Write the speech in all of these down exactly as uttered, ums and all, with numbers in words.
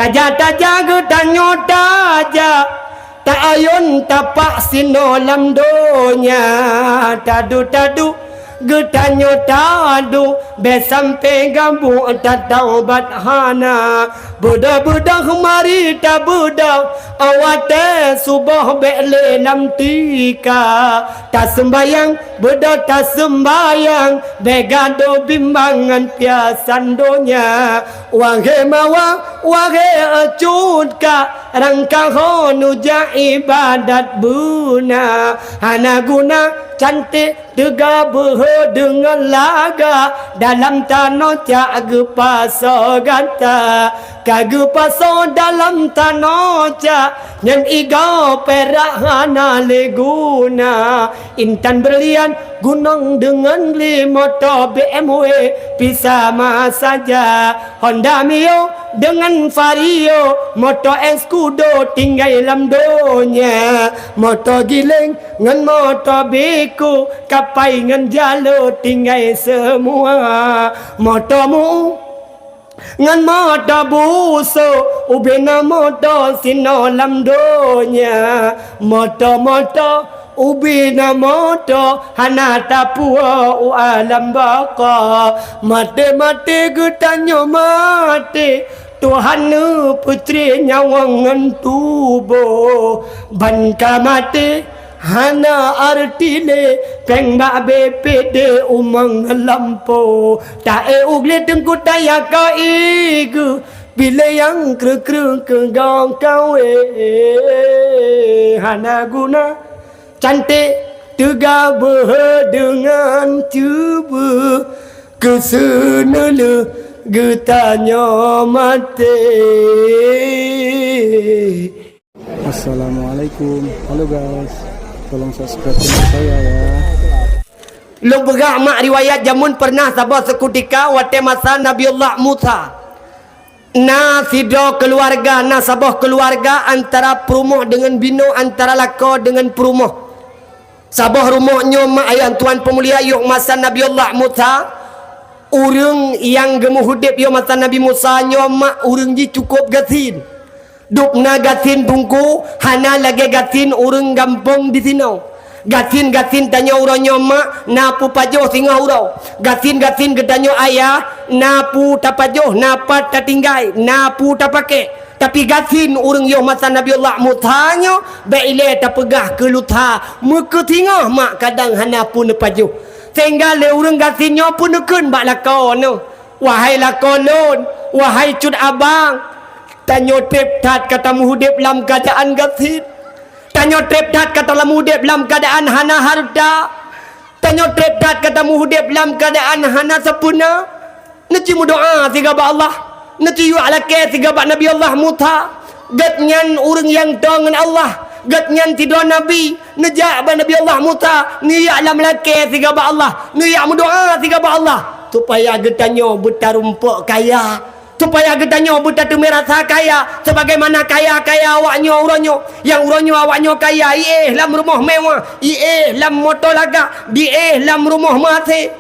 Tajak-tajak geutanyoe tajak, taayôn tapak sinoe lam donya. Tadu-tadu geutanyoe tadu, bèk sampoe gabuek tataubat hana. Beudôh-beudôh mari tabeudôh, watèe suboh bèk lé lam tika. Taseumbayang, beudôh taseumbayang, bèk gadôh bimbang ngon piasan donya. Wahé mawa, wahé cut ka, rangkaho neujak ibadat beuna. Hana guna canték teuga beuhe deungon lagak, dalam tanoh cak geupasoe gata. Ka geupasoe dalam tanoh cak, nyan igoe pirak hana lé guna. Intan berlian gunong deungon lé moto B M W pih sama saja. Honda Mio deungon Vario, moto Escudo tinggai lam donya. Moto giléng ngon moto beko, kapai ngon jalo tinggai seumua. Moto mu ngon moto buso, ubena moto sinoe lam donya. Moto-moto ubena moto, hana tapuwoe u alam baka. Maté-maté geutanyoe maté, Tuhan neupeucré nyawöng ngon tuboh. Ban ka maté, hana arti lé, péng bak B P D umong lampôh. Taék u glé teungku taya ka ié geuh, piléh nyang kreueh-kreueh keu goe kawé. Hana guna canték teuga beuhe deungon ceubeuh, keu seuneulheueh geutanyoe maté. Assalamualaikum. Halo guys, tolong subscribe channel saya ya. Lôn peugah mak riwayat jameun pernah saboh seukutika watée masa Nabiullah Musa. Na sidroe keuluwarga, na saboh keuluwarga antara peurumoh deungon binoe, antara lakoe deungon peurumoh. Saboh rumoh nyoe mak ayah tuan peumulia yoh masa Nabiullah Musa, ureuëng nyang geumeuhudeb yoh masa Nabi Musa nyoe mak ureuëng jih cukôp gasien. Dub na gasien bungku, hana lagée gasien ureuëng gampông disinoe. Gasien-gasien tanyoe uroe nyoe mak na peupajoh singoh uroe. Gasien-gasien geutanyoe ayah na peue tapajoh, na pat tatinggai, na peue tapakée. Tapi gasien ureuëng yoh masa Nabiullah Musa nyoe bék ilée tapeugah keu lusa, meukeusingoh mak kadang hana peue neupajoh. Sehingga lé ureuëng gasien nyoe peuneukheun bak lakoe nyoe, "Wahai lakoe lôn, wahai cut abang, tanyoe treb that ka tameuhudeb lam keuadaan gasien. Tanyoe treb that ka tameuhudeb lam keuadaan hana hareuta. Tanyoe treb that ka tameuhudeb lam keuadaan hana sapeue na." Neuci meudoá siga bak Allah, neuci yuak lakée siga bak Nabi Allah Musa. Gobnyan ureuëng nyang toe ngon Allah, gobnyan sidroe nabi, neujak bak Nabi Allah Musa, neuyak lam lakée siga bak Allah, neuyak meudoá siga bak Allah, supaya geutanyoe beutarumpok kaya, supaya geutanyoe beutateumé rasa kaya, sebagaimana kaya-kaya awaknyoe uroe nyoe. Nyang uroe nyoe awaknyoe kaya, iéh lam rumoh mewah, iéh lam moto lagak, diéh lam rumoh meuhasé.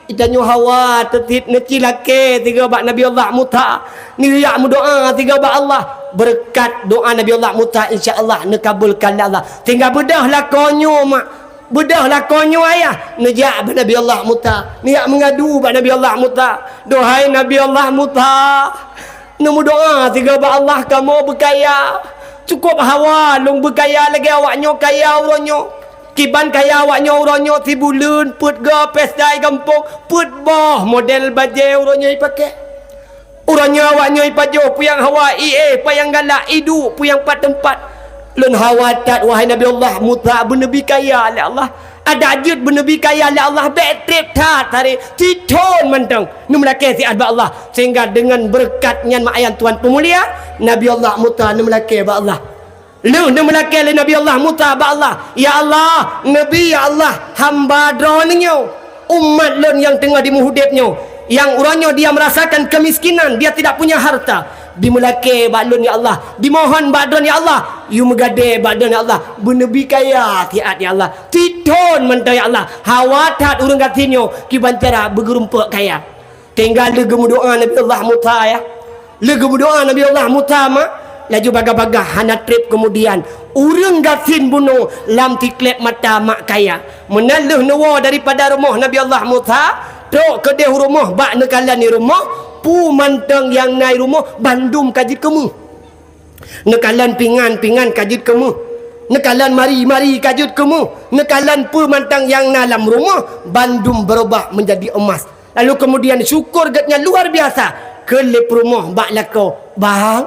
Geutanyoe hawa teutit neuci lakée siga bak Nabi Allah Musa, neuyak meudoá siga bak Allah. Beureukat doá Nabi Allah Musa, insya Allah neukabulkan lé Allah. Sehingga beudôh lakoe nyoe mak, beudôh lakoe nyoe ayah, neujak bak Nabi Allah Musa, neuyak meungadu bak Nabi Allah Musa, "Duhai Nabi Allah Musa, neumeudoá siga bak Allah kamoe beukaya. Cukôp hawa lôn beukaya lagée awaknyoe kaya uroe nyoe." Kiban kaya awaknyoe uroe nyoe, sibuleuen peuet goe pesta i gampông, peuet boh model bajée uroe nyoe ipaké. Uroe nyoe awaknyoe ipajoh peue nyang hawa, iéh peue nyang galak, iduek peue nyang pat teumpat. Lôn hawa that, wahai Nabi Allah Musa, beuneubi kaya lé Allah. Adak jeuet beuneubi kaya lé Allah, bék treb that, hari sithon mantong neumeulakée siat bak Allah. Sehingga deungon beureukat nyan mak ayah tuan peumulia, Nabi Allah Musa neumeulakée bak Allah. Lheueh neumeulakée lé Nabi Allah Musa bak Allah, "Ya Allah, neubi, ya Allah, hamba droeneuh nyoe, umat lôn nyang teungoh dimeuhudeb nyoe, nyang uroe nyoe dia merasakan kemiskinan, dia tidak punya harta. Dimeulakée bak lôn, ya Allah, dimohon bak droeneuh, ya Allah, yue meugadée bak droeneuh, ya Allah, beuneubi kaya siat, ya Allah, sithon mantong, ya Allah, hawa that ureuëng gasien nyoe kiban cara beugeurumpok kaya." Tinggai lé geumeudoá Nabi Allah Musa, ya. Lheueh geumeudoa Nabi Allah Musa mak, laju bagah-bagah hana treb keumudian, ureuëng gasien bunoe lam sikleb mata mak kaya. Meunan lheueh neuwoe daripada rumoh Nabi Allah Musa, trok keudeh u rumoh bak neukalon i rumoh, peue mantong nyang na i rumoh bandum ka jeuet keu méuh. Neukalon pingan, pingan ka jeuet keu méuh. Neukalon mari, mari ka jeuet keu méuh. Neukalon peue mantong nyang na lam rumoh bandum beurubah meunjadi eumas. Lalu keumudian syukur geuhnyan luar biasa. Kheun lé peurumoh bak lakoe, "Bang,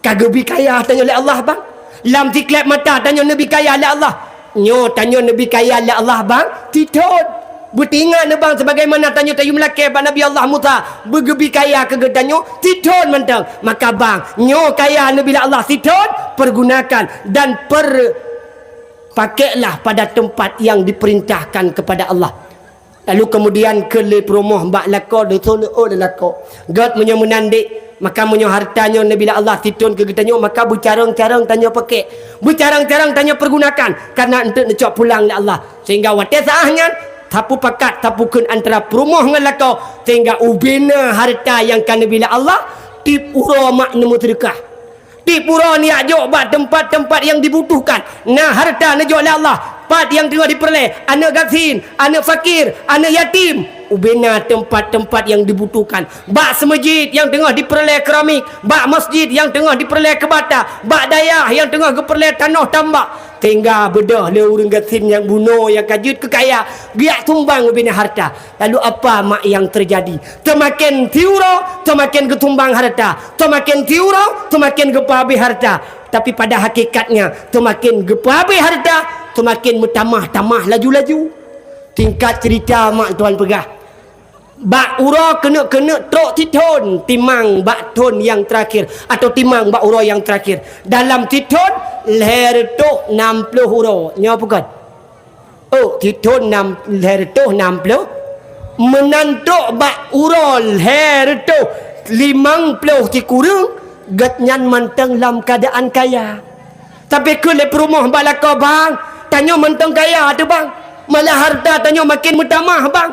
ka geubi kaya tanyoe lé Allah, Bang. Lam sikleb mata tanyoe neubi kaya lé Allah. Nyoe tanyoe neubi kaya lé Allah, Bang, sithon. Beutingat neuh, Bang, sebagaimana tanyoe tayue meulakée bak Nabi Allah Musa, beugeubi kaya keu geutanyoe sithon mantong. Maka, Bang, nyoe kaya neubi lé Allah sithon, pergunakan dan per-, pakailah pada tempat yang diperintahkan kepada Allah." Lalu keumudian kheun lé peurumoh bak lakoe, "Neuthon, oh, lé lakoe. Gét meunyoe meunan dék, maka meunyoe hareuta nyoe neubi lé Allah sithon keu geutanyoe, maka beucarông-carông tanyoe pakée, beucarông-carông tanyoe pergunakan, kareuna eunteuk neucok pulang lé Allah." Sehingga watée saát nyan, tapeupakat, tapeukheun antara peurumoh ngon lakoe, sehingga ubena hareuta nyang ka neubi lé Allah, tieb uroe mak neumeuseudeukah. Tieb uroe neujak jok bak teumpat-teumpat nyang dibutuhkan. Na hareuta neujok lé Allah, pat nyang teungoh jipeureulée, aneuëk gasien, aneuëk fakir, aneuëk yatim. Ubena teumpat-teumpat nyang dibutuhkan. Bak seumeujid nyang teungoh jipeureulée keuramik, bak masjid nyang teungoh jipeureulée keu bata, bak dayah nyang teungoh geupeureulée tanoh tambak. Sehingga beudôh lé ureuëng gasien nyang bunoe nyang ka jeuet keu kaya, geujak sumbang ubena hareuta. Lalu apa mak nyang teujadi? Teumakén siuroe, teumakén geusumbang hareuta. Teumakén siuroe, teumakén geupeuhabéh hareuta. Tapi pada hakikatnya, teumakén geupeuhabéh hareuta, teumakén meutamah-tamah laju-laju. Singkat ceurita mak tuan peugah, bak uroe keuneuk-keuneuk trok sithon timang bak thon nyang teurakhir atau timang bak uroe nyang teurakhir. Dalam sithon lhée reutôh nam ploh uroe. Nyoe peugah. Oh, sithon nam, lhée reutôh nam ploh. Meunan trok bak uroe lhée reutôh limong ploh sikureueng, gét nyan mantong lam keuadaan kaya. Tapi kheun lé peurumoh bak lakoe, "Bang, tanyoe mantong kaya teuh, Bang. Malah hareuta tanyoe maken meutamah, Bang."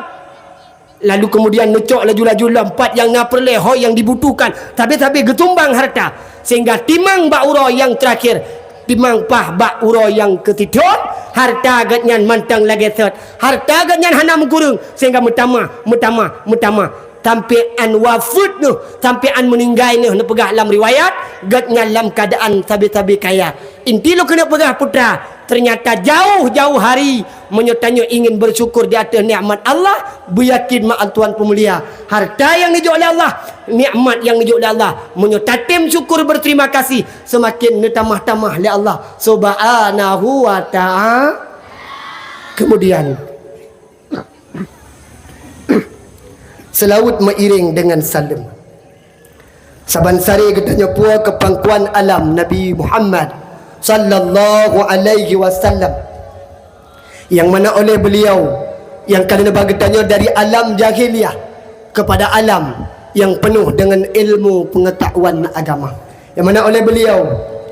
Lalu keumudian neucok laju-laju lam pat nyang na peureulée, ho nyang dibutuhkan, sabe-sabe geusumbang hareuta, sehingga timang bak uroe nyang teurakhir, timang paih bak uroe nyang keusithon, hareuta gét nyan mantong lagée sot, hareuta gét nyan hana meukureueng, sehingga meutamah, meutamah, meutamah, sampoe án wafeuet neuh, sampoe án meuninggai neuh, neupeugah lam riwayat, gét nyan lam keuadaan sabe-sabe kaya. Inti lôn keuneuk peugah, putra, teunyata jauh-jauh hari, meunyoe tanyoe ingin beusyukur di ateueh nikmat Allah, beuyakin mak tuan peumulia, hareuta nyang neujok lé Allah, nikmat nyang neujok lé Allah, meunyoe tatem syukur beuterima kasih, seumaken neutamah-tamah lé Allah Subhanahu wa Ta'ala. Keumudian, seulaweuet meuiréng deungon saleuem. Saban sare geutanyoe puwoe keu pangkuan alam Nabi Muhammad sallallahu alaihi wasallam, nyang mana oleh beliau nyang ka lheueh neuba geutanyoe dari alam jahiliyah keupada alam nyang peunoh deungon ilmu peungeutahuan agama. Nyang mana oleh beliau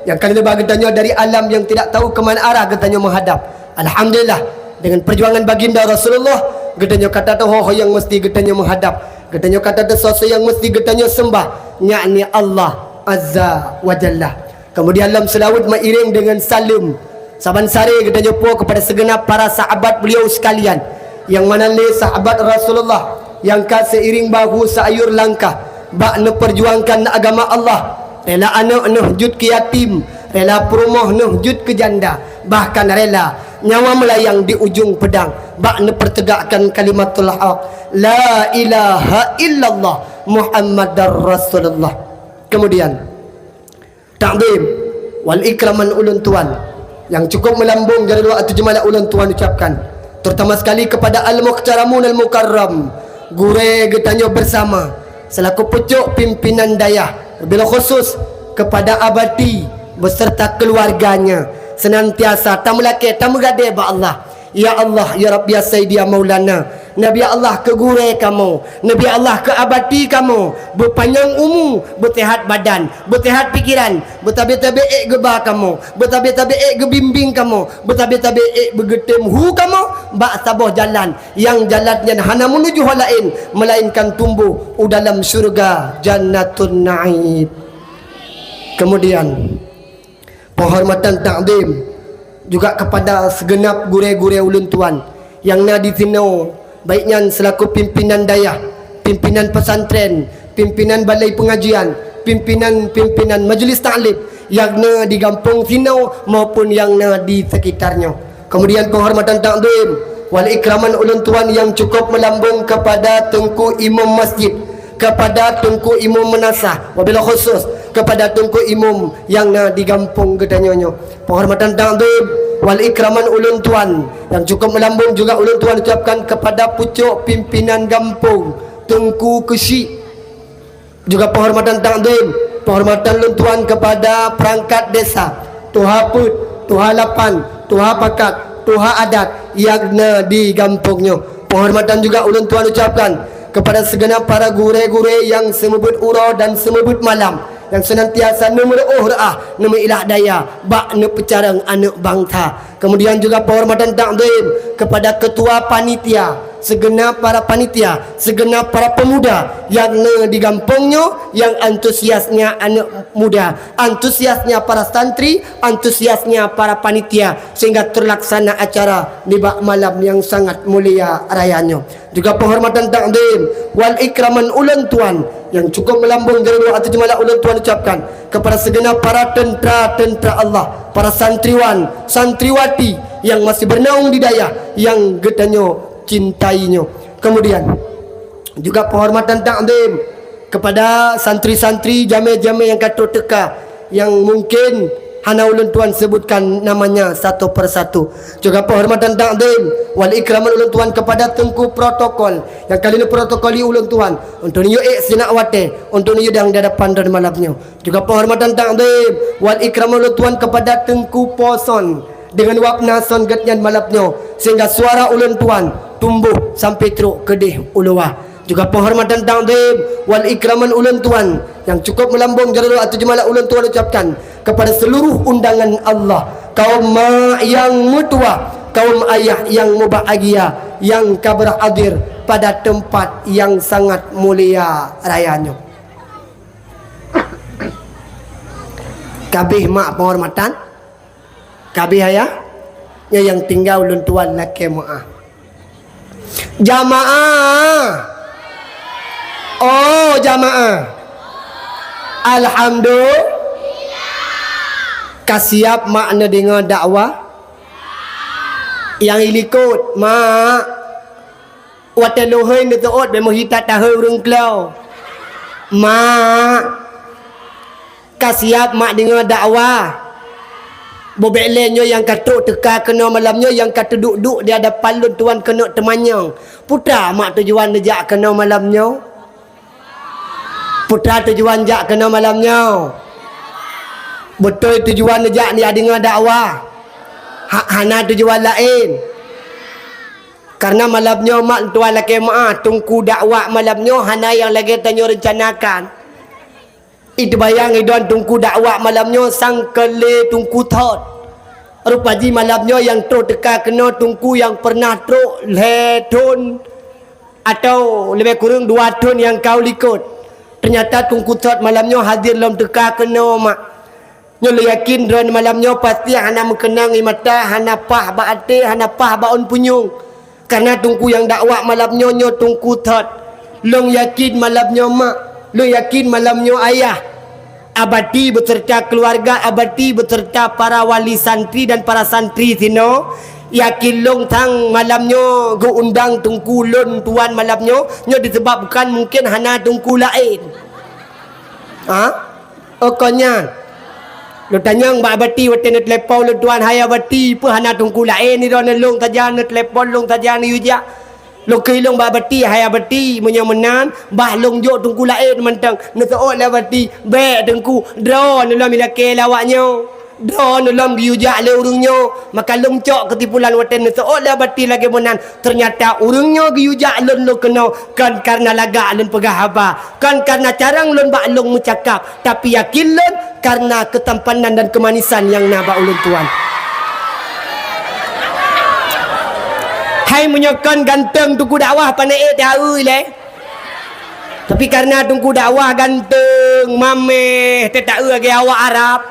nyang ka lheueh neuba geutanyoe dari alam nyang tidak tahu keu mana arah geutanyoe meuhadab. Alhamdulillah, deungon peujuangan baginda Rasulullah, geutanyoe ka tateupeue ho nyang meusti geutanyoe meuhadab. Geutanyoe ka tateupeue soe nyang meusti geutanyoe seumbah, yakni Allah Azza wa Jalla. Keumudian lom seulaweuet meuiréng deungon saleuem. Saban sare geutanyoe puwoe keupada sigeunab para sahabat beliau seukalian, nyang mana lé sahabat Rasulullah nyang ka seiring bahu seuyuer langkah bak neupeurjuangkan agama Allah, rela aneuëk neuh jeuet keu yatim, rela peurumoh neuh jeuet keu janda, bahkan rela nyawa meulayang di ujong peudang bak neupeuteugakkan kalimatul haq, la ilaha illallah Muhammadar Rasulullah. Keumudian, takzim wal ikraman ulôn tuan nyang cukup meulambông dari luwa ateueh jeumala ulôn tuan ucapkan, terutama sekali kepada al-muhtaramun al-mukarram, gurée geutanyoe bersama selaku pucôk pimpinan dayah, wabil khusus kepada Abati beserta keluarganya, senantiasa tameulakée tameugadée bak Allah. Ya Allah, ya Rabbi, ya Sayyidi, ya Maulana, Neubi Allah keu gurée kamoe, neubi Allah keu abati kamoe, beupanyang umu, beuseuhat badan, beuseuhat pikeran, beutabe-tabe ék geuba kamoe, beutabe-tabe ék geubimbéng kamoe, beutabe-tabe ék beugeutem hu kamoe bak saboh jalan, nyang jalan nyan hana meunuju ho laén meulainkan tumboh u dalam syeuruga Jannatun Naim. Kemudian, penghormatan takzim juga kepada segenap gurée-gurée ulôn tuan nyang na di sinoe, baik nyan selaku pimpinan dayah, pimpinan pesantren, pimpinan balai pengajian, pimpinan-pimpinan majlis taklim nyang na di gampông sinoe maupun nyang na di sekitar nyoe. Kemudian penghormatan takzim wal ikraman ulôn tuan nyang cukup meulambông kepada Teungku Imum Masjid, kepada Teungku Imum Meunasah, wabil khusus kepada Teungku Imum nyang na di gampông geutanyoe nyoe. Penghormatan takzim wal ikraman ulôn tuan nyang cukup meulambông juga ulôn tuan ucapkan kepada pucôk pimpinan gampông, Teungku Keuchik. Juga penghormatan takzim, penghormatan lôn tuan kepada perangkat desa, tuha peuet, tuha lapan, tuha pakat, tuha adat nyang na di gampông nyoe. Penghormatan juga ulôn tuan ucapkan kepada segenap para gurée-gurée nyang seumeubeuet uroe dan seumeubeuet malam, nyang seunantiasa neumeuruôh reuah, neumeuilah daya bak neupeucarông aneuëk bansa. Kemudian juga penghormatan takzim kepada ketua panitia, segenap para panitia, segenap para pemuda nyang na di gampông nyoe, nyang antusiasnya aneuëk muda, antusiasnya para santri, antusiasnya para panitia, sehingga terlaksana acara nibak malam nyang sangat mulia raya nyoe. Juga penghormatan takzim wal ikraman ulôn tuan nyang cukup meulambông jaroe doa ateueh jeumala ulôn tuan ucapkan kepada segenap para teuntera-teuntera Allah, para santriwan, santriwati nyang masih bernaung di dayah nyang geutanyoe cintai nyoe. Kemudian juga penghormatan takzim kepada santri-santri, jamé-jamé nyang ka trok teuka, nyang mungkin hana ulôn tuan sebutkan namanya satu persatu. Juga penghormatan takzim wal ikraman ulôn tuan kepada teungku protokol nyang ka lheueh protokoli ulôn tuan, untuk neuyue ék sinak watée, untuk neuyue dang di hadapan droe malam nyoe. Juga penghormatan takzim wal ikraman ulôn tuan kepada Teungku Po Son dengan wapna son geuhnyan malam nyoe, sehingga suara ulôn tuan tumboh sampai trok keudeh u luwa. Juga penghormatan takzim wal ikraman ulôn tuan nyang cukup meulambong jaroe doa ateueh jeumala ulôn tuan ucapkan kepada seluruh undangan Allah, kaum mak nyang meutuwah, kaum ayah nyang mubahgia nyang ka berhadir pada teumpat nyang sangat mulia raya nyoe. Kabeh mak penghormatan, kabeh ayah, nyoe nyang tinggai ulôn tuan lakée meuáh. Jamaah. Oh, jamaah. Alhamdulillah. Ka siap mak neudeungoe dakwah? Nyang ilikot, mak. Watée lôn hôi neuteuôt bék meuhita tahôi ureuëng klo. Mak. Ka siap mak deungoe dakwah? Bubek lé nyoe nyang ka trok teuka keunoe malam nyoe nyang ka teuduek-duek di hadapan lôn tuan keuneuk teumanyong. Peue teuma mak tujuan neujak keunoe malam nyoe? Peue teuma tujuan jak keunoe malam nyoe? Beutôi tujuan neujak nyoe deungoe dakwah? Ha-, hana tujuan laén. Kareuna malam nyoe mak tuan lakée meuáh, teungku dakwah malam nyoe hana nyang lagée tanyoe reuncanakan. Iteubayang idon teungku dakwah malam nyoe sang keu lé teungku thot. Rupa jih malam nyoe nyang trok teuka keunoe teungku nyang peureunah trok lhée thon atawa leubeh kureueng dua thon nyang ka likot. Teunyata teungku thot malam nyoe hadir lom teuka keunoe mak. Nyoe lôn yakin droeneuh malam nyoe pasti hana meukeunong ie mata, hana paih bak até, hana paih bak ôn punyueng. Kareuna teungku nyang dakwah malam nyoe, nyoe teungku thot. Lôn yakin malam nyoe mak, lôn yakin malam nyoe ayah. Abati beuseureuta keuluwarga Abati beuseureuta para wali santri dan para santri sinoe, yakin lôn sang malam nyoe geuundang teungku lôn tuan malam nyoe, nyoe disebab bukan mungken hana teungku laén. Ha? Oh kon nyan. Lôn tanyong bak Abati watée neuteulepon lôn tuan, "Hai Abati, peue hana teungku laén droeneuh, lôn saja neuteulepon, lôn saja neuyue jak?" Lôn kheun lôn bak Abati, "Hai Abati, meunyoe meunan, bah lôn jok teungku laén mantong." Neuseuôt lé Abati, "Bék teungku, droeneuh lom ilakée lé awaknyoe." Droeneuh lom geuyue jak lé ureuëng nyoe, maka lôn cok keusimpulan watée neuseuôt lé bati lagée meunan. Teunyata ureuëng nyoe geuyue jak lôn, lôn keunoe kon kareuna lagak lôn peugah haba, kon kareuna carông lôn bak lôn meucakap, tapi yakin lôn kareuna keutampanan dan keumanisan nyang na bak ulôn tuan. Hai meunyoe kon ganteng teungku dakwah pane ék taeu ilée. Tapi kareuna teungku dakwah ganteng, mameh, teuta-eu lagée awak Arab.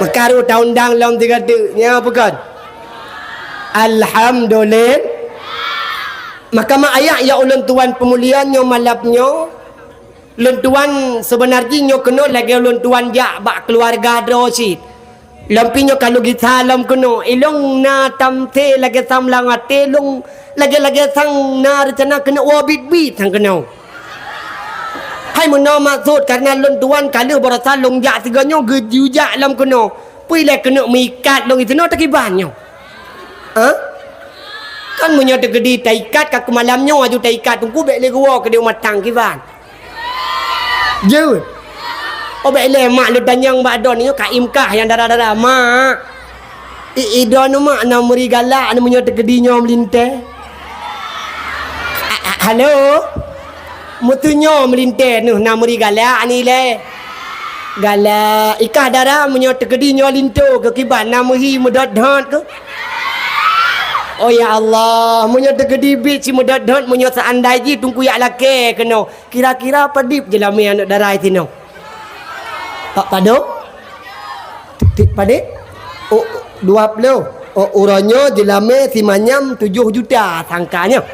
Maka rôh taundang lom sigoe teuk, nyoe peue kon? Alhamdulillah. Maka mak ayah ya ulôn tuan peumulia nyoe malam nyoe, lôn tuan seubeuna jih nyoe keunoe lagée lôn tuan jak bak keuluwarga droe cit. Lom pi nyoe ka lôn gisa lom keunoe, ilong na tamsé lagée sang lam até lôn, lagée-lagée sang na reuncana keuneuk woe biet-biet sang keunoe. Hai meunoe maksud, kareuna lôn tuan ka lheueh baroesa lôn jak sigoe nyoe geujak lom keunoe. Peue ilée keuneuk meuikat lôn disinoe teukiban nyoe. Ha? Kan meunyoe teukeudi taikat ka keu malam nyoe aju taikat teungku bék lé geuwoe keudéh mantong kiban. Jeuet. Oh bék lé mak lôn tanyong bak droeneuh nyoe ka imkah nyang dara-dara mak. I, i droeneuh mak na meuri galak na meunyoe teukeudi nyoe meulintée. A, a, halo. Meuteunyoe meulintée neuh na meuri galak ni lé. Galak, ikah dara meunyoe teukeudi nyoe linto keu kiban na meuhi meudot-dot keu. Oh ya Allah, meunyoe teukeudi biet si meudot-dot meunyoe seuandai jih teungku yak lakée keunoe, kira-kira padub jeulamé aneuëk dara sinoe? Pak padub? Tiek padub? Oh, dua ploh. Oh, uroe nyoe jeulamé si manyam tujoh juta sangka nyoe.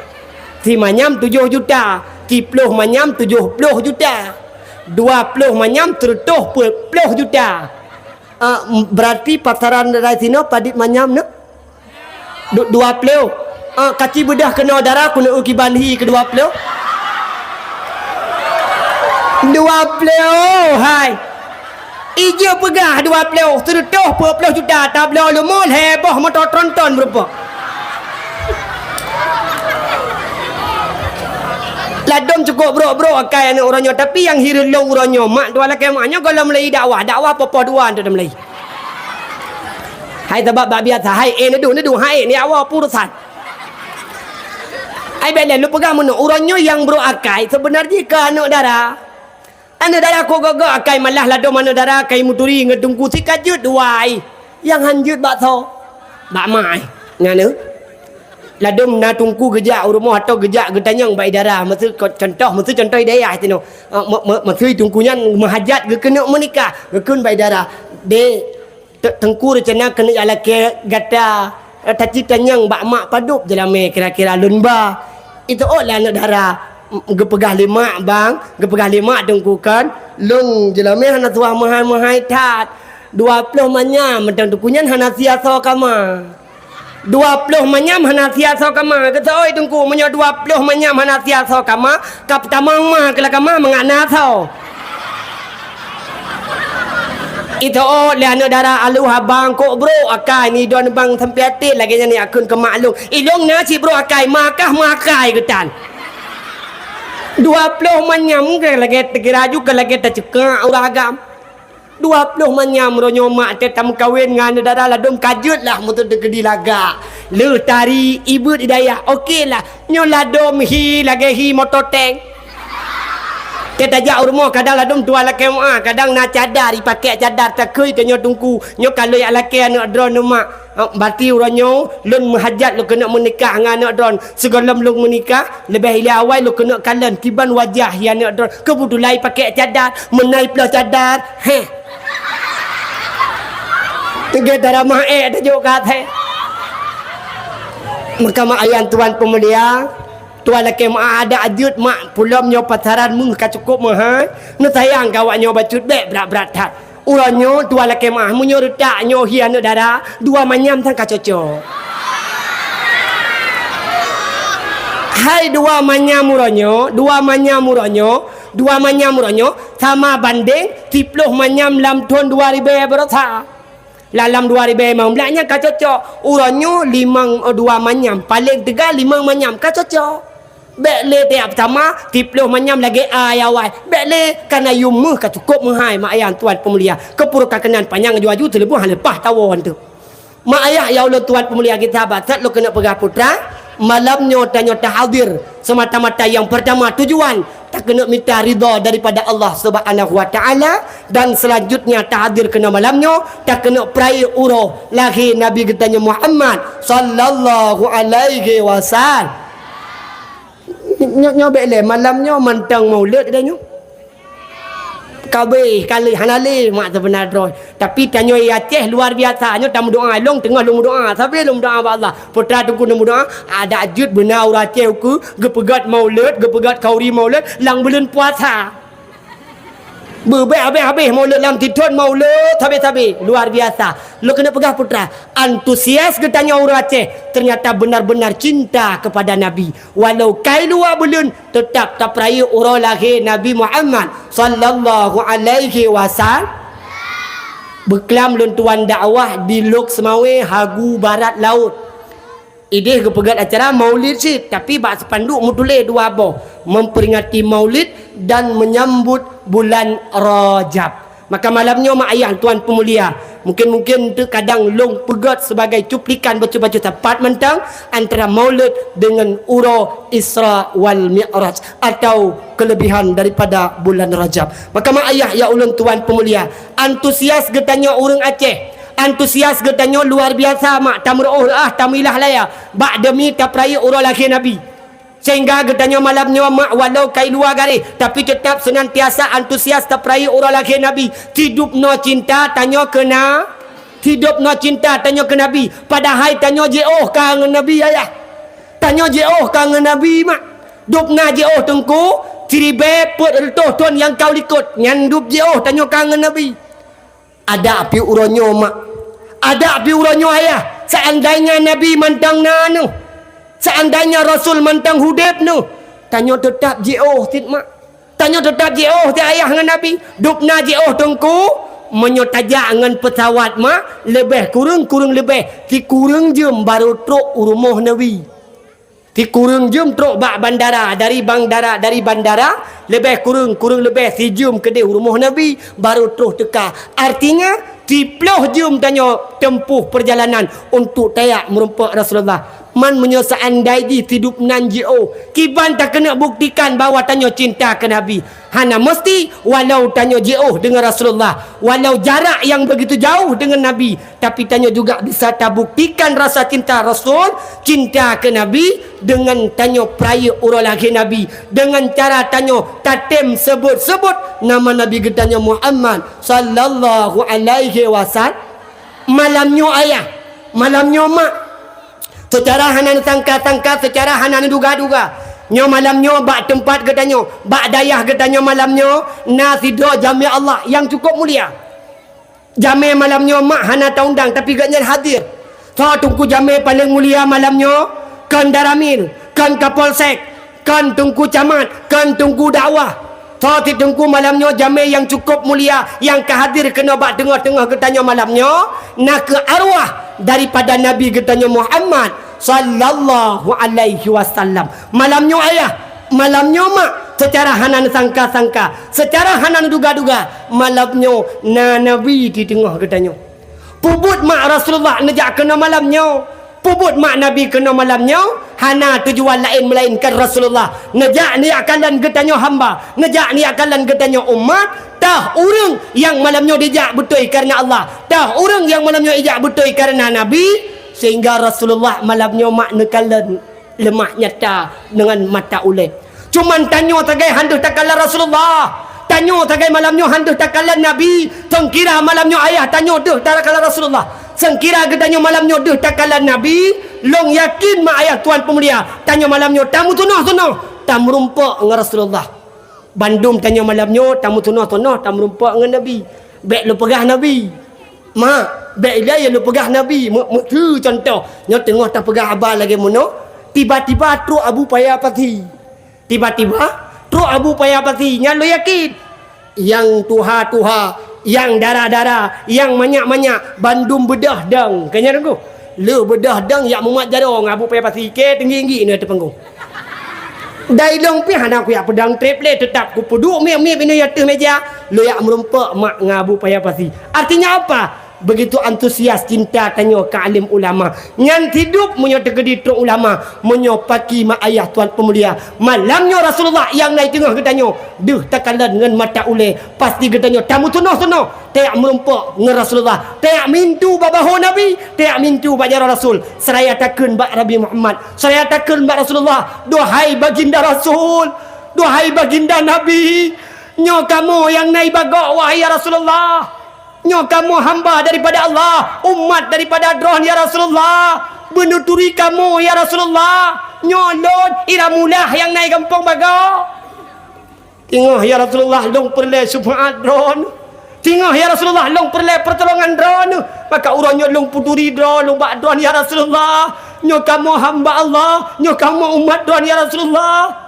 Si manyam tujoh juta, siploh manyam tujoh ploh juta, dua ploh manyam seureutôh peuet ploh juta. Ah, berarti pasaran dara sinoe padub manyam nyoe? Du-, dua ploh. Ah, kaci beudôh keunoe dara keuneuk kiban hi keu dua ploh? Dua ploh, hai. Ijeuet peugah dua ploh, seureutôh peuet ploh juta tabloe leumo lhée boh moto tronton meurumpok. Ladom cukôp brok-brok akai aneuëk uroe nyoe, tapi nyang hireuen lôn uroe nyoe, mak dua lakée mak nyoe gohlom lé dakwah, dakwah popoh dua untuk meulai. Hai sabab bak biasa, hai eh neuduh, neuduh, hai ni awak urusan. Ai bék lé lôn peugah meunoe, uroe nyoe nyang brok akai seubeuna jih keu aneuëk dara. Aneuëk dara kok gok-gok akai malah ladom aneuëk dara kai meuturi ngon teungku si ka jeuet dua ai. Nyang han jeuet bak soe? Bak mak ai. Nyan eu. Ladom na teungku geujak u rumoh atau geujak geutanyong bak idara, meuseu ko-, contoh, meuseu contoh i dayah sinoe. Eh, me-, me-, meuseu teungku nyan meuhajat geukeuneuk meunikah, geukheun bak idara. Dek, Te-, teungku reuncana keuneuk jak lakée gata, eh, tacit tanyong bak mak padub jeulamé kira-kira lôn ba. Iteuôt lé aneuëk dara, m-, geupeugah lé mak bang, geupeugah lé mak teungku kan, lôn jeulamé hana tuha meuhai-meuhai that. Dua ploh manyam mantong teungku nyan hana siasoe kama. Dua ploh manyam hana siasoe kama. Geuseuôt teungku meunyoe dua ploh manyam hana siasoe kama, ka peutamong ma keu lakama mangat na asoe. Iteuôt lé aneuëk dara alu habang kok brok akai ni don bang sampai até lagée nyan ni akheun keu mak lôn. Ilong na cit brok akai, makah makai geutan. Dua ploh manyam ke lagée teugiraju ke lagée teuceukak ureuëng agam. Dua ploh manyam uroe nyoe mak teuh tameukawen ngon aneuëk dara ladom ka jeuet lah meuteudeuk di lagak. Leuh tari, ibeuet di dayah. Oke lah. Nyoe ladom hi lagée hi moto tank. Teuh tajak u rumoh kadang ladom tuha lakée meuah, kadang na cadar, ipakée cadar takheun tanyoe teungku. Nyoe ka lheueh jak lakée aneuëk droeneuh mak. Ah, berarti uroe nyoe lôn meuhajat lôn keuneuk meunikah ngon aneuëk droen. Sigohlom lôn meunikah, leubeh ilée awai lôn keuneuk kalon kiban wajah hi aneuëk droen. Keubeutulan ipakée cadar, meunan iploh cadar. Heh. Teugét dara mah ék tajok ka até. Maka mak ayah tuan peumulia, tuha lakée meuah adak jeuet mak pulom nyoe pasaran meuh ka cukôp meuhai. Neusayang keu awak nyoe bacut bék brat-brat that. Uroe nyoe tuha lakée meuah, meunyoe reutak nyoe hi aneuëk dara, dua manyam sang ka cocok. Hai dua manyam uroe nyoe, dua manyam uroe nyoe, dua manyam uroe nyoe, sama bandéng siploh manyam lam thon dua ribée baroesa. Lam, lam dua ribée limong blaih nyan ka cocok. Uroe nyoe limong, eh, dua manyam, paléng teuga limong manyam ka cocok. Bék lé tiep sama, siploh manyam lagée ayawai. Bék lé, kana yum meuh ka cukôp meuhai, mak ayah tuan peumulia. Keupeue ka keunan panyang aju-aju teuleuboh han leupah tawon teuh. Mak ayah ya ulôn tuan peumulia kita sahabat, sat lôn keuneuk peugah putra, malam nyoe tanyoe tahadir semata-mata yang pertama tujuan takeuneuk mita ridha daripada Allah Subhanahu wa Taala, dan selanjutnya tahadir keunoe malam nyoe takeuneuk peurayeuk uroe lahé Nabi geutanyoe Muhammad sallallahu alaihi wasallam. Nyoe, nyoe bék lé, malam nyoe mantong maulud dah nyoe. Kabeh kali hana lé mak seubeuna droe. Tapi tanyoe Aceh luar biasa. Nyoe tameudoa, lôn teungoh lôn meudoa. Sabe lôn meudoa bak Allah. Putra teungku lôn meudoa, adak jeuet beuna ureuëng Aceh ukeue geupeugét maulud, geupeugét khauri maulud lam buleuen puasa. Beubék habéh-habéh maulud lam tithon maulud sabe-sabe. Luar biasa. Lôn keuneuk peugah putra, antusias geutanyoe ureuëng Aceh ternyata benar-benar cinta kepada Nabi. Walau kai luwa buleuen, teutap tapeurayeuk uroe lahé Nabi Muhammad sallallahu alaihi wasallam. Beuklam lôn tuan dakwah di Lhokseumawe Hagu Barat Laôt. Idéh geupeugét acara maulid cit, tapi bak spanduk meutuléh dua boh, memperingati maulid dan menyambut bulan Rajab. Maka malam nyoe mak ayah tuan peumulia, mungkin-mungkin teukadang lôn peugét sebagai cuplikan bacut-bacut sapat mantong antara maulid dengan uroe Isra wal Mi'raj atau kelebihan daripada bulan Rajab. Maka mak ayah ya ulôn tuan peumulia, antusias geutanyoe ureuëng Aceh, antusias geutanyoe luar biasa mak, tameuruoh reuah, tameuilah laya bak demi tapeurayeuk uroe lahé Nabi. Sehingga geutanyoe malam nyoe mak walau kai luwa garéh, tapi teutap seunantiasa antusias tapeurayeuk uroe lahé Nabi. Sidubnoe cinta tanyoe keu na, sidubnoe cinta tanyoe keu Nabi. Padahai tanyoe jiôh ka ngon Nabi ayah. Tanyoe jiôh ka ngon Nabi mak. Dubna jiôh teungku, siribée peuet reutôh thon nyang ka u likot, nyan dub jiôh tanyoe ka ngon Nabi. Adak pih uroe nyoe mak, adak pih uroe nyoe ayah, seandainya Nabi mantong na neuh, seandainya Rasul mantong udeb neuh, tanyoe teutap jiôh cit mak. Tanyoe teutap jiôh cit ayah ngon Nabi. Dubna jiôh teungku, meunyoe tajak ngon peusawat mak, leubeh kureueng-kureueng leubeh sikureueng jeuem barô trok u rumoh Nabi. Sikureueng jeuem trok bak bandara, dari bandara, dari bandara, leubeh kureueng, kureueng leubeh sijeuem keudeh u rumoh Nabi, barô troh teuka. Artinya, siploh jeuem tanyoe teumpuh peurjalanan untuk tajak meurumpok Rasulullah. Man meunyoe seandai jih sidub nan jiôh, kiban takeuneuk buktikan bahwa tanyoe cinta keu Nabi. Hana meusti, walau tanyoe jiôh deungon Rasulullah, walau jarak nyang begitu jauh deungon Nabi, tapi tanyoe juga bisa tabuktikan rasa cinta Rasul, cinta keu Nabi, deungon tanyoe peurayeuk uroe lahé Nabi, deungon cara tanyoe tatem seubut-seubut nama Nabi geutanyoe Muhammad sallallahu alaihi wasallam. Malam nyoe ayah, malam nyoe mak, seucara hana neusangka-sangka, seucara hana neuduga-duga, nyoe malam nyoe bak teumpat geutanyoe, bak dayah geutanyoe malam nyoe, na sidroe jamé Allah nyang cukup mulia. Jamé malam nyoe mak hana taundang, tapi geuhnyan hadir. Soe teungku jamé paleng mulia malam nyoe? Kon Danramil, kon Kapolsek, kon teungku camat, kon teungku dakwah. Soe cit teungku malam nyoe jamé nyang cukup mulia nyang ka hadir keunoe bak teungoh-teungoh geutanyoe malam nyoe, na kheueh arwah daripada Nabi geutanyoe Muhammad sallallahu alaihi wasallam. Malam nyoe ayah, malam nyoe mak, seucara hana neusangka-sangka, seucara hana neuduga-duga, malam nyoe na Nabi di teungoh geutanyoe. Peubuet mak Rasulullah neujak keunoe malam nyoe. Peubuet mak Nabi keunoe malam nyoe hana tujuan laén meulainkan Rasulullah. Neujak neujak kalon geutanyoe hamba, neujak neujak kalon geutanyoe umat, toh ureuëng nyang malam nyoe dijak beutôi kareuna Allah, toh ureuëng nyang malam nyoe dijak beutôi kareuna Nabi, sehingga Rasulullah malam nyoe mak neukalon leumah nyata deungon mata ulée. Cuman tanyoe sagai han deuh takalon Rasulullah. Tanyoe sagai malam nyoe han deuh takalon Nabi. Seungkira malam nyoe ayah tanyoe deuh takalon Rasulullah. Seungkira geutanyoe malam nyoe deuh takalon Nabi, lôn yakin mak ayah tuan peumulia, tanyoe malam nyoe tameutunoh-tunoh, tameurumpok ngon Rasulullah. Bandum tanyoe malam nyoe tameutunoh-tunoh tameurumpok ngon Nabi. Bék lôn peugah Nabi. Mak, bék ilée lôn peugah Nabi. Meu-, meu-, keu contoh, nyoe teungoh tapeugah haba lagée meunoe, tiba-tiba trok Abu Paya Pasi. Tiba-tiba trok Abu Paya Pasi, nyan lôn yakin. Nyang tuha-tuha, nyang dara-dara, nyang manyak-manyak, bandum beudôh dong. Ka nyan teungku. Lheueh beudôh dong, jak mumat jaroe ngon Abu Paya Pasi, keu teunggi-teunggi na teupeunggu. Dai lông pih hana kuyak peudong treb lé, teutap kupeuduek mieb-mieb inoe ateueh meja, lôn yak meurumpok mak ngon Abu Paya Pasi. Artinya apa? Begitu antusias cinta tanyoe keu alim ulama. Nyan sidub meunyoe teukeudi trok ulama, meunyoe paki mak ayah tuan peumulia. Malam nyoe Rasulullah nyang na i teungoh geutanyoe, deuh takalon ngon mata ulée, pasti geutanyoe tameuseunoh-seunoh. Tayak meurumpok ngon Rasulullah, tayak mintu bak bahô Nabi, tayak mintu bak jaroe Rasul, seuraya takheun bak Nabi Muhammad, seuraya takheun bak Rasulullah, "Duhai baginda Rasul, duhai baginda Nabi, nyoe kamoe nyang na i bagok, wahai ya Rasulullah. Nyoe kamoe hamba daripada Allah, umat daripada Droen ya Rasulullah. Beuneuturi kamoe ya Rasulullah. Nyoe lôn Ira Mulah nyang na i gampông bagok." "Teungoh ya Rasulullah, lôn peureulée syeufaat droeneuh. Teungoh ya Rasulullah, lôn peureulée peurtolongan droeneuh. Maka uroe nyoe lôn peuturi droeneuh bak droeneuh ya Rasulullah. Nyoe kamoe hamba Allah, nyoe kamoe umat droeneuh ya Rasulullah."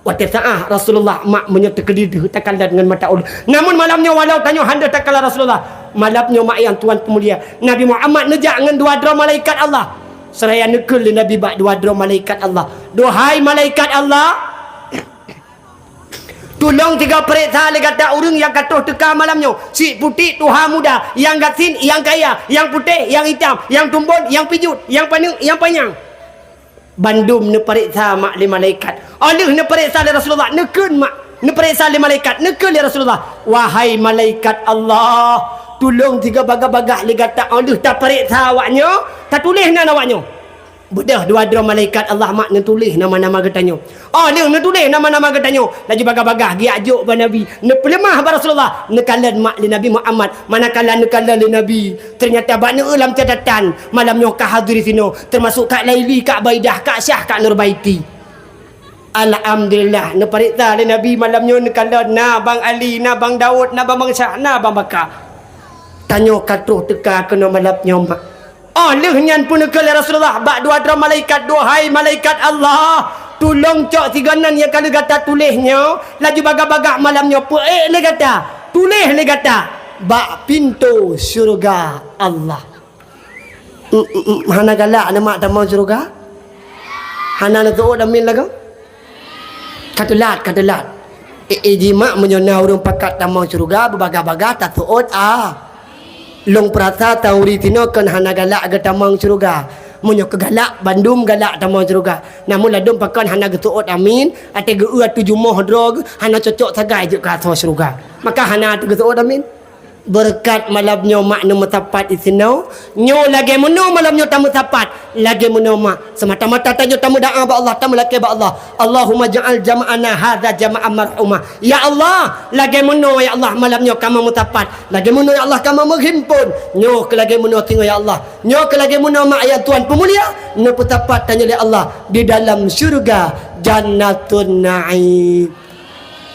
Watée saát Rasulullah mak meunyoe teukeudi deuh takalon ngon mata ulée. Namun malam nyoe walau tanyoe hana takalon Rasulullah, malam nyoe mak nyang tuan peumulia, Nabi Muhammad neujak ngon dua droe malaikat Allah. Seuraya neukheun lé Nabi bak dua droe malaikat Allah, "Duhai malaikat Allah, tulông tiga peuriksa lé gata ureuëng nyang ka troh teuka malam nyoe. Sik putéh tuha muda, nyang gasien nyang kaya, nyang putéh nyang itam, nyang tumbon nyang pijuet, nyang paneuk nyang panyang." Bandum neupareksa mak lé malaikat. Óh lheueh neupareksa lé Rasulullah, neukheun mak, neupareksa lé malaikat, neukheun lé Rasulullah, "Wahai malaikat Allah, tulông tiga bagah-bagah lé gata óh lheueh tapareksa awaknyoe, tatuléh nan awaknyoe." Beudôh dua droe malaikat Allah mak neutuléh nama-nama geutanyoe. Óh lheueh neutuléh nama-nama geutanyoe, laju bagah-bagah geujak jok bak Nabi, neupeuleumah bak Rasulullah, neukalon mak lé Nabi Muhammad. Manakala neukalon lé Nabi, teunyata bak neueu lam catatan, malam nyoe ka hadri sinoe, teumasok Kak Laili, Kak Baidah, Kak Syah, Kak Nurbaiti. Alhamdulillah, neupareksa lé Nabi malam nyoe, neukalon na Bang Ali, na Bang Daud, na Bang Syah, na Bang Baka. Tanyoe ka troh teuka keunoe malam nyoe mak. Óh lheueh nyan peuneukheun lé Rasulullah bak dua droe malaikat, "Duhai malaikat Allah, tulông cok sigoe nan nyang ka lheueh gata tuléh nyoe, laju bagah-bagah malam nyoe peuék lé gata, tuléh lé gata bak pintoe syeuruga Allah." Em, em, em, hana galak neumak tamong syeuruga? Hana neuseuôt amin lagoe? Ka teulat, ka teulat. Eh, eh, jimak meunyoe na ureuëng pakat tamong syeuruga, beubagah-bagah taseuôt, ah. Lôn peurasa tauri sinoe kon hana galak geutamong syeuruga. Meunyoe keu galak, bandum galak tamong syeuruga. Namun ladôm pakon hana geuseuôt amin, até geu-eu ateueh jumoh droe geuh hana cocok sagai jeuet keu asoe syeuruga. Maka hana ateueh geuseuôt amin. Beureukat malam nyoe mak neumeusapat isinoe, nyoe lagée meunoe malam nyoe tameusapat, lagée meunoe mak. Seumata-mata tanyoe tameudoá bak Allah, tameulakée bak Allah. Allahumma ja'al jama'ana hadza jama'an marhumah. Ya Allah, lagée meunoe ya Allah malam nyoe kamoe meusapat. Lagée meunoe ya Allah kamoe meuhimpon. Nyoe keu lagée meunoe singoh ya Allah. Nyoe keu lagée meunoe mak ya Tuhan peumulia. Neupeusapat tanyoe lé Allah di dalam syeuruga Jannatun Naim.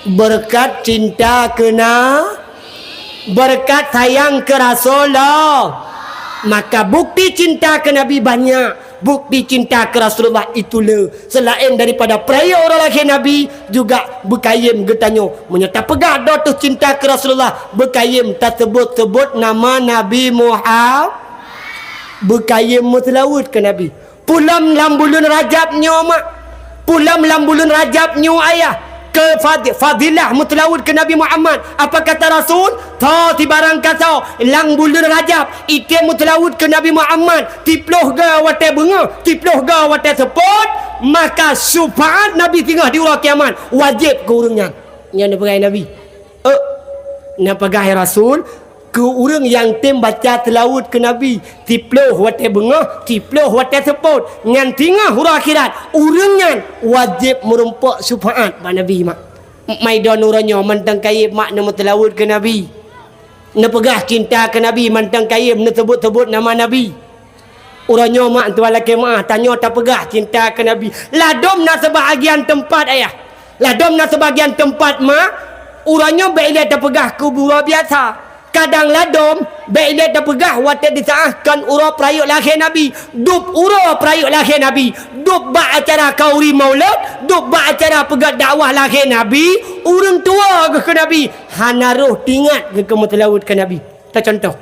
Beureukat cinta keu na, beureukat sayang keu Rasulullah. Maka bukti cinta keu Nabi banyak, bukti cinta keu Rasulullah itu le. Seulaén daripada peurayeuk uroe lahé Nabi, juga beukayém geutanyoe. Meunyoe tapeugah droe teuh cinta keu Rasulullah, beukayém taseubut-seubut nama Nabi Muhammad, beukayém meuseulaweuet keu Nabi. Pulang lam buleuen Rajab nyoe mak, pulang lam buleuen Rajab nyoe ayah, keu fad-, fadilah meuseulaweuet keu Nabi Muhammad. Apa kata Rasul? Tho sibarang kasoe lam buleuen Rajab, item meuseulaweuet keu Nabi Muhammad, siploh goe watée beungoh, siploh goe watée seupôt, maka syeufaat Nabi singoh di uroe kiamat wajéb keu ureuëng nyan. Nyan neupeugah Nabi. Eh, neupeugah Rasul, keu ureuëng nyang tem baca seulaweuet keu Nabi, siploh watée beungoh, siploh watée seupôt, nyan singoh uroe akhirat, ureuëng nyan wajéb meurumpok syeufaat bak Nabi mak. Mai droeneuh uroe nyoe mantong kayém mak neumeuseulaweuet keu Nabi. Neupeugah cinta keu Nabi mantong kayém neuseubut-seubut nama Nabi. Uroe nyoe mak tuan lakée meuah, tanyoe tapeugah cinta keu Nabi. Ladôm na seubahagian teumpat ayah. Ladôm na seubahagian teumpat mak. Uroe nyoe bék ilée tapeugah keu buroe biasa. Kadang ladôm bék ilée tapeugah watée disaát kon uroe peurayeuk lahé Nabi. Dub uroe peurayeuk lahé Nabi. Dub bak acara khanduri maulud, dub bak acara peugét dakwah lahé Nabi. Ureuëng tuwoe geuh keu Nabi hana roh tingat geuh keu meuseulaweuet keu Nabi. Tacontoh.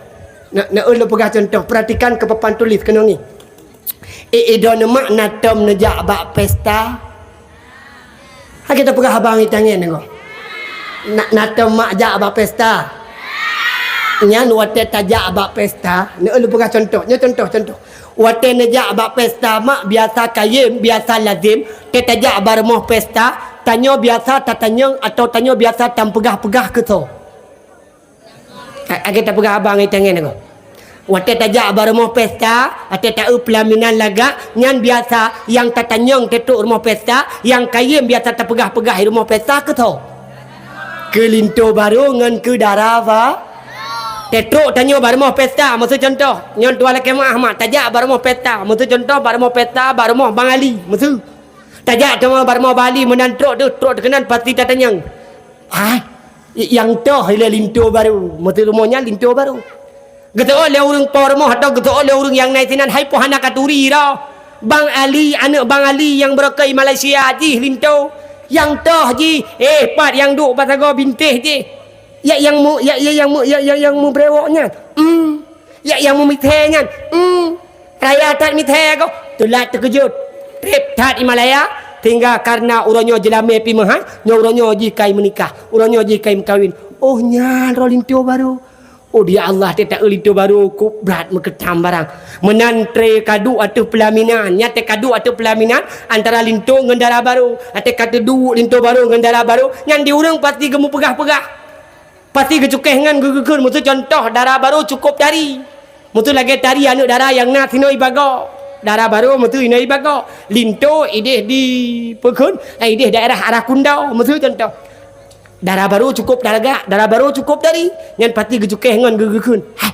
Na, na ulôn peugah contoh, perhatikan keu papan tuléh keunoe nyoe. Eh, eh, droeneuh mak na tom neujak bak pesta. Akhé tapeugah haba ngon tangieng nyoe. Na, na teuma jak bak pesta. Nyan watée tajak bak pesta, nyoe lôn peugah contoh, nyoe contoh, contoh. Watée neujak bak pesta mak biasa kayém, biasa lazem, tée tajak bak rumoh pesta, tanyoe biasa tatanyong atau tanyoe biasa tampeugah-peugah keu soe? A-, akhé tapeugah haba ngon tangieng nyoe. Watée tajak bak rumoh pesta, watée taeu peulaminan lagak, nyan biasa nyang tatanyong teutrok rumoh pesta, nyang kayém biasa tapeugah-peugah di rumoh pesta keu soe? Keu linto barô ngon keu dara ba-, teutrok tanyoe bak rumoh pesta, meuseu contoh. Nyoe tuan lakée meu'ah mak, tajak bak rumoh pesta, meuseu contoh bak rumoh pesta, bak rumoh Bang Ali, meuseu. Tajak teuma bak rumoh Bang Ali meunan trok teuh, trok teuh keunan pasti tatanyong. Ah, nyang toh ilée linto barô. Meuseu rumoh nyan linto barô. Geuseuôt lé ureuëng po rumoh atau geuseuôt lé ureuëng nyang na sinan, hai po hana katuri ro. Bang Ali, aneuëk Bang Ali nyang beurokée Malaysia jih linto. Nyang toh jih, eh, pat nyang duek bak sagoe bintéh jih. Yak nyang mu, yak, yak nyang mu, yak, yak nyang meubrewok nyan. Hmm. Yak nyang meumisée nyan. Hmm. Raya that misée goh, teulat teukeujot. Treb that i Malaya, sehingga karena uroe nyoe jeulamé pih meuhai, nyoe uroe nyoe jih kai meunikah, uroe nyoe jih kai meukawen. Oh nyan roh linto barô. Oh dia Allah, tée taeu linto barô kok brat meukeutam barang. Meunan tré kaduek ateueh peulaminan, nyan tré kaduek ateueh peulaminan antara linto ngon dara barô. Watée ka teuduek linto barô ngon dara barô, nyan di ureuëng pasti geumeupeugah-peugah. Pasti geucukéh ngon geugeukheun, meuseu contoh dara barô cukôp tari. Meuseu lagée tari aneuëk dara nyang na sinoe ibagoe. Dara barô meuseu inoe ibagoe. Linto idéh di peukheun, eh, idéh daerah arah Kundau, meuseu contoh. Dara barô cukôp talagak, dara barô cukôp tari. Nyan pasti geucukéh ngon geugeukheun. Hai.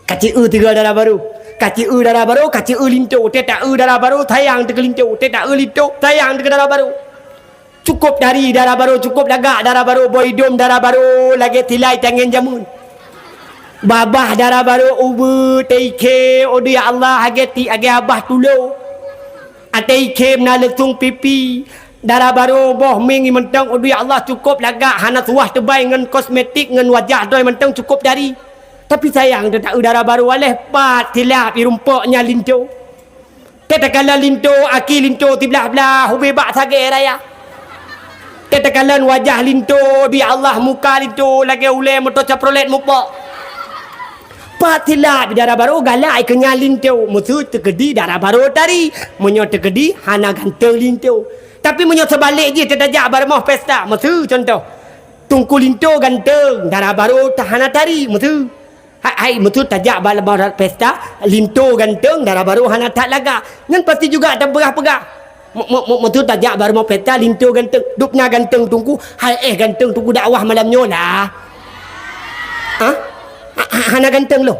Kaceu tiga dara barô. Kaceu dara barô, kaceu linto. Tée taeu dara barô, sayang teuh keu linto. Tée taeu linto, sayang teuh keu dara barô. Cukôp tari dara barô, cukôp lagak dara barô, boh idôm dara barô lagée tilai tangieng jameun. Babah dara barô ubeut, teuikhém, aduh ya Allah, lagée ti, lagée abah tulo. Ateuikhém na leusong pipi. Dara barô boh mieng mantong, aduh ya Allah, cukôp lagak, hana suwah teubai ngon kosmetik, ngon wajah droe mantong cukôp tari. Tapi sayang teuh taeu dara barô, aléh pat silap irumpok nyan linto. Tée takalon linto, aki linto siblah-blah, ubé bak sagée raya. Tée takalon wajah linto, bi Allah muka linto lagée ulée moto Chevrolet mupok. Pat silap dara barô galak keu nyan linto, meuseu teukeudi dara barô tari, meunyoe teukeudi hana ganteng linto. Tapi meunyoe seubalek jih tée tajak bak rumoh pesta, meuseu contoh, teungku linto ganteng, dara barô hana tari, meuseu. Hai, hai, meuseu tajak bak rumoh pesta, linto ganteng, dara barô hana that lagak. Nyan pasti juga tapeugah-peugah. Mu-, mu-, mu-, meuseu tajak bak rumoh pesta, linto ganteng. Dubna ganteng teungku, hai éh ganteng teungku dakwah malam nyoe lah. Hah? Ha-, ha-, hana ganteng lom.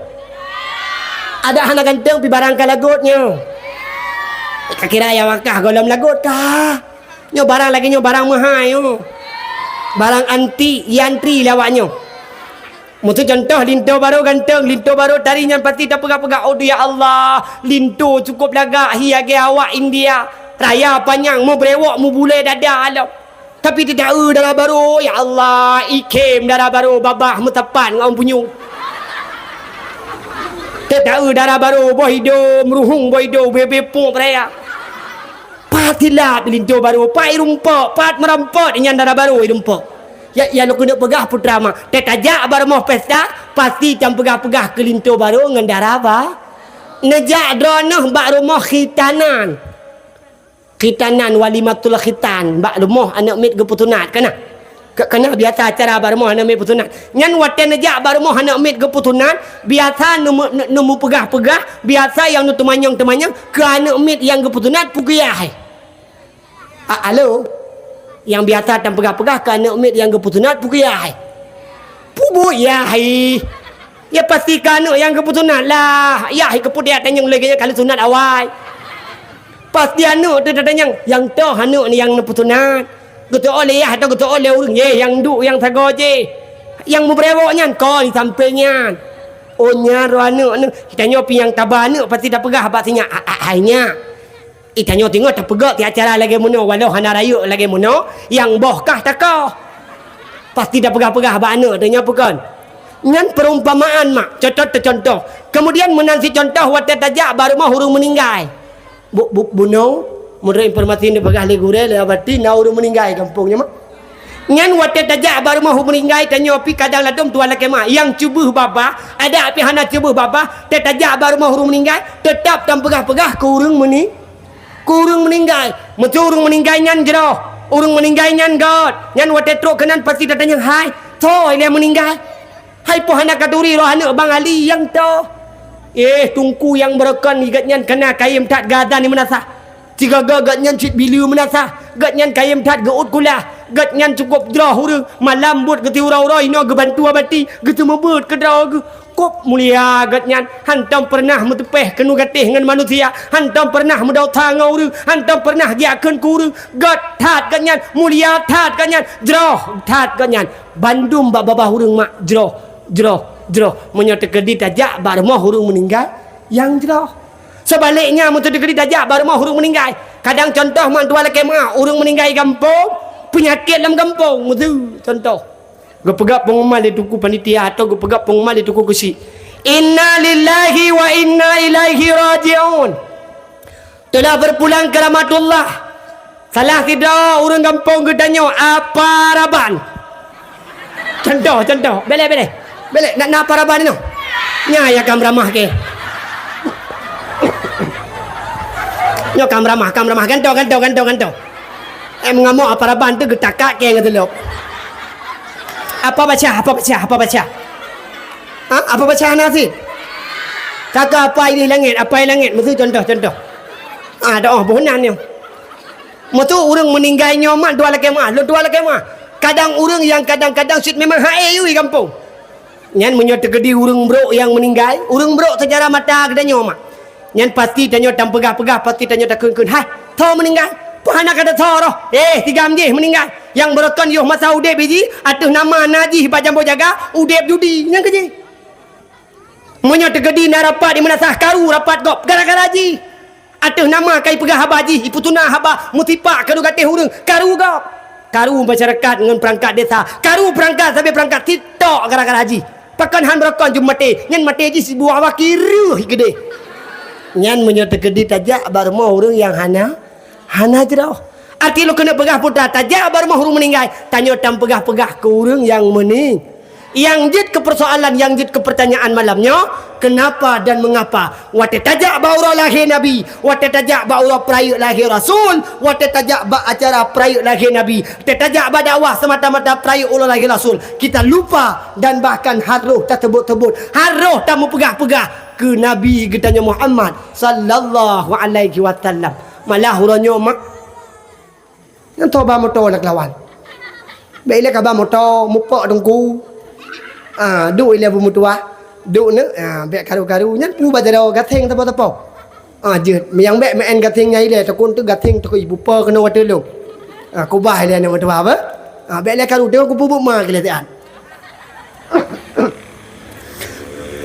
Adak hana ganteng pih barang ka lagot nyoe. Ka kira nyang wakah gohlom lagot kah? Nyoe barang lagée nyoe barang meuhai nyoe. Barang antik, nyang tri lé awak nyoe. Meuseu contoh linto barô ganteng, linto barô tari nyan pasti tapeugah-peugah, "Aduh ya Allah, linto cukôp lagak hi lagée awak India. Raya panyang, meubrewok, meubulée dada lom." Tapi teuta-eu dara barô, ya Allah, ikhém dara barô babah meusapat ngon punyueng. Teuta-eu dara barô boh idôm ruhueng, boh idôm bebe pok raya. Pat silap linto barô, pat irumpok, pat meurampot nyan dara barô irumpok. Ya, ya lôn keuneuk peugah putra ma, tée tajak bak rumoh pesta, pasti tampeugah-peugah keu linto barô ngon dara ba-, neujak droeneuh bak rumoh khitanan. Khitanan, walimatul khitan, bak rumoh aneuëk miet geupeusunat, kana? Ka-, kana biasa acara bak rumoh aneuëk miet peusunat. Nyan watée neujak bak rumoh aneuëk miet geupeusunat, biasa neumu-, neu-, neumeupeugah-peugah, biasa nyang neuteumanyong-teumanyong keu aneuëk miet nyang geupeusunat peue geuyah hai. A-, alo? Nyang biasa tampeugah-peugah keu aneuëk miet nyang geupeusunat peue geuyah hai. Peubuet yah hai. Ya pasti keu aneuëk nyang geupeusunat lah. Yah hai keupeue tanyong lagée nyan ka lheueh sunat awai. Pasti aneuëk teuh tatanyong, nyang toh aneuëk nyang neupeusunat. Geuteuôt lé yah atau geuteuôt lé ureuëng, yeh nyang duek nyang sagoe jih. Nyang meubrewok nyan kon di sampéng nyan. Oh nyan roh aneuëk, aneuëk. Tanyoe pih nyang taba aneuëk pasti tapeugah bak sinyak, "A-, a-, hai nyak." Ih, tanyoe teungoh tapeugah ti acara lagée meunoe, walau hana rayeuk lagée meunoe, nyang boh kah takoh. Pasti tapeugah-peugah bak aneuëk teuh nyan peue kon. Nyan perumpamaan mak, contoh teucontoh. Kemudian meunan sicontoh watée tajak bak rumoh ureuëng meuninggai. Bu-, bu-, bunoe, Meunurot informasi neupeugah lé gurée, lé abati, na ureuëng meuninggai gampông nyoe mah. Nyan watée tajak bak rumoh ureuëng meuninggai, tanyoe pih kadang ladom tuan lakée meuah. Nyang cuboh babah, adak pih hana cuboh babah, teutajak bak rumoh ureuëng meuninggai, teutap tampeugah-peugah keu ureuëng meuni-, keu ureuëng meuninggai. Meuseu ureuëng meuninggai nyan jroh, ureuëng meuninggai nyan gét. Nyan watée trok keunan pasti tatanyong, "Hai, soe ilée meuninggai? Hai, poh hana katuri roh aneuëk Bang Ali nyang toh?" Eh, teungku nyang beurokon, gét nyan kana kayém that geuazan di meunasah. Sigoe-goe gét nyan cit bileue meunasah, gét nyan kayém that geuôt kulah, gét nyan cukôp jroh ureuëng, malam buet geuti uroe-uroe inoe geubantu abati, geuteumeubeuet keudroe geuh. Kôb mulia gét nyan, hantom peureunah meuteupéh keuneuk gatéh ngon manusia, hantom peureunah meudesya ngon ureuëng, hantom peureunah geujak kheun keu ureuëng. Gét that gét nyan, mulia that gét nyan, jroh that gét nyan. Bandum bak babah ureuëng mak jroh, jroh, jroh. Meunyoe teukeudi tajak bak rumoh ureuëng meuninggai, nyang jroh. Seubaleknya, meunyoe teukeudi tajak bak rumoh ureuëng meuninggai, kadang cuntoh mak tuan lakée meuah, ureuëng meuninggai gampông, peunyakét lam gampông, meuseu cuntoh. Geupeugah peunguman lé teungku panitia atau geupeugah peunguman lé teungku keuchik, "Inna lillahi wa inna ilaihi raji'un." Telah berpulang ke rahmatullah. Salah sidroe ureuëng gampông geutanyoe, "Apa raban?" Cuntoh, cuntoh. Belek, belek. Belek, nak na apa raban nyoe? Nya ya kam ramah ke. Nyoe kam ramah, kam ramah. Gantoe, gantoe, gantoe, gantoe. Eh, meungamok apa raban tu geutakak ke ngon teulok. Apa baca, apa baca, apa baca? Ha? Apa baca hana sit? Kaka apa di langit, apa di langit? Meuseu cuntoh, cuntoh. Ah, doa boh nan nyoe. Meuseu ureuëng meuninggai nyoe mak tuan lakée meuah, lôn tuan lakée meuah. Kadang ureuëng nyang kadang-kadang cit memang hai yui gampông. Nyan meunyoe teukeudi ureuëng brok nyang meuninggai, ureuëng brok seujarah mata geutanyoe mak. Nyan pasti tanyoe tampeugah-peugah, pasti tanyoe takheun-kheun, "Hai, soe meuninggai? Peue hana ka teusoe roh? Eh, tigam jih meuninggai. Nyang beurokon yoh masa udeb jih, ateueh nama na jih bak jambo jaga, udeb judi." Nyan keu jih. Meunyoe teukeudi na rapat di meunasah, karu rapat gob gara-gara jih. Ateueh nama ka ipeugah haba jih, ipeutuna haba meusipak keu gatéh ureuëng, karu gob. Karu masyarakat ngon peurangkat desa, karu peurangkat sabe peurangkat, sitok gara-gara jih. Pakon han beurokon jeuem maté, nyan maté jih sibuah hawa kireueh keudeh. Nyan meunyoe teukeudi tajak bak rumoh ureuëng nyang hana, hana jroh. Arti lôn keuneuk peugah putra, tajak bak rumoh ureuëng meuninggai, tanyoe tampeugah-peugah keu ureuëng nyang meuning. Nyang jeuet keu persoalan, nyang jeuet keu pertanyaan malam nyoe, kenapa dan mengapa watée tajak bak uroe lahé Nabi, watée tajak bak uroe peurayeuk lahé Rasul, watée tajak bak acara peurayeuk lahé Nabi, watée tajak bak dakwah semata-mata peurayeuk uroe lahé Rasul, kita lupa dan bahkan harôh taseubut-seubut, harôh tameupeugah-peugah keu Nabi geutanyoe Muhammad sallallahu alaihi wasallam. Malah uroe nyoe mak Nyang toh ba moto na keulawan. Bèk ilèe ka ba moto, mupok teungku. Ah, duek ilèe beumeutuah. Duek neuk, ah, bèk karu-karu. Nyan peue ba jaroe gaseng sapo-sapo. Ah, jeuet. Meunyo bèk meu'en gaseng nyan ilèe, takot teuk gaseng takot ibupo keunoe watèe lôn. Ah, kubah ilèe aneuk meutuah apa? Ah, bèk ilèe karu, teungoh kupeubuet ma ilèe siat.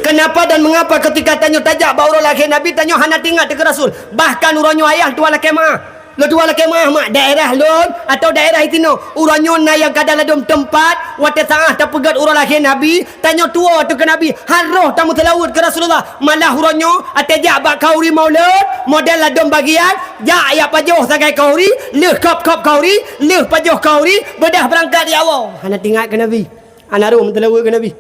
Kenapa dan mengapa ketika tanyoe tajak bak uroe lahé Nabi, tanyoe hana teuingat keu Rasul? Bahkan uroe nyoe ayah tuan lakèe meu'ah. Lôn tuan lakèe meu'ah mak daerah lôn atau daerah itinoe. Uroe nyoe na nyang ka dalam teumpat, watèe saát tapeugèt uroe lahé Nabi, tanyoe tuwo ateueh keu Nabi, harôh tameuseulaweuet keu Rasulullah. Malah uroe nyoe, watèe jak bak khanduri maulud, model ladôm bagian, jak jak pajoh sagai khanduri, lheueh khop-khop khanduri, lheueh pajoh khanduri, beudah beurangkat di awai. Hana teuingat keu Nabi. Hana rôh meuseulaweuet keu Nabi.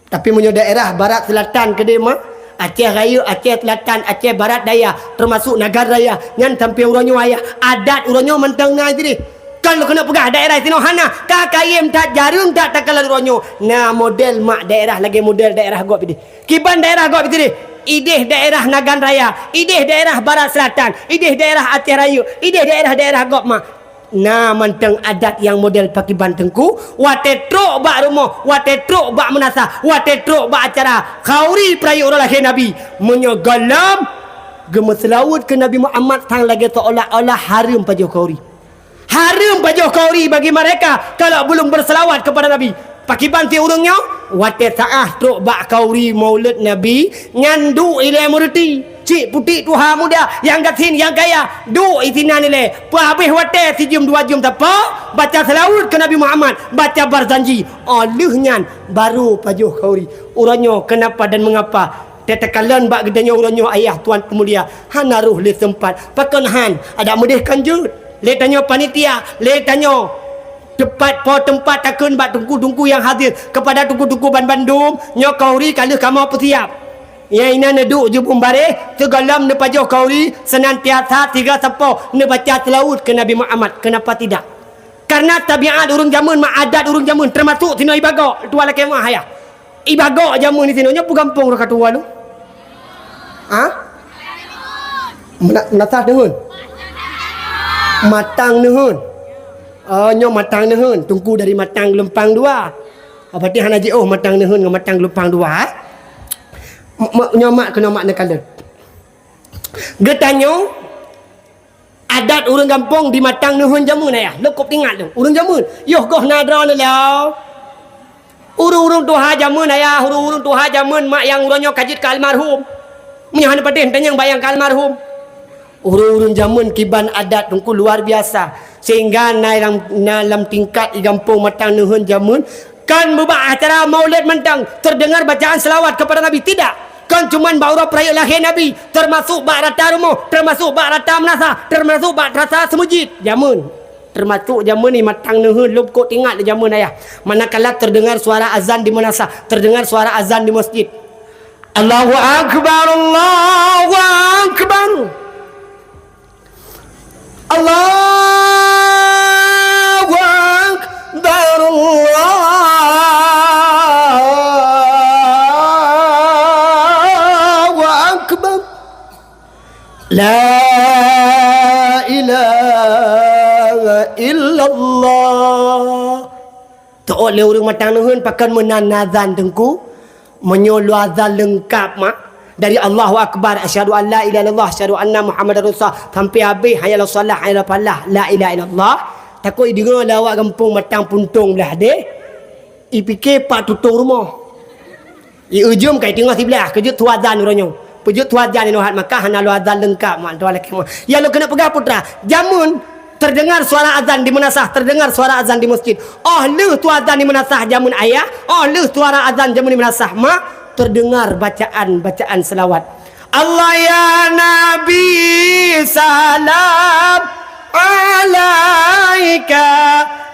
Tapi meunyoe daerah barat selatan keudéh mah, Aceh Rayeuk, Aceh Selatan, Aceh Barat Daya, teumasuk Nagan Raya, nyan sampoe uroe nyoe ayah, adat uroe nyoe mantong na sidéh. Kon lôn keuneuk peugah daerah sinoe hana, ka kayém that, jareueng that takalon uroe nyoe. Na model mak daerah lagèe model daerah gob idéh. Kiban daerah gob sidéh, idéh daerah Nagan Raya, idéh daerah Barat Selatan, idéh daerah Aceh Rayeuk, idéh daerah-daerah gob mak. Na mantong adat nyang model pakiban teungku, watèe trok bak rumoh, watèe trok bak meunasah, watèe trok bak acara khanduri peurayeuk uroe lahé Nabi. Meunyoe gohlom geumeuseulaweuet keu Nabi Muhammad sang lagèe seolah-olah hareuem pajoh khanduri. Hareuem pajoh khanduri bagi mereka kalau belum berselawat kepada Nabi. Pakiban si ureueng nyoe, watèe saát trok bak khanduri maulud Nabi, nyan duek ilèe meureuti. Cit putik tuha muda, nyang gasien, nyang kaya, duek isinan ilèe. Peuhabéh watèe sijeuem dua jeuem sapo, baca seulaweuet keu Nabi Muhammad, baca barzanji. Óh lheueh nyan, barô pajoh khanduri. Uroe nyoe, kenapa dan mengapa Teuteukalen bak geutanyoe uroe nyoe ayah tuan peumulia, hana roh lé seumpat. Pakon han, adak meudeh kan jeuet. Lé tanyoe panitia, lé tanyoe teumpat po teumpat takheun bak teungku-teungku nyang hadir, keupada teungku-teungku banmandum, nyoe khauri ka lheueh kamoe peusiab. Nyang inan neuduek jibeueng bareh, sigohlom neupajoh khauri, seunantiasa siga sapo neubaca seulaweuet keu Nabi Muhammad. Keunapa tidak? Kareuna tabiat ureuëng jameun, ma adat ureuëng jameun, teumasok sinoe Ibagok, tuan lakée meuah ayah. Ibagok jameun di sinoe, nyoe peue gampông raka tuan tu? Ha? Mena-, Meunasah Neuheun? Matang Neuheun. Oh, nyoe Matang Neuheun, teungku dari Matang Geulumpang Dua. Oh, berarti hana jiôh Matang Neuheun ngon Matang Geulumpang Dua, eh? M-, m-, nyoe mak keunoe mak neukalon. Geutanyoe adat ureuëng gampông di Matang Neuheun jameun ayah. Lôn kôb teuingat lôn. Ureuëng jameun, yoh goh na droeneuh lom. Ureuëng-ureuëng tuha jameun ayah, ureuëng-ureuëng tuha jameun mak nyang uroe nyoe ka jeuet keu almarhum. Meunyoe hana patéh tanyong bak nyang ka almarhum. Ureuëng-ureuëng jameun kiban adat teungku luar biasa. Sehingga na lam, na lam tingkat di gampông Matang Neuheun jameun, kon bak acara maulid mantong, terdengar bacaan selawat kepada Nabi, tidak. Kon cuman bak uroe peurayeuk lahé Nabi, teumasok bak rata rumoh, teumasok bak rata meunasah, teumasok bak rata seumeujid. Jameun. Teumasok jameun di Matang Neuheun, lôn kôb teuingat lé jameun ayah. Manakala terdengar suara azan di meunasah, terdengar suara azan di masjid. Allahu Akbar, Allahu Akbar. Allahu Akbar, Allahu Akbar. La ilaha illallah. Teuôt lé ureuëng Matang Neuheun pakon meunan azan teungku. Meunyoe lôn azan leungkab mak, dari Allahu Akbar, asyhadu an la ilaha illallah, asyhadu anna Muhammadar Rasulullah, sampai habéh hayya 'alas shalah, hayya 'alal falah, la ilaha illallah, takot ideungoe lé awak gampông Matang Puntông blah deh, ipike pat tutong rumoh. I ujong kai teungoh siblaih, keujeuet su azan uroe nyoe. Peujeuet su azan inoe hat Makkah hana lôn azan leungkab mak tuan lakée meuah. Ya lôn keuneuk peugah putra, jameun terdengar suara azan di meunasah, terdengar suara azan di masjid. Óh lheueh su azan di meunasah jameun ayah, óh lheueh suara azan jameun di meunasah mak, terdengar bacaan-bacaan selawat. Allah ya Nabi salam alaika,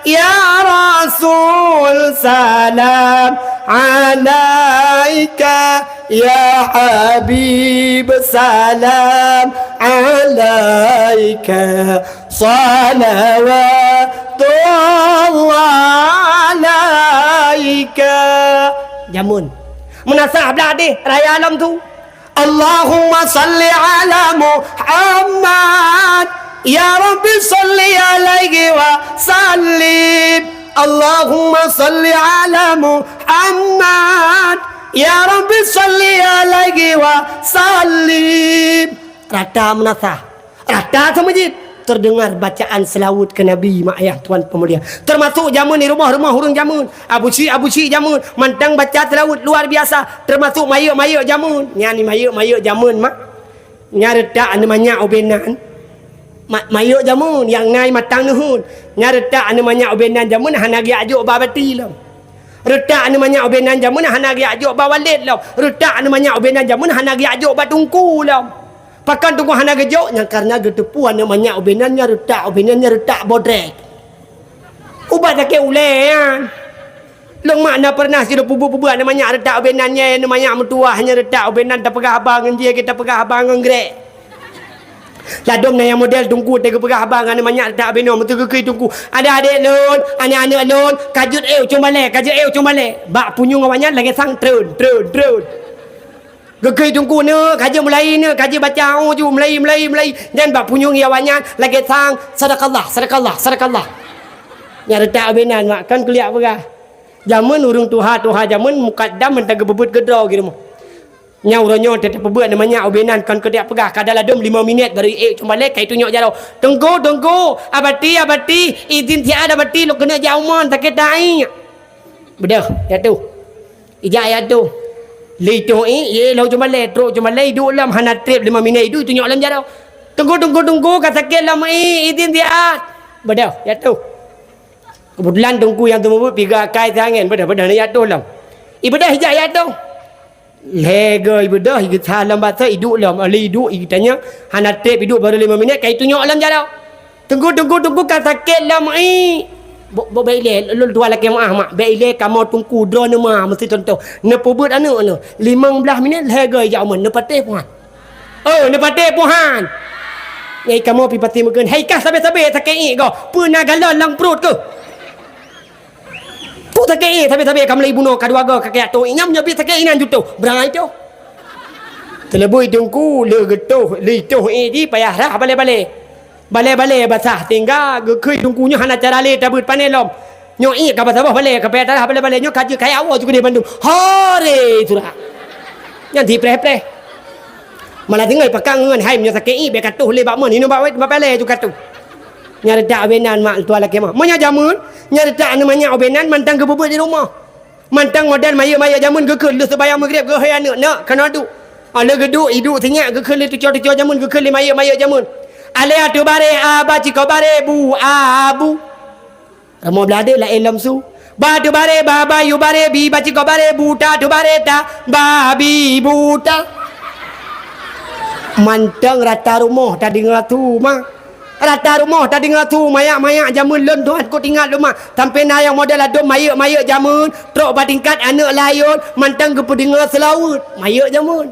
ya Rasul salam alaika, ya Habib salam alaika, salawatullah alaika. Jameun. Meunasah blah deh, raya lom su. Allahumma salli ala Muhammad. Ya Rabbi salli alaihi wa sallim. Allahumma salli ala Muhammad. Ya Rabbi salli alaihi wa sallim. Rata meunasah. Rata seumeujid terdengar bacaan seulaweuet keu Nabi mak ayah tuan peumulia. Teumasok jameun di rumoh-rumoh ureuëng jameun. Abu Syik, Abu Syik jameun mantong baca seulaweuet luar biasa. Teumasok mayeuek-mayeuek jameun. Nyan mayeuek-mayeuek jameun mak. Nyan reutak aneuk manyak ubé nan. Ma-, mayeuek jameun nyang na i Matang Neuheun. Nyan reutak aneuk manyak ubé nan jameun hana geujak jok bak bati lom. Reutak aneuk manyak ubé nan jameun hana geujak jok bak walét lom. Reutak aneuk manyak ubé nan jameun hana geujak jok bak teungku lom. Pakon teungku hana geujok? Nyang kareuna geuteupeue aneuk manyak ubé nan nyan reutak, ubé nan nyan reutak bodrek. Ubat sakét ulée nyan. Lôn mak na peureunah sidroe peubuet-peubuet aneuk manyak reutak ubé nan nyan, aneuk manyak meutuwah nyan reutak ubé nan tapeugah haba ngon jih, tapeugah haba ngon grek. Ladôm na nyang model teungku teuka peugah haba ngon aneuk manyak reutak ubé nan, meuteukeu teungku. Ada adék lôn, aneuk-aneuk lôn, ka jeuet éh u Cong Balé, ka jeuet éh u Cong Balé. Bak punyueng awaknyan lagée sang treun, treun, treun. Geukheun teungku neuk, ka jeuet mulai neuk, ka jeuet baca, oh, ju mulai, mulai, mulai. Nyan bak punyueng awaknyan lagée sang, sadaqallah, sadaqallah, sadaqallah. Nyan reutak ubé nan mak, kon kuliak peugah. Jameun ureuëng tuha-tuha jameun mukaddam mantong geupeubuet keudroe di rumoh. Nyang uroe nyoe teupeubeuet aneuk manyak ubé nan kon kuliak peugah, ka ladôm limong minét baru ék Cong Balé ka itunyok jaroe. Teungku, teungku, abati, abati, idin siat abati, lôn keuneuk jak u mon sakét tahi. Beudôh, ya tu. Ijak ya tu. Lé itoh i, ye lhok Cong Balé, trok Cong Balé, iduek lom hana treb lima minét iduek itunyok lom jaroe. Teungku, teungku, teungku, ka sakét lom i, idin siat. Beudôh, ya tu. Keubeutulan teungku nyang teumeubuet piga akai siangén, beudôh, beudôh, ya tu lom. I beudôh ijak ya tu. Lhèe goe beudôh, igeutha lom basoe, iduek lom. Óh lheueh iduek, igeutanyong, hana trép iduek, baru lima minit, ka itunyok lom jaroe. Teungku, teungku, teungku, ka sakét lom, ih. Bo-, bo-, bèk ilèe, lôn tuan lakèe meu'ah, mak. Bèk ilèe kamoe teungku, droeneuh ma, meusti contoh. Neupeubuet aneuk neuh. Limong blaih minit, lhèe goe jak umeuen, neupatéh puhan. Oh, neupatéh puhan. Nyai kamoe pi pasti meukeun, "Hai kah sabé-sabé sakét iek goe, peue na galon lam pruet keuh?" Peue sakét iek sabé-sabé ka meulai bunoe ka dua goe ka kajak tôh iek nyan, nyoe pi sakét inan jutôh. Beurangkai toh. Teuleubui teungku, lé geutôh, lé itôh iek jih payah rhah balèe-balèe. Balèe-balèe basah sehingga geukheun teungku nyoe hana cara lé tabeuet pané lom. Nyoe iek ka basaboh balèe, ka payah tarhah balèe-balèe nyoe ka jeuet kaya awai ju keudeh bandum. Hore surak. Nyan sipreh-preh. Malah tinggai pakang ngon hai meunyoe sakét iek bèk ka tôh lé bak mon, hinoe bak wét, bak palèe ju ka tôh. Nyan reutak ubé nan mak tuan lakèe meu'ah. Meunyoe jameun, nyan reutak aneuk manyak ubé nan mantong geupeubuet di rumoh. Mantong model mayeuek-mayeuek jameun geukheun lheueh seubayang Maghrib geuhôi aneuk, "Neuk, keunoe duek." Óh lheueh geuduek, iduek sinyak geukheun lé tuco-tuco jameun, geukheun lé mayeuek-mayeuek jameun. Alèh ateueh baré, a ba cikoh baré, bu, a bu. Rumoh blah deuek laén lom su. Ba ateueh baré, ba, ba yue baré, bi ba cikoh baré, bu ta ateueh baré ta, babi buta. Mantong rata rumoh tadeungoe su, ma. Rata rumoh tadeungoe su, mayak-mayak jameun lôn tuan kok teuingat lôn, ma. Sampoe na nyang model ladôm mayeuek-mayeuek jameun, trok bak tingkat aneuk layôn, mantong geupeudeungoe seulaweuet. Mayeuek jameun.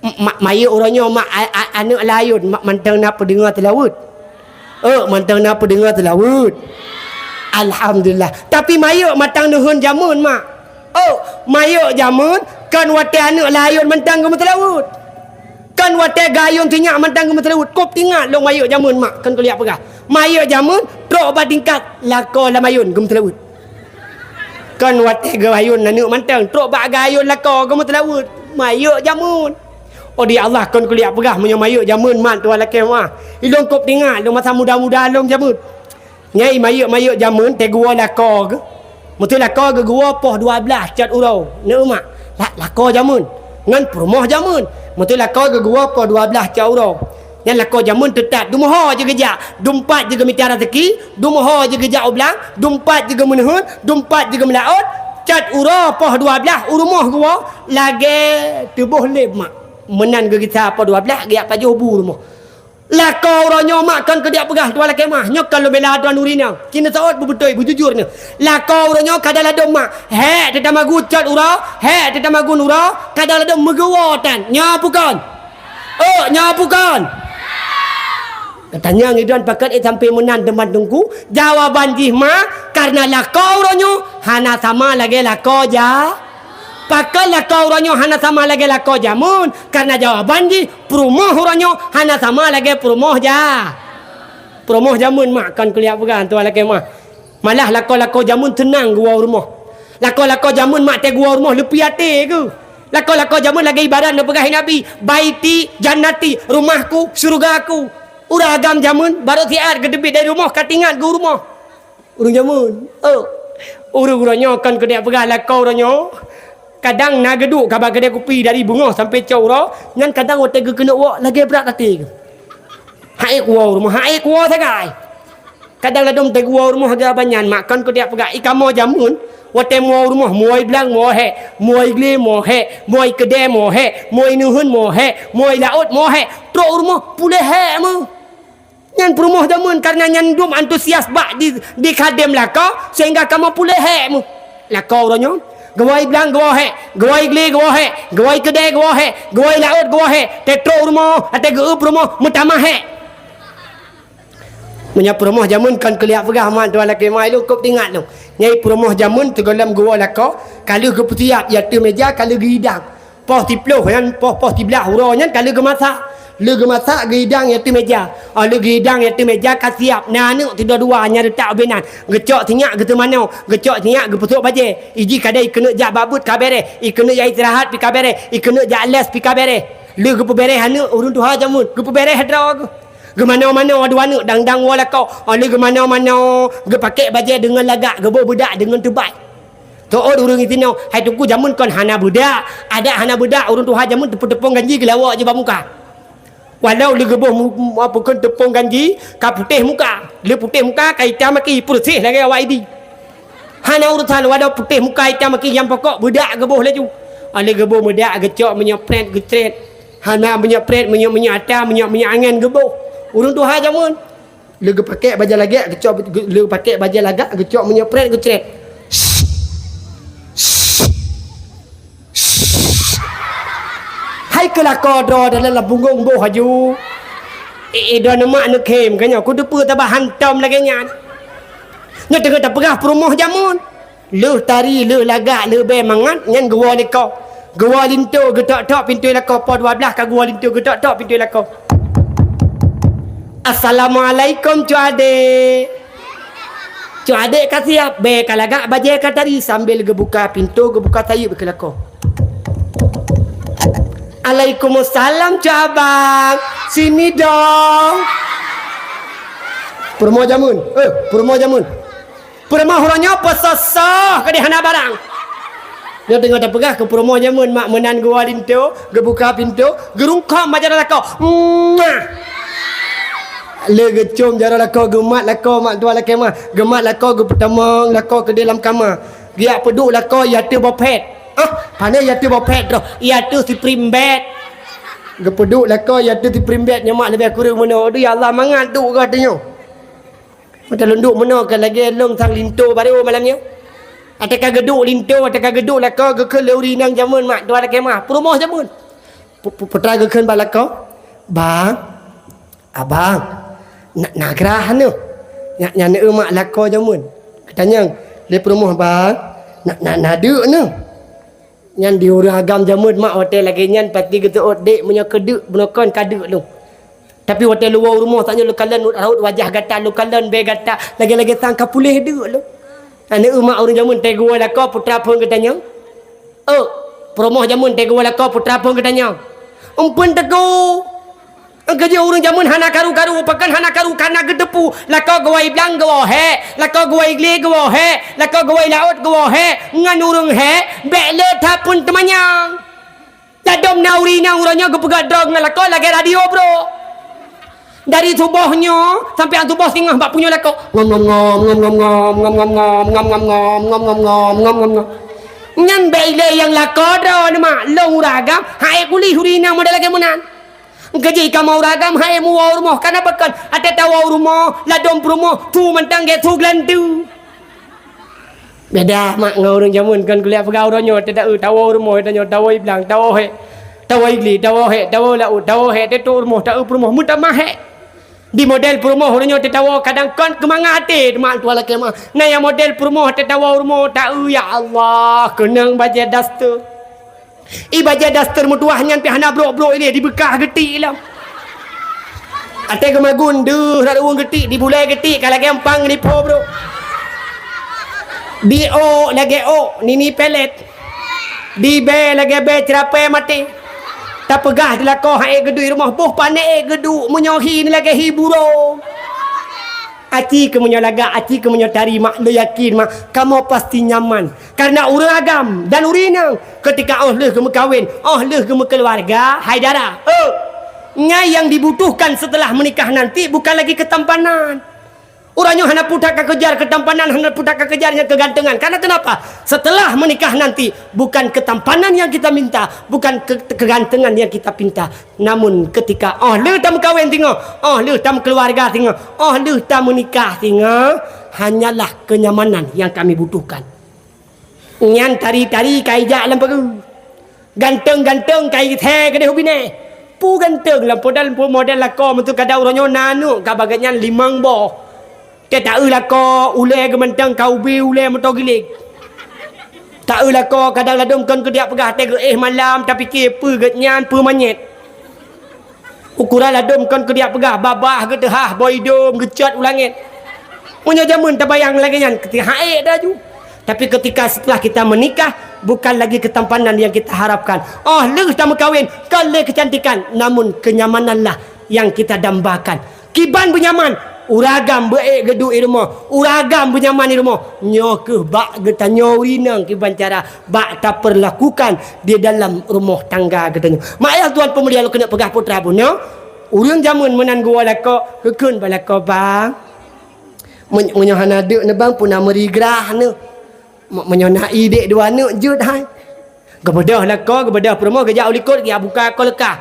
Ma-, mayeuek uroe nyoe, mak, a-, a-, aneuk layôn, mak, mantong na peudeungoe seulaweuet. Oh, mantong na peudeungoe seulaweuet. Alhamdulillah. Tapi mayeuek mantong neuheun jameun, mak. Oh, mayeuek jameun kon watèe aneuk layôn mantong geumeuseulaweuet. Kon watèe gayôn sinyak mantong geumeuseulaweuet. Kop teuingat lôn mayeuek jameun, mak, kon kuliak peugah. Mayeuek jameun trok bak tingkat lakoe lam ayôn geumeuseulaweuet. Kon watèe geuayôn aneuk mantong, trok bak geuayôn lakoe geumeuseulaweuet. Mayeuek jameun. Oh, di Allah, kon kuliak peugah meunyoe mayeuek jameun mat tuan lakèe meu'ah. Ilôn kop teuingat lôn masa muda-muda lôn jameun. Nyai mayeuek-mayeuek jameun teuguwoe lakoe geuh. Meuteu lakoe geuguwoe poh dua blaih cot uroe. Neuh mak, la-, lakoe jameun. Ngon peurumoh jameun. Meuteu lakoe geuguwoe poh dua blaih cot uroe. Nyan lakoe jameun teutat, dumeuho jih geujak, dumpat jih geumita raseuki, dumeuho jih geujak u blang, dumpat jih geumeuneuen, dumpat jih geumeulaôt, cot uroe poh dua blaih u rumoh geuwoe, lagèe teuboh lé mak. Meunan geugisa poh dua blaih geujak pajoh bu rumoh. Lakoe uroe nyoe mak kon keudiak peugah tuan lakèe meu'ah, nyoe kon lôn bela droeneuh ureueng inong. Ci neuseuôt beubeutôi, beujujur neuh. Lakoe uroe nyoe kadang ladôm mak, hék teutamagun cot uroe, hék teutamagun uroe, kadang ladôm meugeuwoe tan. Nyoe peue kon? Oh, nyoe peue kon? Katanyong idon pakon ék sampoe meunan teuma teungku? Jawaban jih ma, kareuna lakoe uroe nyoe hana sama lagèe lakoe ja-, pakon lakoe uroe nyoe hana sama lagèe lakoe jameun? Kareuna jawaban jih peurumoh uroe nyoe hana sama lagèe peurumoh ja-, peurumoh jameun mak kon kuliak peugah tuan lakèe meu'ah. Malah lakoe-lakoe jameun seunang geuwoe u rumoh. Lakoe-lakoe jameun mak teuguwoe u rumoh leupie até geuh. Lakoe-lakoe jameun lagèe ibarat neupeugah Nabi, "Baiti jannati, rumahku, syurgaku." Ureueng agam jameun barô siat geuteubiet dari rumoh ka teuingat geuh u rumoh. Ureueng jameun, oh, ureueng uroe nyoe kon keuneuk peugah lakoe uroe nyoe. Kadang na geuduek ka bak keudè kupi dari beungoh sampoe cot uroe, nyan kadang watèe geukeuneuk woe lagèe brat até geuh. Hana ék kuwoe u rumoh, hana ék kuwoe sagai. Kadang ladôm teuguwoe u rumoh lagèe banyan mak kon keuneuk peugah, i kamoe jameun, watèe muwoe u rumoh, muwoe blang muwoe hék, muwoe glé muwoe hék, muwoe keudè muwoe hék, muwoe neuheun muwoe hék, muwoe laôt muwoe hék, trok u rumoh puléh hék meuh. Nyan peurumoh jameun kareuna nyan dum antusias bak di, di khadém lakoe sehingga kamoe puléh hék meuh. Lakoe uroe nyoe, geuwoe blang geuwoe hék, geuwoe glé geuwoe hék, geuwoe keudè geuwoe hék, geuwoe laôt geuwoe hék, teutrok u rumoh, watèe geu-eu peurumoh meutamah hék. Meunyoe peurumoh jameun kon keuliak peugah mak tuan lakèe mak ilôn kop teuingat lôn. Nyai peurumoh jameun sigohlom geuwoe lakoe, ka lheueh geupeusiap i ateueh meuja ka lheueh geuidang. Poh siploh nyan, poh, poh siblaih uroe nyan ka lheueh geumasak. Lheueh geumasak geuidang i ateueh meuja. Óh lheueh geuidang i ateueh meuja ka siap. Na aneuk sidua-dua nyang reutak ubé nan. Geucok sinyak geuteumanoe, geucok sinyak geupeusok bajèe. Iji kadang ikeuneuk jak bak beuet ka bèrèh, ikeuneuk jak istirahat pi ka bèrèh, ikeuneuk jak les pi ka bèrèh. Lheueh geupeubèrèh aneuk ureueng tuha jameun, geupeubèrèh droe geuh. Geumanoe-manoe dua aneuk dang-dang woe lakoe. Óh lheueh geumanoe-manoe, geupakèk bajèe deungon lagak, geuboh beudak deungon teubai. Teuôt ureueng disinoe, hai teungku jameun kon hana beudak. Adak hana beudak, ureueng tuha jameun teupeu-teupông ganji geulawok jih bak muka. Walau lheueh geuboh mu-, mu-, apa kon teupông ganji, ka putéh muka. Lheueh putéh muka, ka itam aki, peureuseh lagèe awak Idi. Hana urusan walau putéh muka itam aki nyang pokok beudak geuboh laju. Óh lheueh geuboh meudak, geucok meunyoe prét geucrét. Hana meunyoe prét, meunyoe, meunyoe ata, meunyoe, meunyoe angén geuboh. Ureuëng tuha jameun. Lé geupakèk bajèe lagak, geucok, ge-, lé geupakèk bajèe lagak, geucok meunyoe prét geucrét. Hai keu lakoe droe dalam, lam punggong boh aju. Eh, eh, droeneuh mak neukhém keu nyoe, kuteupeue tabah hantom lagèe nyan. Nyoe teungoh tapeugah peurumoh jameun. Lheueh tari, lheueh lagak, lheueh bèe mangat, nyan geuwoe lakoe. Geuwoe linto, geutok-tok pintoe lakoe, poh dua blaih ka geuwoe linto, geutok-tok pintoe lakoe. "Assalamualaikum, Cut Adek." Cut Adek ka siap, bèe ka lagak, bajèe ka tari, sambil geubuka pintoe, geubuka sayeuep keu lakoe. "Alaikumussalam, Cut Abang. Sini dong." Peurumoh jameun, eh, peurumoh jameun. Peurumoh uroe nyoe peusoh-soh keudéh hana barang. Nyoe teungoh tapeugah keu peurumoh jameun, mak meunan geuwoe linto, geubuka pintoe, geurungkôm bak jaroe lakoe. Muah! Lé geucôm jaroe lakoe, geumat lakoe, mak tuan lakèe meuah. Geumat lakoe, geupeutamong lakoe keudéh lam kama. Geujak peuduek lakoe, i ateueh bopet. Ah, pané i ateueh bopet droe, i ateueh spring bed. Geupeuduek lakoe i ateueh spring bed, nyan mak leubeh kureueng meunoe. Aduh, ya Allah, mangat duek geuh tanyoe. Meutalon duek meunoe ka lagèe lôn sang linto barô malam nyoe. Watèe ka geuduek linto, watèe ka geuduek lakoe, geukheun lé ureueng inong jameun, mak tuan lakèe meuah, peurumoh jameun. Pu-, pu-, putra geukheun bak lakoe, "Bang, Abang, na, na grah neuh." Nyan, nyan eu mak lakoe jameun. Geutanyong lé peurumoh, "Bang, na, na, na deuk neuh?" Nyan di ureueng agam jameun mak watèe lagèe nyan pasti geuseuôt, "Dek, meunyoe keu deuk, bunoe kon ka deuk lôn." Tapi watèe lôn woe u rumoh, tanyoe lôn kalon raut wajah gata, lôn kalon bèe gata, lagèe-lagèe sang ka puléh deuk lôn. Aneuk mak ureueng jameun teuh geuwoe lakoe, putra phôn geutanyong. "Ôk, peurumoh jameun teuh geuwoe lakoe, putra phôn geutanyong. Empeuen teuku?" Engkeuh jih ureueng jameun hana karu-karu, pakon hana karu, kana geuteupeue. Lakoe geuwoe i blang geuwoe hék, lakoe geuwoe i glé geuwoe hék, lakoe geuwoe i laôt geuwoe hék, ngon ureueng hék, bèk lé that phôn teumanyong. Ladôm na ureueng inong uroe nyoe geupeugah droe ngon lakoe lagèe radio brôk. Dari suboh nyoe sampoe an suboh singoh bak punyueng lakoe. Ngom, ngom, ngom. Nyan bèk ilèe nyang lakoe droeneuh mak, lôn ureueng agam, han ék kuléh ureueng inong model lagèe meunan. Engkeuh jih kamoe ureueng agam han ék meuwoe u rumoh, kana pakon, watèe tawoe u rumoh, ladôm peurumoh, su mantong gèt su geulanteue. Beda mak ngon ureueng jameun, kon kuliah peugah uroe nyoe, teuta-eu tawoe u rumoh, tanyoe tawoe i blang, tawoe hék, tawoe i glé, tawoe hék, tawoe laôt, tawoe hék, teutok u rumoh, ta-eu peurumoh, meutamah hék. Di model peurumoh uroe nyoe teuta woe kadang kon keumangat até, mak tuan lakèe meuah. Na nyang model peurumoh teuta woe u rumoh, ta-eu, ya Allah, keunong bajèe daster. I bajèe daster meutuwah nyan pih hana brôk-brôk ilèe, dibeukah geutik lom. Watèe geumagun deuh rot ureueng geutik, dibulèe geutik ka lagèe umpang ngon ipo brôk. Diôk lagèe ôk nini pelet. Dibèe lagèe bèe ceurapèe maté. Tapeugah di lakoe han ék geuduek i rumoh, boh pane ék geuduek meunyoe hi lagèe hi burông. Aci keuh meunyoe lagak, aci keuh meunyoe tari mak, lôn yakin mak, kamoe pasti nyaman. Karena ureueng agam dan ureueng inong ketika óh lheueh geumeukawen, óh lheueh geumeukeuluwarga, hai dara. Nyan nyang dibutuhkan setelah menikah nanti bukan lagi ketampanan. Uroe nyoe hana peue that ka keujar ketampanan, hana peue that ka keujar nyang keugantengan. Karena kenapa? Setelah menikah nanti, bukan ketampanan yang kita minta, bukan ke-, kegantengan yang kita pinta. Namun ketika óh lheueh tameukawen singoh, óh lheueh tameukeuluwarga singoh, óh lheueh tameunikah singoh, hanyalah kenyamanan yang kami butuhkan. Nyan tari-tari ka ijak lam peue. Ganteng-ganteng ka isé keudéh u binéh. Peue ganteng lam podal, peue model lakoe meunteuk kadang uroe nyoe na aneuk ka bagat nyan limong boh. Teuta-eu lakoe ulèe geumantong ka ubé ulèe moto giléng. Ta-eu lakoe kadang ladôm kon keudiak peugah teuh geuéh malam tapike peue gét nyan peue manyét. Ukuran ladôm kon keudiak peugah babah geuteuhah boh idôm geucot u langét. Meunyoe jameun tabayang lagèe nyan keutika han ék laju. Tapi ketika setelah kita menikah bukan lagi ketampanan yang kita harapkan. Óh lheueh tameukawen kon lé keucantikan namun kenyamananlah yang kita dambakan. Kiban beunyaman, ureueng agam beu-ék geuduek i rumoh, ureueng agam beunyaman i rumoh. Nyoe kheueh bak geutanyoe ureueng inong kiban cara bak tapeurlakukan di dalam rumoh tangga geutanyoe. Mak ayah tuan peumulia lôn keuneuk peugah putra bunoe, ureueng jameun meunan geuwoe lakoe, geukheun bak lakoe, "Bang, meunyoe hana deuk neuh bang, peue na meurigrah neuh. Meunyoe na idék dua neuk jeuet hai." Geubeudôh lakoe, geubeudôh peurumoh, geujak u likot, geujak buka kulkas.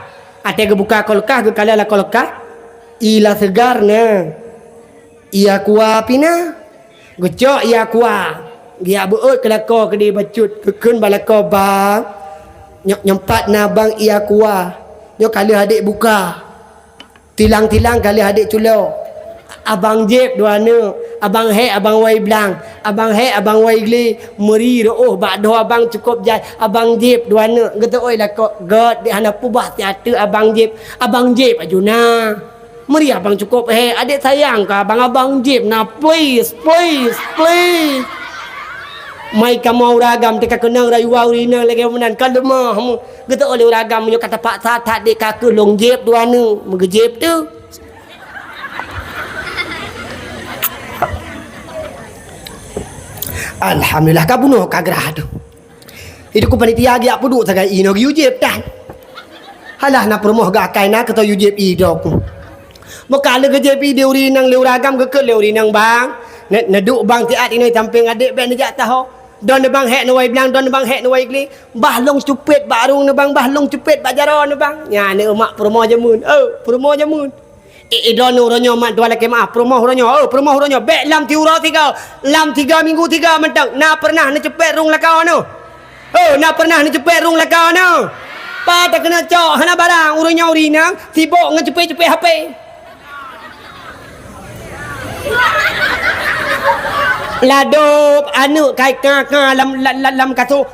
Watèe geubuka kulkas, geukalon lam kulkas, ie lam seugar na. Ie aqua pih na. Geucok ie aqua. Geujak beuôt keu lakoe keudéh bacut, geukheun bak lakoe, "Bang, nyoe, nyoe pat na bang ie aqua. Nyoe ka lheueh adék buka. Tilang-tilang ka lheueh adék culok. Abang jieb dua aneuk, abang hék abang wai blang, abang hék abang wai glé, meuri reuôh bak dhoe abang cukôp jai, abang jieb dua aneuk." Geuteuôt lakoe, "Göt, dék hana peubah siat teuk abang jieb, abang jieb aju na. Meuri abang cukôp hék, adék sayang keu abang, abang jieb na, please, please, please." Mai kamoe ureueng agam teuka keunong rayuwa ureueng inong lagèe meunan, ka leumah mu. Geuteuôt lé ureueng agam, "Meunyoe ka tapaksa that, dék, ka keuh lôn jieb dua aneuk." Meugeujieb teuh. Alhamdulillah, ka bunoe ka grah teuh. Itu ku panitia geujak peuduek sagai inoe geuyue jieb tan. Halah na peurumoh geuakai na keu toh yue jieb ie dok. Meuka lé geujieb ie di ureueng inong lé ureueng agam geukheun lé ureueng inong, "Bang, ne-, neuduek bang siat inoe sampéng adék bèk neujak saho. Droeneuh bang hék neuwai blang, droeneuh bang hék neuwai glé. Bah lôn cupet bak rueng neuh bang, bah lôn cupet bak jaroe neuh bang." Nyan aneuk mak peurumoh jameun. Oh, peurumoh jameun. Eh, eh, droeneuh uroe nyoe mak tuan lakèe meu'ah, peurumoh uroe nyoe, oh, peurumoh uroe nyoe, bèk lam siuroe sigoe, lam tiga minggu tiga mantong, na peureunah neucupet rueng lakoe neuh. Oh, na peureunah neucupet rueng lakoe neuh. Pat takeuneuk cok, hana barang, uroe nyoe ureueng inong sibok ngon cupet-cupet H P. Ladôm aneuk kai ka-ka lam, lam, lam, lam kasô.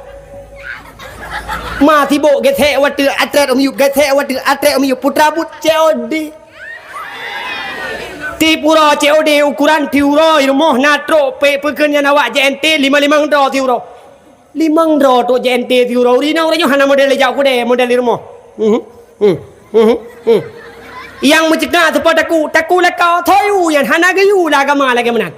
Ma sibok gesek watèe atrét Umi Yup, gesek watèe atrét Umi Yup, putra but C O D. Tiep uroe C O D ukuran tiep uroe, rumoh na trok, pèk peue kheun nyan awak J N T lima limong droe tiep uroe. Limong droe trok J N T tiep uroe, ureueng inong uroe nyoe hana model ijak u keudè, model di rumoh. Mhm, mhm, mhm, mhm. Nyang meuceuka seupôt takue, takue lakoe, soe yue nyan hana geuyue lam agama lagèe meunan.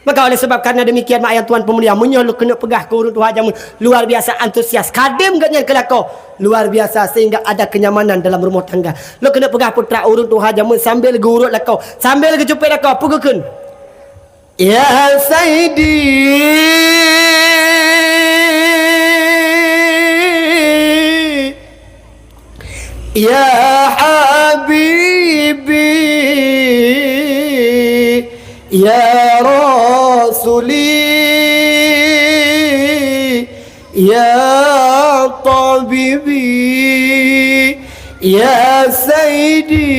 Maka oleh sebab karena demikian, mak ayah tuan peumulia, meunyoe lôn keuneuk peugah keu ureueng tuha jameun, luar biasa antusias. Khadém geuh nyan keu lakoe, luar biasa sehingga ada kenyamanan dalam rumah tangga. Lôn keuneuk peugah putra ureueng tuha jameun sambil geuurôt lakoe, sambil geucupet lakoe, peue geukheun? Ya Saidi, ya Habibi, ya Rasuli, ya Tabibi, ya Saidi,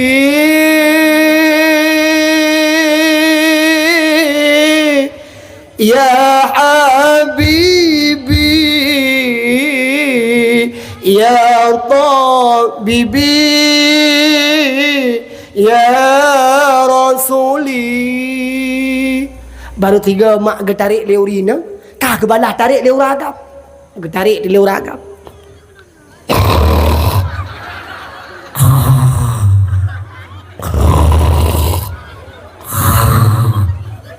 ya Habibi, ya Tabibi, ya Rasuli. Baru tiga mak geutarek lé ureueng inong, ka geubalah tarek lé ureueng agam. Geutarek lé ureueng agam.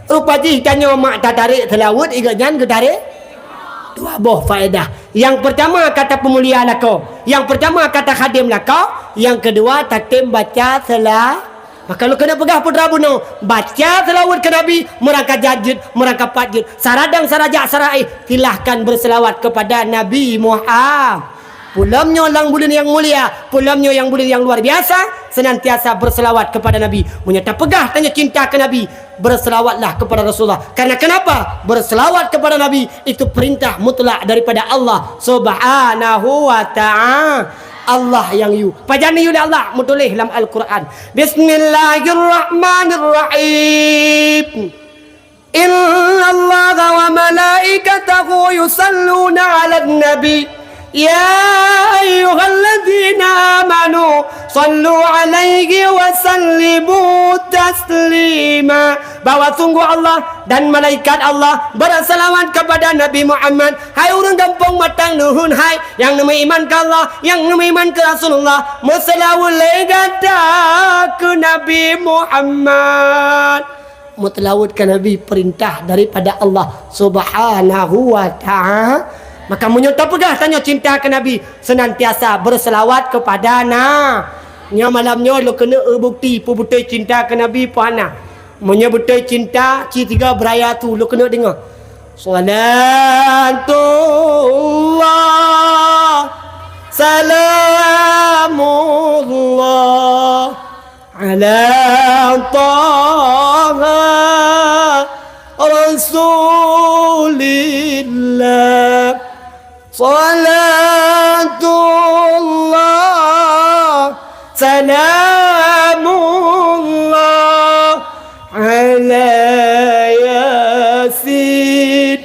Rupa jih tanyoe mak tatarek seulaweuet, i geuh nyan geutarek dua boh faedah. Nyang peurtama ka tapeumulia lakoe, nyang peurtama ka takhadém lakoe, nyang keudua tatem baca seula-, maka lôn keuneuk peugah putra bunoe, baca seulaweuet keu Nabi, meurangka jat jeuet, meurangka pat jeuet, saradang sarajak saraéh, silahkan berselawat kepada Nabi Muhammad. Peulom nyoe lam buleuen nyang mulia, peulom nyoe nyang buleuen nyang luar biasa, senantiasa berselawat kepada Nabi. Meunyoe tapeugah tanyoe cinta keu Nabi, berselawatlah kepada Rasulullah. Karena kenapa? Berselawat kepada Nabi itu perintah mutlak daripada Allah Subhanahu wa Ta'ala. Allah nyang yue. Pajan yue lé Allah, meutuléh lam Al-Quran. Bismillahirrahmanirrahim. Innallaha wa malaikatahu yusalluna 'alan nabi. Ya ayyuhalladzina amanu sallu 'alaihi wa sallimu taslima. Bahwa sungguh Allah dan malaikat Allah berselawat kepada Nabi Muhammad. Hai ureueng gampông Matang Nuhun hai, nyang neumeuiman keu Allah, nyang neumeuiman keu Rasulullah, meuseulaweuet lé gata keu Nabi Muhammad. Meuseulaweuet keu Nabi peurintah daripada Allah Subhanahu wa Ta'ala. Maka meunyoe tapeugah tanyoe cinta keu Nabi, senantiasa berselawat kepada Na-, nyoe malam nyoe lôn keuneuk bukti peue beutôi cinta keu Nabi peue hana. Meunyoe beutôi cinta, ci tiga beuraya tu lôn keuneuk deungoe. Salatullah, salamullah ala Taha Rasulillah. Salatullah, salamullah ala Yasin.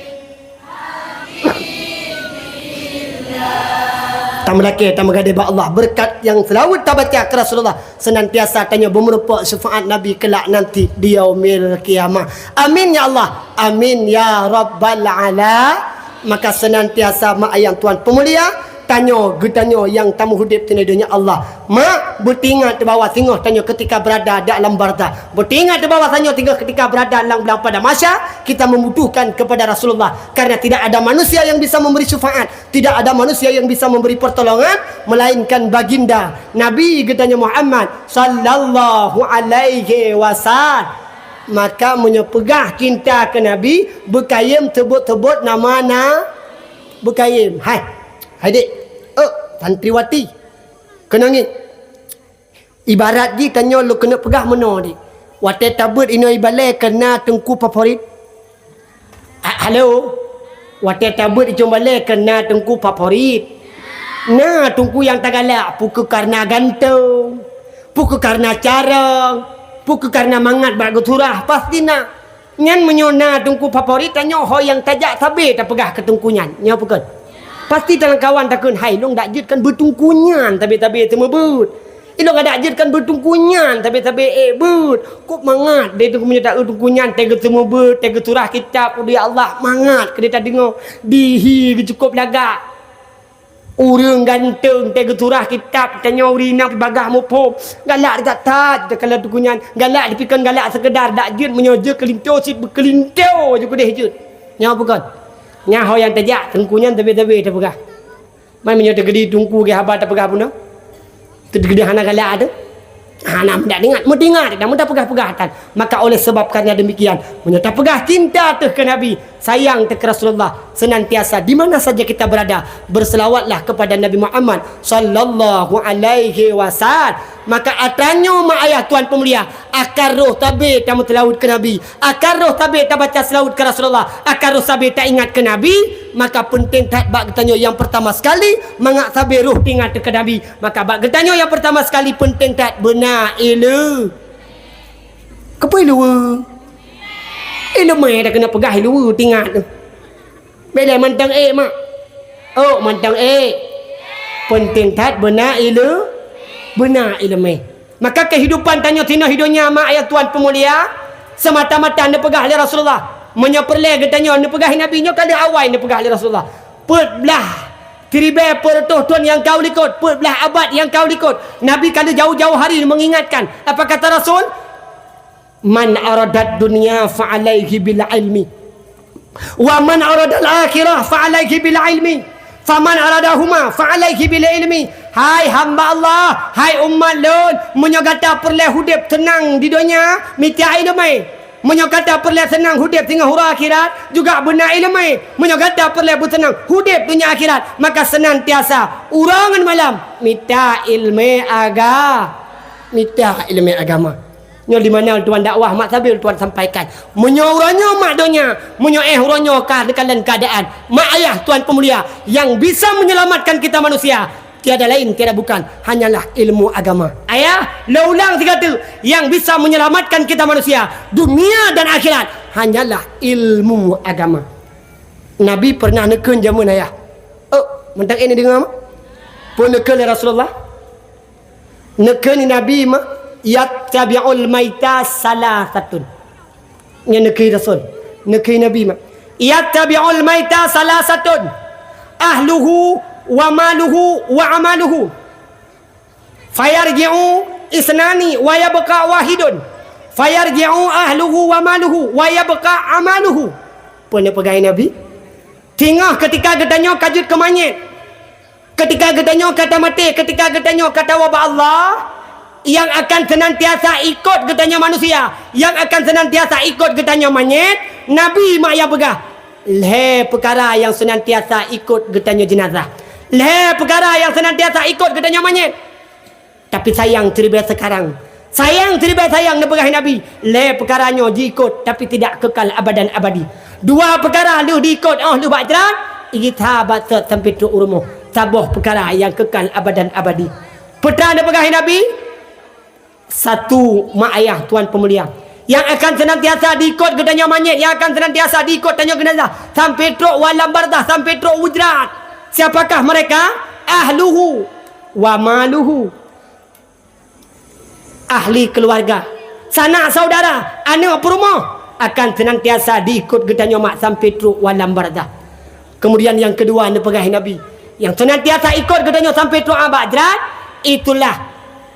Tameulakée, tameugadée bak Allah, beureukat nyang seulaweuet tabaca keu Rasulullah, seunantiasa tanyoe beumeurumpok syafaat Nabi keulak nanti di Yaumil Qiyamah. Amin ya Allah. Amin ya Rabbal Ala. Maka seunantiasa mak ayah tuan peumulia, tanyoe geutanyoe nyang tameuhudép di donya Allah. Mak, beuteuingat bahwa singoh tanyoe ketika berada dalam barzakh. Beuteuingat bahwa tanyoe singoh ketika berada lam blang padang mahsyar, kita membutuhkan kepada Rasulullah. Karena tidak ada manusia yang bisa memberi syafaat, tidak ada manusia yang bisa memberi pertolongan melainkan baginda Nabi geutanyoe Muhammad sallallahu alaihi wasallam. Maka meunyoe peugah cinta keu Nabi, beukayém teubot-teubot nama na beukayém. Hai, hai dek, oh, santriwati, keunong ngieng. Ibarat jih tanyoe lôn keuneuk peugah meunoe dek. Watée tabeuet inoe ibalée keu na teungku favorit. A-, halo. Watée tabeuet icong balée keu na teungku favorit. Na teungku nyang tagalak, peu kheueh karna gantong, peu kheueh karna carông, peu kheueh karna mangat bak geusurah, pasti na. Nyan meunyoe na teungku favorit, tanyoe ho nyang tajak sabe tapeugah keu teungku nyan. Nyoe peue kon? Pasti talam kawan takheun, "Hai, lôn dak jeuet kan beuteungku nyan tabe-tabe teumeubeuet." Ilôn adak jeuet kan beuteungku nyan, tabe-tabe ék beuet. Kok mangat deh teungku meunyoe ta-eu teungku nyan, teuh geuseumeubeuet, teuh geusurah kitab, udeb Allah, mangat keu deh tadeungoe. Dihi geucukôp lagak. Ureuëng ganteng teuh geusurah kitab, tanyoe ureuëng inong pih bagaih muphom. Galak that-that teuh kalon teungku nyan. Galak dipikon galak seukeudar, dak jeuet meunyoe jeuet keulinto cit beukeulinto ju keudeh jeuet. Nyoe peue kon? Nyan ho nyang tajak teungku nyan tabe-tabe tapeugah. Man meunyoe teukeudi teungku geuh haba tapeugah bunoe, teukeudi hana galak teuh, hana meudak ingat, meuingat dah meudah peugah-peugah tan. Maka oleh sebab karena demikian, meunyoe tapeugah cinta teuh keu Nabi, sayang teuh keu Rasulullah, senantiasa di mana saja kita berada, berselawatlah kepada Nabi Muhammad sallallahu alaihi wasallam. Maka atra nyoe mak ayah tuan peumulia, akan roh tabe tameuseulaweuet keu Nabi. Akan roh sabe tabaca seulaweuet keu Rasulullah, akan roh sabe taingat keu Nabi, maka peunteng that bak geutanyoe nyang peurtama sekali mangat sabe roh teuingat keu Nabi. Maka bak geutanyoe nyang peurtama sekali peunteng that beuna ileue. Keupeue ileue? Ileumé dak keuneuk peugah ileue teuingat. Bèk lé mantong ék, mak. Oh, mantong ék. Peunteng that beuna ileue, beuna ileumé. Maka keuhidupan tanyoe sinoe hidoe nyan, mak ayah tuan peumulia, seumata-mata neupeugah lé Rasulullah. Meunyoe peureulèe geutanyoe neupeugah Nabi, nyoe ka lheueh awai neupeugah lé Rasulullah. Peuet blaih siribèe peuet reutôh thon nyang ka u likôt, peuet blaih abad nyang ka u likôt, Nabi ka lheueh jauh-jauh hari mengingatkan. Apa kata Rasul? "Man aradat dunya fa alaihi bil ilmi, wa man aradal akhirah fa alaihi bil ilmi, fa man aradahuma fa alaihi bil ilmi." Hai hamba Allah, hai umat lôn, meunyoe gata peureulèe udép seunang di donya, mita ileumé. Meunyoe gata peureulèe seunang udép singoh uroe akhirat, juga beuna ileumé. Meunyoe gata peureulèe beuseunang udép donya akhirat, maka seunantiasa uroe ngon malam mita ileumé aga-, mita ileumé agama. Nyoe di mana tuan dakwah mak sabe tuan sampaikan. Meunyoe uroe nyoe mak donya, meunyoe éh uroe nyoe ka neukalon keuadaan, mak ayah tuan peumulia, yang bisa menyelamatkan kita manusia, tiada lain, tiada bukan, hanyalah ilmu agama. Ayah, lôn ulang sigoe teuk, yang bisa menyelamatkan kita manusia, dunia dan akhirat, hanyalah ilmu agama. Nabi pernah neukheun jameun ayah. Oh, mantong ék neudeungoe mak? Peue neukheun lé Rasulullah? Neukheun Nabi ma, "Yattabi'ul maita salasatun." Nyan neukheun Rasul. Neukheun Nabi ma, "Yattabi'ul maita salasatun. Ahluhu wa maluhu wa amaluhu. Fayarji'u isnani wa yabqa wahidun. Fayarji'u ahluhu wa maluhu wa yabqa amaluhu." Peue neupeugah Nabi? Singoh keutika geutanyoe ka jeuet keu manyét. Keutika geutanyoe ka tamaté, keutika geutanyoe ka tawoe bak Allah, nyang akan seunantiasa ikot geutanyoe manusia, nyang akan seunantiasa ikot geutanyoe manyét, Nabi mak nyang peugah, Lhée peukara nyang seunantiasa ikot geutanyoe jeunazah. Lhée peukara nyang seunantiasa ikot geutanyoe manyét. Tapi sayang, ceuribée sekarang. Sayang, ceuribée sayang, neupeugah Nabi, lhée peukara nyoe jiikot, tapi tidak kekal abadan abadi. Dua peukara lheueh diikot, óh lheueh bak jrat, igisa bak sot sampoe trok u rumoh. Saboh peukara nyang kekal abadan abadi. Peue neupeugah Nabi, satu mak ayah tuan peumulia, nyang akan seunantiasa diikot geutanyoe manyét, nyang akan seunantiasa diikot tanyoe jeunazah, sampoe trok u alam barzah, sampoe trok u jrat. Siapakah mereka? Ahluhu wa maluhu. Ahli keuluwarga, sanak saudara, aneuk peurumoh akan seunantiasa diikot geutanyoe mak sampoe trok u alam barzah. Keumudian nyang keudua neupeugah Nabi, nyang seunantiasa ikot geutanyoe sampoe trok u bak jrat, itulah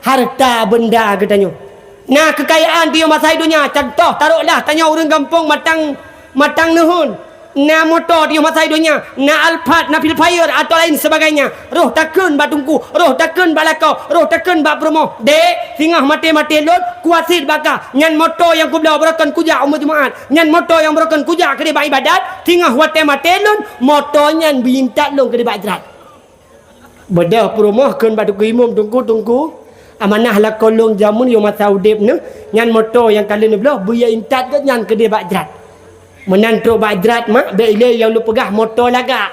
harta beunda geutanyoe. Na keukayaan di masa donya, contoh taroklah tanyoe ureuëng gampông Matang, Matang Neuheun. Na moto di masa donya, na Alphard, na Vellfire atau lain sebagainya. Roh takheun bak teungku, roh takheun bak lakoe, roh takheun bak peurumoh. Dek, singoh maté-maté lôn, kuwasiet bak kah. Nyan moto nyang kubloe beurokon kujak u Jumat. Nyan moto nyang beurokon kujak keudeh bak ibadat. Singoh watée maté lôn, moto nyan beuintat lôn keudeh bak jrat. Beudôh peurumoh kheun bak teungku imum, "Teungku, teungku, amanah lakoe lôn jameun yoh masa udeb neuh, nyan moto nyang ka lheueh neubloe, beu intat gét nyan keudeh bak jrat." Meunan trok bak jrat mak, bék ilée nyang lôn peugah moto lagak.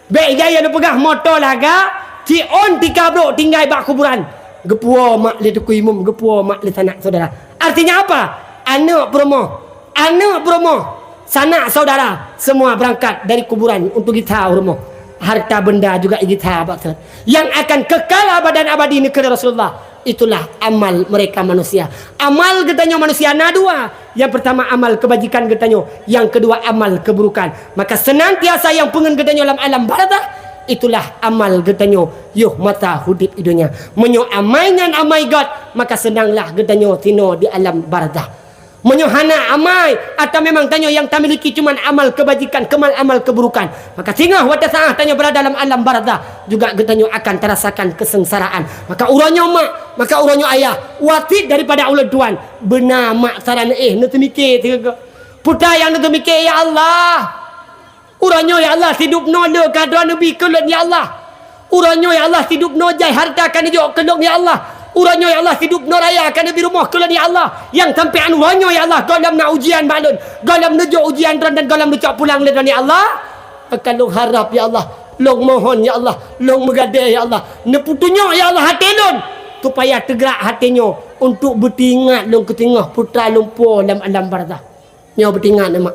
Bék ilée nyang lôn peugah moto lagak, ci ôn tika brok tinggai bak kuburan. Geupuwoe mak lé teungku imum, geupuwoe mak lé sanak saudara. Artinya apa? Aneuk peurumoh, aneuk peurumoh, sanak saudara, semua berangkat dari kuburan untuk gisa u rumoh. Harta benda juga igisa bak sot. Yang akan kekal abadan abadi neukheun Rasulullah, itulah amal mereka manusia. Amal geutanyoe manusia na dua. Yang pertama amal kebajikan geutanyoe, yang kedua amal keburukan. Maka senantiasa nyang peungeut geutanyoe lam alam barzah, itulah amal geutanyoe yoh masa udeb i donya. Meunyoe amai nyan amai gét, maka seunanglah geutanyoe sinoe di alam barzah. Meunyoe hana amai, atau memang tanyoe nyang tamiliki cuman amal kebajikan, kemal amal keburukan, maka singoh watée saat tanyoe beurada lam alam barzah, juga geutanyoe akan tarasakan kesengsaraan. Maka uroe nyoe mak, maka uroe nyoe ayah, wasiet daripada ulôn tuan, beuna mak saran éh neuteumike sigoe. Peue nyang neuteumike, ya Allah? Uroe nyoe, ya Allah, sidub noe le ka droe neubi keu lôn, ya Allah. Uroe nyoe, ya Allah, sidub noe jai harta ka neujok keu lôn, ya Allah. Uroe nyoe, ya Allah, sidub noe raya ka neubi rumoh keu lôn, ya Allah. Nyang sampoe 'an uroe nyoe, ya Allah, gohlom na ujian bak lôn. Gohlom neujok ujian droen dan gohlom neucok pulang lé droen, ya Allah. Maka lôn harab, ya Allah. Lôn mohon, ya Allah. Lôn meugadée, ya Allah. Neupeutunyok, ya Allah, até lôn, supaya teugrak até nyoe untuk beuteuingat lôn keu singoh peue lôn po lam alam barzah. Nyoe beuteuingat, mak.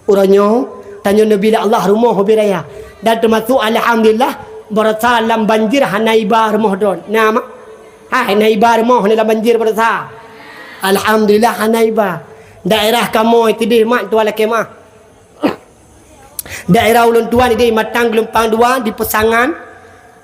Uroe nyoe, tanyoe neubi lé Allah rumoh ubé raya. Dan teumasok, alhamdulillah, baroesa lam banjir hana iba rumoh droen. Na, mak? Hai, hana iba rumoh ni lam banjir baroesa. Alhamdulillah, hana iba. Daerah kamoe sideh, mak, tuan lakée meu'ah. Daerah ulôn tuan ideh Matang Geulumpang Dua di Peusangan.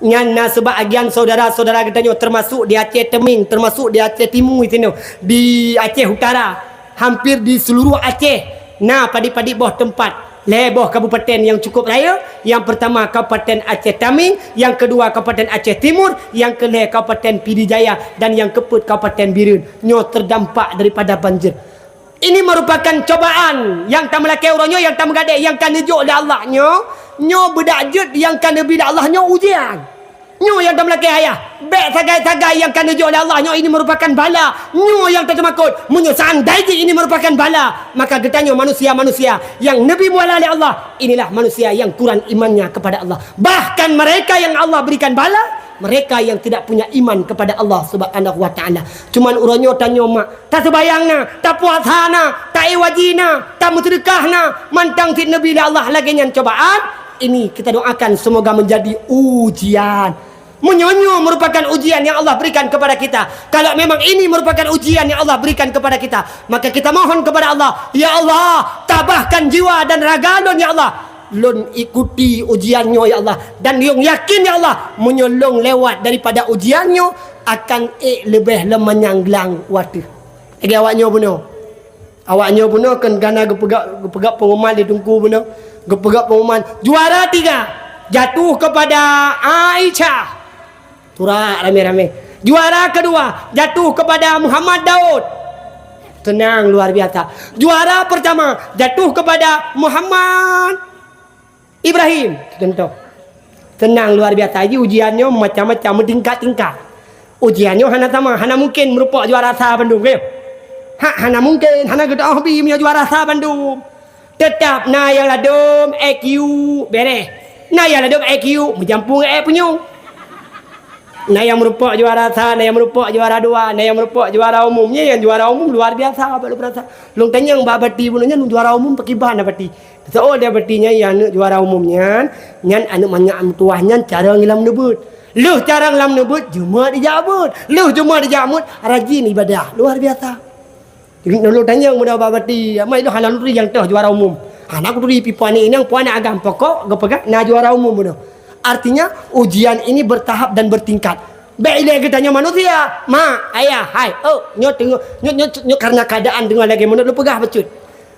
Nyan na seubab agian saudara-saudara geutanyoe, teumasok di Aceh Teumieng, teumasok di Aceh Timu sinoe, di Aceh Utara, hampir di seuluruh Aceh na padit-padit boh teumpat. Lhée boh kabupaten nyang cukup raya, nyang peurtama Kabupaten Aceh Tamieng, nyang keudua Kabupaten Aceh Timur, nyang keulhée Kabupaten Pidie Jaya, dan nyang keupeuet Kabupaten Bireuen. Nyoe teurdampak daripada banjir. Ini merupakan cobaan nyang tameulakée uroe nyoe, nyang tameugadée, nyang ka neujok lé Allah nyoe, nyoe beudak jeuet nyang ka neubi lé Allah nyoe ujian. Nyoe nyang tameulakée ayah, bék sagai-sagai nyang ka neujok lé Allah nyoe ini merupakan bala. Nyoe nyang tateumakot, meunyoe seandai jih ini merupakan bala, maka geutanyoe manusia-manusia nyang neubi bala lé Allah, inilah manusia yang kurang imannya kepada Allah. Bahkan mereka yang Allah berikan bala, mereka yang tidak punya iman kepada Allah Subhanahu wa Ta'ala. Cuman uroe nyoe tanyoe mak, taseumayang na, tapuasa na, taék haji na, tameuseudeukah na, mantong cit neubi lé Allah lagée nyan cobaan. Ini kita doakan semoga menjadi ujian. Meunyoe nyoe merupakan ujian yang Allah berikan kepada kita, kalau memang ini merupakan ujian yang Allah berikan kepada kita, maka kita mohon kepada Allah, "Ya Allah, tabahkan jiwa dan raga lôn, ya Allah. Lôn ikuti ujian nyoe, ya Allah, dan lôn yakin, ya Allah, meunyoe lôn lewat daripada ujian nyoe, akan ék leubeh lom manyang glang watée." Lagée awak nyoe bunoe. Awak nyoe bunoe kan gana geupeugah, geupeugah pengumuman di Teungku bunoe. Geupeugah pengumuman juara tiga jatuh kepada Aisyah. Turak ramé-ramé. Juara kedua jatuh kepada Muhammad Daud. Seunang luar biasa. Juara pertama jatuh kepada Muhammad Ibrahim. Contoh. Seunang luar biasa. Jadi ujian nyoe macam-macam, meutingkat-tingkat. Ujian nyoe hana sama, hana mungken meureumpok juara sa bandum, ka? Hak hana mungken, hana geuteu'oh bi meunyoe juara sa bandum. Teutap na nyang ladôm I Q bereh. Na nyang ladôm I Q meujampung ék punyueng. Na nyang meureumpok juara sa, na nyang meureumpok juara dua, na nyang meureumpok juara umum. Nyan nyang juara umum luar biasa, bak lôn peurasa. Lôn tanyong bak Bati bunoe nyan juara umum pakiban na Bati. Soe dia Bati nyan nyang aneuk juara umum nyan, nyan aneuk manyak meutuwah nyan carông lam neubeuet. Lheueh carông lam neubeuet, jeuet ijak beuet. Lheueh jeuet ijak beuet, rajin ibadah. Luar biasa. Jadi, lôn tanyong meunoe bak Bati, "Amai, lôn hana lôn turi nyang toh juara umum. Hana kuturi pih puan inong, puan agam, pokok geupeugah na juara umum meunoe." Artinya, ujian ini bertahap dan bertingkat. Bèk ilèe geutanyoe manusia, mak, ayah, hai, oh, nyoe teungoh, nyoe, nyoe, nyoe karena keadaan teungoh lagèe meunoe, lôn peugah bacut.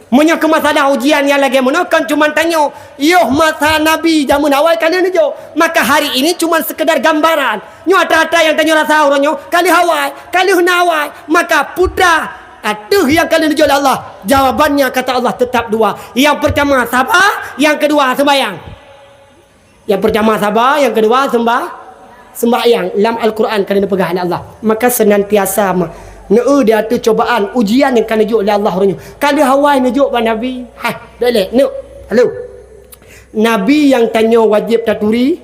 Meunyoe keu masalah ujian nyang lagèe meunoe, kon cuman tanyoe. Yoh masa Nabi jameun awai ka lheueh neujok. Maka hari ini cuman sekedar gambaran. Nyoe atra-atra nyang tanyoe rasa uroe nyoe, ka lheueh awai, ka lheueh na awai. Maka putra ateueh nyang ka lheueh neujok lé Allah, jawabannya kata Allah tetap dua. Nyang pertama saba, nyang kedua sembahyang. Nyang pertama saba, nyang kedua sembah-, sembahyang. Lam Al-Quran ka lheueh neupeugah lé Allah. Maka senantiasa ma-, neueu di ateueh cobaan, ujian nyang ka neujok lé Allah uroe nyoe. Ka lheueh awai neujok bak Nabi. Hai, dek lé, neuk. Halo. Nabi nyang tanyoe wajéb taturi,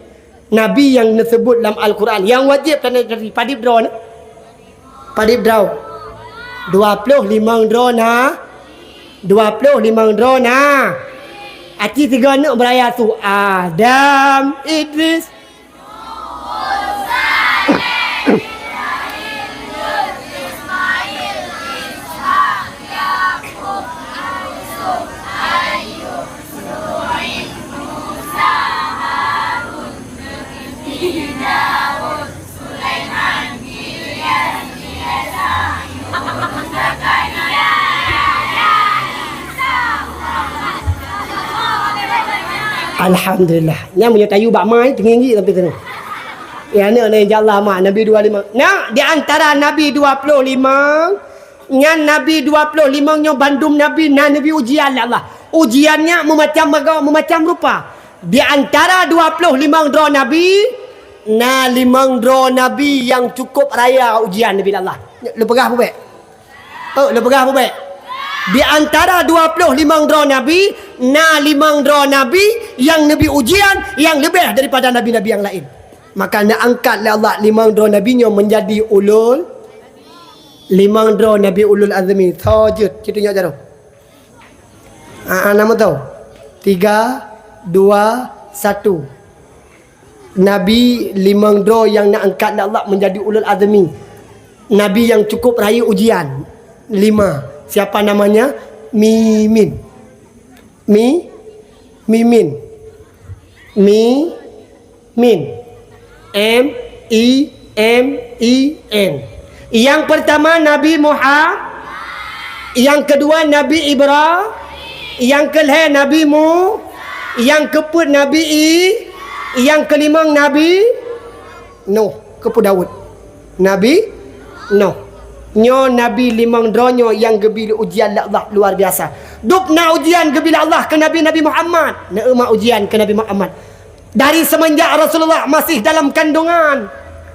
Nabi nyang neuseubut lam Al-Quran, nyang wajéb tanyoe taturi, padub droe na? Padub droe? Dua ploh limong droe na. Dua ploh limong droe na. Aci tiga aneuk beuraya su, Adam, Idris. Alhamdulillah. Nyan meunyoe tayue bak mai, teungieng jih sampai sana. Ya, ni, ni, insya Allah, mak, Nabi dua lima. Nah, di antara Nabi dua puluh lima, nyan Nabi dua puluh lima nyoe bandum Nabi, na Nabi ujian lé Allah. Ujian nyan meumacam bagoe, meumacam rupa. Di antara dua ploh limong droe nabi, na limong droe nabi nyang cukup raya ujian nibak Allah. Lôn peugah peue bèk? Oh, lôn peugah peue bèk? Di antara dua ploh limong droe nabi, na limong droe nabi nyang neubi ujian nyang leubeh daripada nabi-nabi nyang laén. Maka neuangkat lé Allah limong droe nabi nyoe meunjadi ulul, limong droe nabi ulul azmi. Soe jeuet? Cit tunjuk jaroe. Ah, ah, nama tu? Tiga, dua, satu. Nabi limong droe nyang neuangkat lé Allah meunjadi ulul azmi. Nabi nyang cukup raya ujian. Lima. Siapa namanya? Mimin. Mi, Mimin. Mi, Min. M I M I N. Nyang pertama Nabi Muha-, nyang kedua Nabi Ibra-, nyang keulhèe Nabi Mu-, nyang keupeuet Nabi I-, nyang keulimong Nabi Nuh. Keupeue Daud? Nabi Nuh. Nyoe nabi limong droe nyoe nyang geubi ujian lé Allah luar biasa. Dub na ujian geubi lé Allah keu Nabi, Nabi Muhammad. Neueu ma ujian keu Nabi Muhammad. Dari semenjak Rasulullah masih dalam kandungan.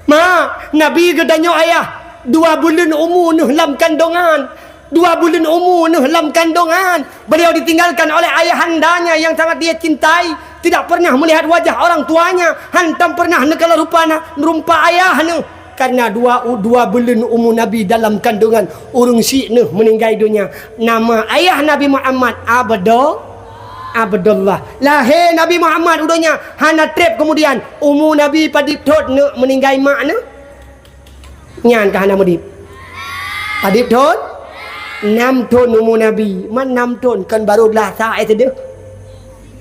Ma, Nabi geutanyoe ayah dua buleuen umu neuh lam kandungan. Dua buleuen umu neuh lam kandungan. Beliau ditinggalkan oleh ayahandanya yang sangat dia cintai. Tidak pernah melihat wajah orang tuanya. Hantom pernah neukalon rupa na-, rupa ayah neuh. Karena dua u-, dua buleuen umu Nabi dalam kandungan, ureueng syiek neuh meuninggai donya. Nama ayah Nabi Muhammad Abdu-, Abdullah. Lahé Nabi Muhammad u donya, hana trép kemudian, umu Nabi padub thon neuk meuninggai mak neuh. Nyan ka hana meudeb. Padub thon? Nam thon umu Nabi. Man nam thon, kan barô glah sa éh seudeuh.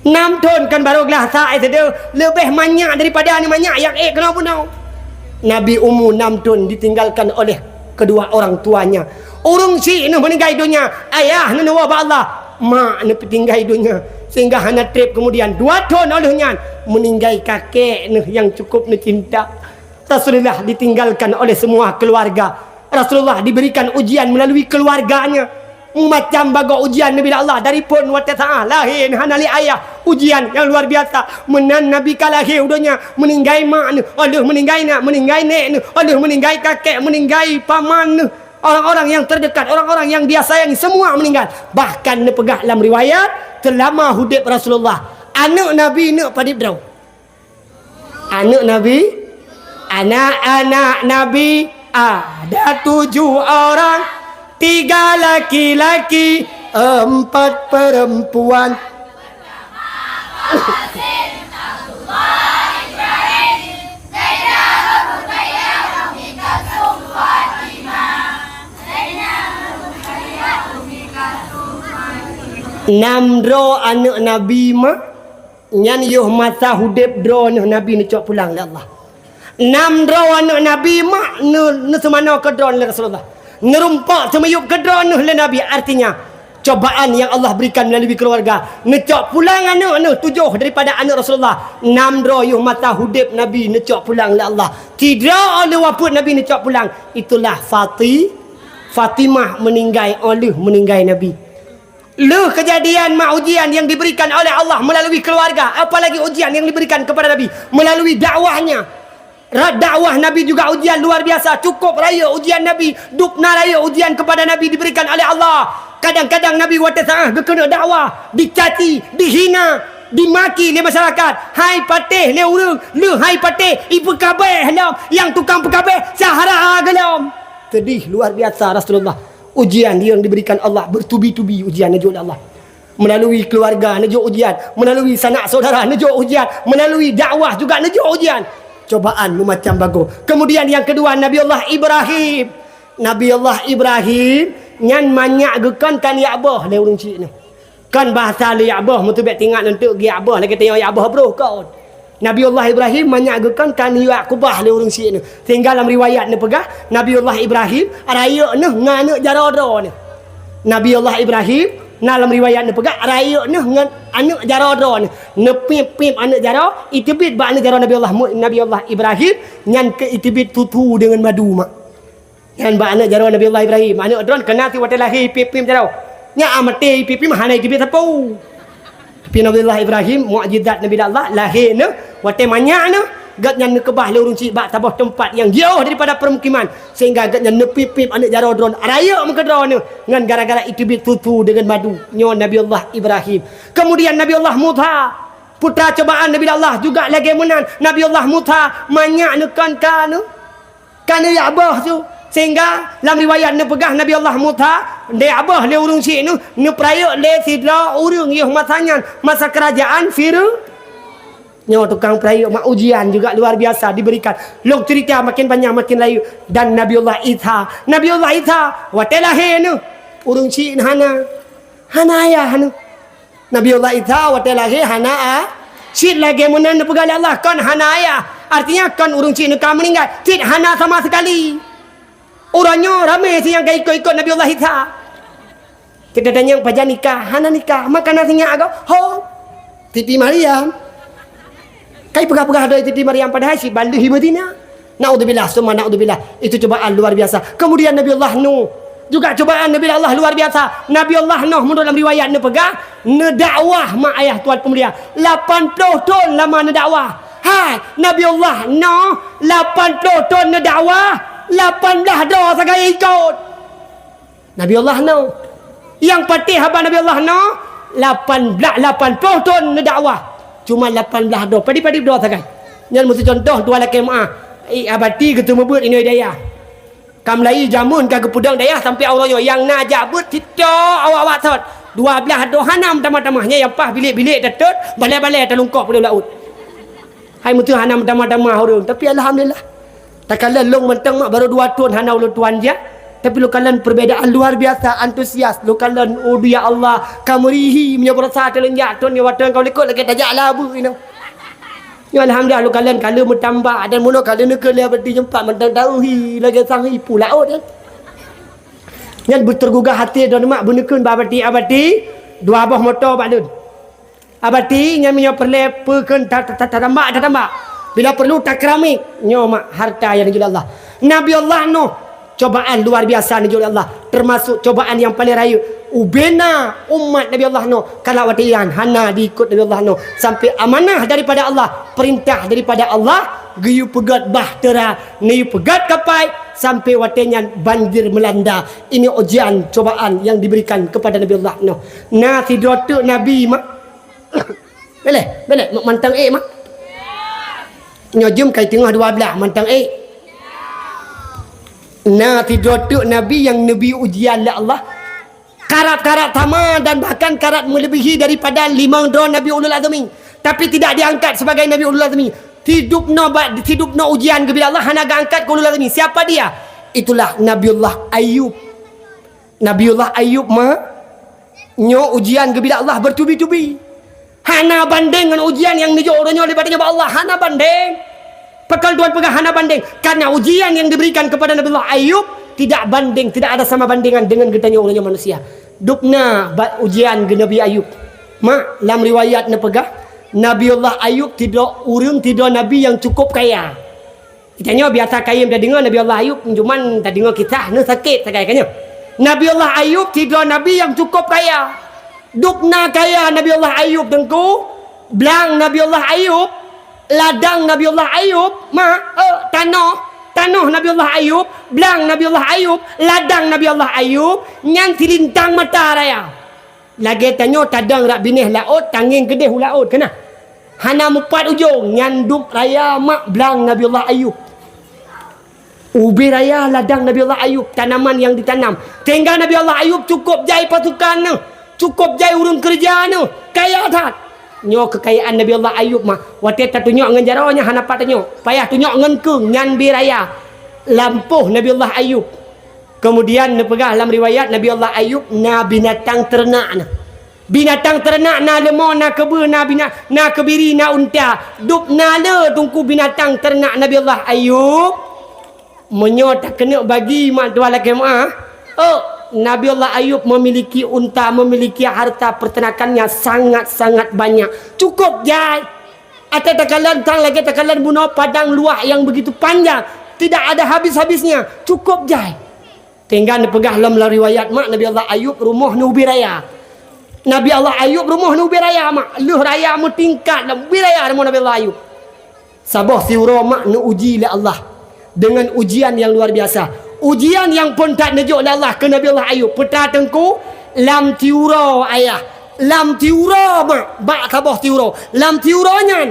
Nam thon kan barô glah sa éh seudeuh, leubeh manyak daripada aneuk manyak nyang ék keunoe bunoe. Nabi umu nam thon ditinggalkan oleh kedua orang tuanya. Ureueng syiek neuh meuninggai donya, ayah neuh neuwoe bak Allah, mak neuh peutinggai donya. Sehingga hana trép kemudian dua thon óh lheueh nyan meuninggai kakek neuh nyang cukup neucinta. Rasulullah ditinggalkan oleh semua keluarga. Rasulullah diberikan ujian melalui keluarganya. Macam bagoe ujian Nabi Allah dari phon watée saah lahé hana lé ayah. Ujian yang luar biasa. Meunan Nabi ka lahé u donya, meninggai mak neuh, oh lheueh meninggai nak, meninggai nek neuh, oh lheueh meninggai kakek, meninggai paman neuh. Orang-orang yang terdekat, orang-orang yang dia sayangi, semua meninggal. Bahkan neupeugah lam riwayat, seulama hudeb Rasulullah, aneuk Nabi neuk padib droe. Aneuk Nabi, anak-anak Nabi ada tujuh orang, tiga laki-laki, empat perempuan. Nam droe aneuk Nabi ma, nyan yoh masa hudeb droe neuh Nabi neucok pulang lé Allah. Nam droe aneuk Nabi ma neu-, neuseumanoe keu droe lé Rasulullah. Neurumpok seumiyueb keu droe neuh lé Nabi, artinya cobaan yang Allah berikan melalui keluarga. Neucok pulang aneuk neuh tujoh daripada aneuk Rasulullah. Nam droe yoh masa hudeb Nabi neucok pulang lé Allah. Sidroe lheueh wafeuet Nabi neucok pulang. Itulah Fati-, Fatimah meninggai, oh lheueh meninggai Nabi. Lheueh kejadian mak ujian yang diberikan oleh Allah melalui keluarga, apalagi ujian yang diberikan kepada Nabi melalui dakwahnya. Ra-, dakwah Nabi juga ujian luar biasa, cukup rayeuk ujian Nabi, dubna rayeuk ujian kepada Nabi diberikan oleh Allah. Kadang-kadang Nabi watée saah geukeuneuk dakwah, dicaci, dihina, dimaki lé masyarakat. Hai patéh lé ureuëng, lheueh hai patéh, ipeukabeh lom, nyang tukang peukabeh syahara geulom. Sedih luar biasa Rasulullah. Ujian yang diberikan Allah bertubi-tubi ujian neujok lé Allah. Melalui keluarga neujok ujian, melalui sanak saudara neujok ujian, melalui dakwah juga neujok ujian. Cobaan meumacam bagoe. Kemudian yang kedua, Nabi Allah Ibrahim. Nabi Allah Ibrahim nyan manyak geukon kan yak boh lé ureuëng syik nyoe. Kan bahasa lé yak boh, meuteubiet tingat neunteuk geujak boh lagée tanyoe jak boh broh kon. Nabi Allah Ibrahim manyak geukon ka neujak keubah lé ureuëng syik nyoe. Sehingga lam riwayat neupeugah, Nabi Allah Ibrahim rayeuk neuh ngon aneuk jaroe droe neuh. Nabi Allah Ibrahim na lam riwayat neupeugah rayeuk neuh ngon aneuk jaroe droe neuh. Neupiep-piep aneuk jaroe, iteubiet bak aneuk jaroe Nabi Allah Mu-, Nabi Allah Ibrahim, nyan keu iteubiet susu deungon madu mak. Nyan bak aneuk jaroe Nabi Allah Ibrahim. Aneuk droen keunan si watée lahé ipiep-piep jaroe. Nyan a maté ipiep-piep hana iteubiet sapeue. Tapi Nabi Allah Ibrahim, mukjizat Nabi Allah, lahé neuh, watée manyak neuh, gobnyan neukeubah lé ureuëng syik bak saboh teumpat nyang jiôh daripada peumukiman, sehingga gobnyan neupiep-piep aneuk jaroe droen, rayeuk meukeudroe neuh, ngon gara-gara iteubiet susu deungon madu. Nyoe Nabi Allah Ibrahim. Kemudian Nabi Allah Musa, putra cobaan Nabi Allah juga lagée meunan. Nabi Allah Musa manyak neuh kon ka neuh. Ka neujak boh su. Sehingga lam riwayat neupeugah Nabi Allah Musa, neujak boh lé ureuëng syik nyoe, neupeurayeuk lé sidroe ureuëng yoh masa nyan, masa keurajaan Fir-, nyoe tukang peurayeuk mak ujian juga luar biasa diberikan. Lôn cerita makin panjang makin layeuk. Dan Nabi Allah Isa, Nabi Allah Isa watée lahé nyoe, ureuëng syik hana, hana ayah nyoe. Nabi Allah Isa watée lahé hana a-, cit lagée meunan neupeugah lé Allah, kon hana ayah. Artinya kon ureuëng syik nyoe ka meuninggai, cit hana sama sekali. Uroe nyoe ramé si nyang ka ikot-ikot Nabi Allah Isa. Kita tanyong pajan nikah, hana nikah, maka na sinyak agoe, ho, Siti Maryam. Kai peugah-peugah doi Siti Maryam padahai si bandeuh di Madinah. Naudzubillah, summa naudzubillah. Itu cobaan luar biasa. Kemudian Nabi Allah Nuh. Juga cobaan Nabi Allah luar biasa. Nabi Allah Nuh menurut dalam riwayat neupeugah, neudakwah mak ayah tuan peumulia. Lapan ploh thon lama neudakwah. Hai, Nabi Allah Nuh lapan ploh thon neudakwah, lapan blah droe sagai ikot. Nabi Allah Nuh. Nyang patéh haba Nabi Allah Nuh, lapan blah, lapan ploh thon neudakwah. Cuma lapan blah droe, padib-padib droe sagai. Nyan meusicontoh dua lakée meuah. Eh, abati geuteumeubeuet inoe dayah. Ka meulayi jameun ka geupeudong dayah sampai uroe nyoe. Nyang na jak beuet sitok awak-awak thot. Dua blah droe hana meutamah-tamah. Nyan nyang paih bilék-bilék tatot, balée-balée talungkok peuleue laôt. Hai meuteue hana meutamah-tamah ureuëng. Tapi alhamdulillah. Takalon lôn mantong mak barô dua thon hana ulôn tuan jak. Tapi lôn kalon perbedaan luar biasa antusias. Lôn kalon, oh ya Allah, ka meurihi meunyoe beurasa thon lôn jak thon nyoe watée ka likot lagée tajak labu inoe. Nyoe alhamdulillah lôn kalon ka lheueh meutambah dan meunoe ka lheueh neukeue lé abati jeumpat mantong tauhi lagée sang ipu laôt nyan. Nyan beuteugugah até droeneuh mak beuneukheun bak abati, abati dua boh moto bak lôn. Abati nyan meunyoe peureulée peue kheun ta-, ta-, ta-, tatambak, tatambak. Bila perlu takeramik, nyoe mak harta nyang geujok lé Allah. Nabi Allah Nuh, Cobaan luar biasa neujok lé Allah, termasuk cobaan nyang paleng rayeuk. Ubena umat Nabi Allah Nuh, kalak watée nyan hana diikot Nabi Allah Nuh, sampai amanah daripada Allah, perintah daripada Allah, geuyue peugét bahtera, neuyue peugét kapai, sampai watée nyan banjir melanda. Ini ujian cobaan yang diberikan kepada Nabi Allah Nuh. Na sidroe teuk nabi mak. Beleh, beleh, mak mantong ék mak. Nyoe jeuem kai teungoh dua belas mantong ék. Na sidroe teuk nabi nyang neubri ujian lé Allah. Karab-karab sama dan bahkan karab melebihi daripada limong droe nabi ulul azmi. Tapi tidak diangkat sebagai nabi ulul azmi. Sidubnoe ba-, sidubnoe ujian geubri Allah hana geuangkat keu ulul azmi. Siapa dia? Itulah Nabiullah Ayub. Nabiullah Ayub ma, nyoe ujian geubri Allah bertubi-tubi. Hana bandeng ngon ujian nyang neujok uroe nyoe daripada nyoe bak Allah, hana bandeng. Pakon Tuhan peugah hana bandeng? Karena ujian yang diberikan kepada Nabiullah Ayub tidak banding, tidak ada sama bandingan dengan geutanyoe uroe nyoe manusia. Dubna ba-, ujian geu Nabi Ayub. Mak, lam riwayat neupeugah, Nabiullah Ayub sidroe ureuëng, sidroe nabi nyang cukup kaya. Geutanyoe biasa kayém tadeungoe Nabi Allah Ayub, cuman tadeungoe kisah neuh sakét sagai ka nyoe. Nabi Allah Ayub sidroe nabi nyang cukup kaya. Dubna kaya Nabi Allah Ayub teungku, blang Nabi Allah Ayub, ladang Nabi Allah Ayub, ma, eh, tanoh, tanoh Nabi Allah Ayub, blang Nabi Allah Ayub, ladang Nabi Allah Ayub, nyan silintang mata raya. Lagée tanyoe tadong rab binéh laôt, tangieng keudeh u laôt, keunah. Hana mupat ujong, nyan dub raya mak blang Nabi Allah Ayub. Ubé raya ladang Nabi Allah Ayub, tanaman yang ditanam. Sehingga Nabi Allah Ayub cukup jai pasukan neuh, cukup jai ureuëng keureuja neuh, kaya that. Nyoe keukayaan Nabi Allah Ayub mah, watée tatunyok ngon jaroe nyan hana pat tatunyok, payah tunyok ngon keueng, nyan ubé raya lampôh Nabi Allah Ayub. Keumudian neupeugah lam riwayat Nabi Allah Ayub na binatang teurenak na. Binatang teurenak na leumô, na keubeue, na bina-, na keubiri, na unta. Dub na le teungku binatang teurenak Nabi Allah Ayub. Meunyoe takeuneuk bagi mak tuan lakée meuah, oh, Nabi Allah Ayub memiliki unta, memiliki harta peternakannya sangat-sangat banyak. Cukup jai. Ateueh takalon trang lagée takalon bunoe padang luwah yang begitu panjang, tidak ada habis-habisnya, cukup jai. Sehingga neupeugah lom lam riwayat mak Nabi Allah Ayub rumoh neubri raya. Nabi Allah Ayub rumoh neubri raya mak, lheueh raya meutingkat lam ubri raya rumoh Nabi Allah Ayub. Saboh siuroe mak neuuji lé Allah dengan ujian yang luar biasa. Ujian yang phon that neujok lé Allah keu Nabi Allah Ayub. Peue teungku, lam siuroe ayah, lam siuroe mak, bak saboh siuroe. Lam siuroe nyan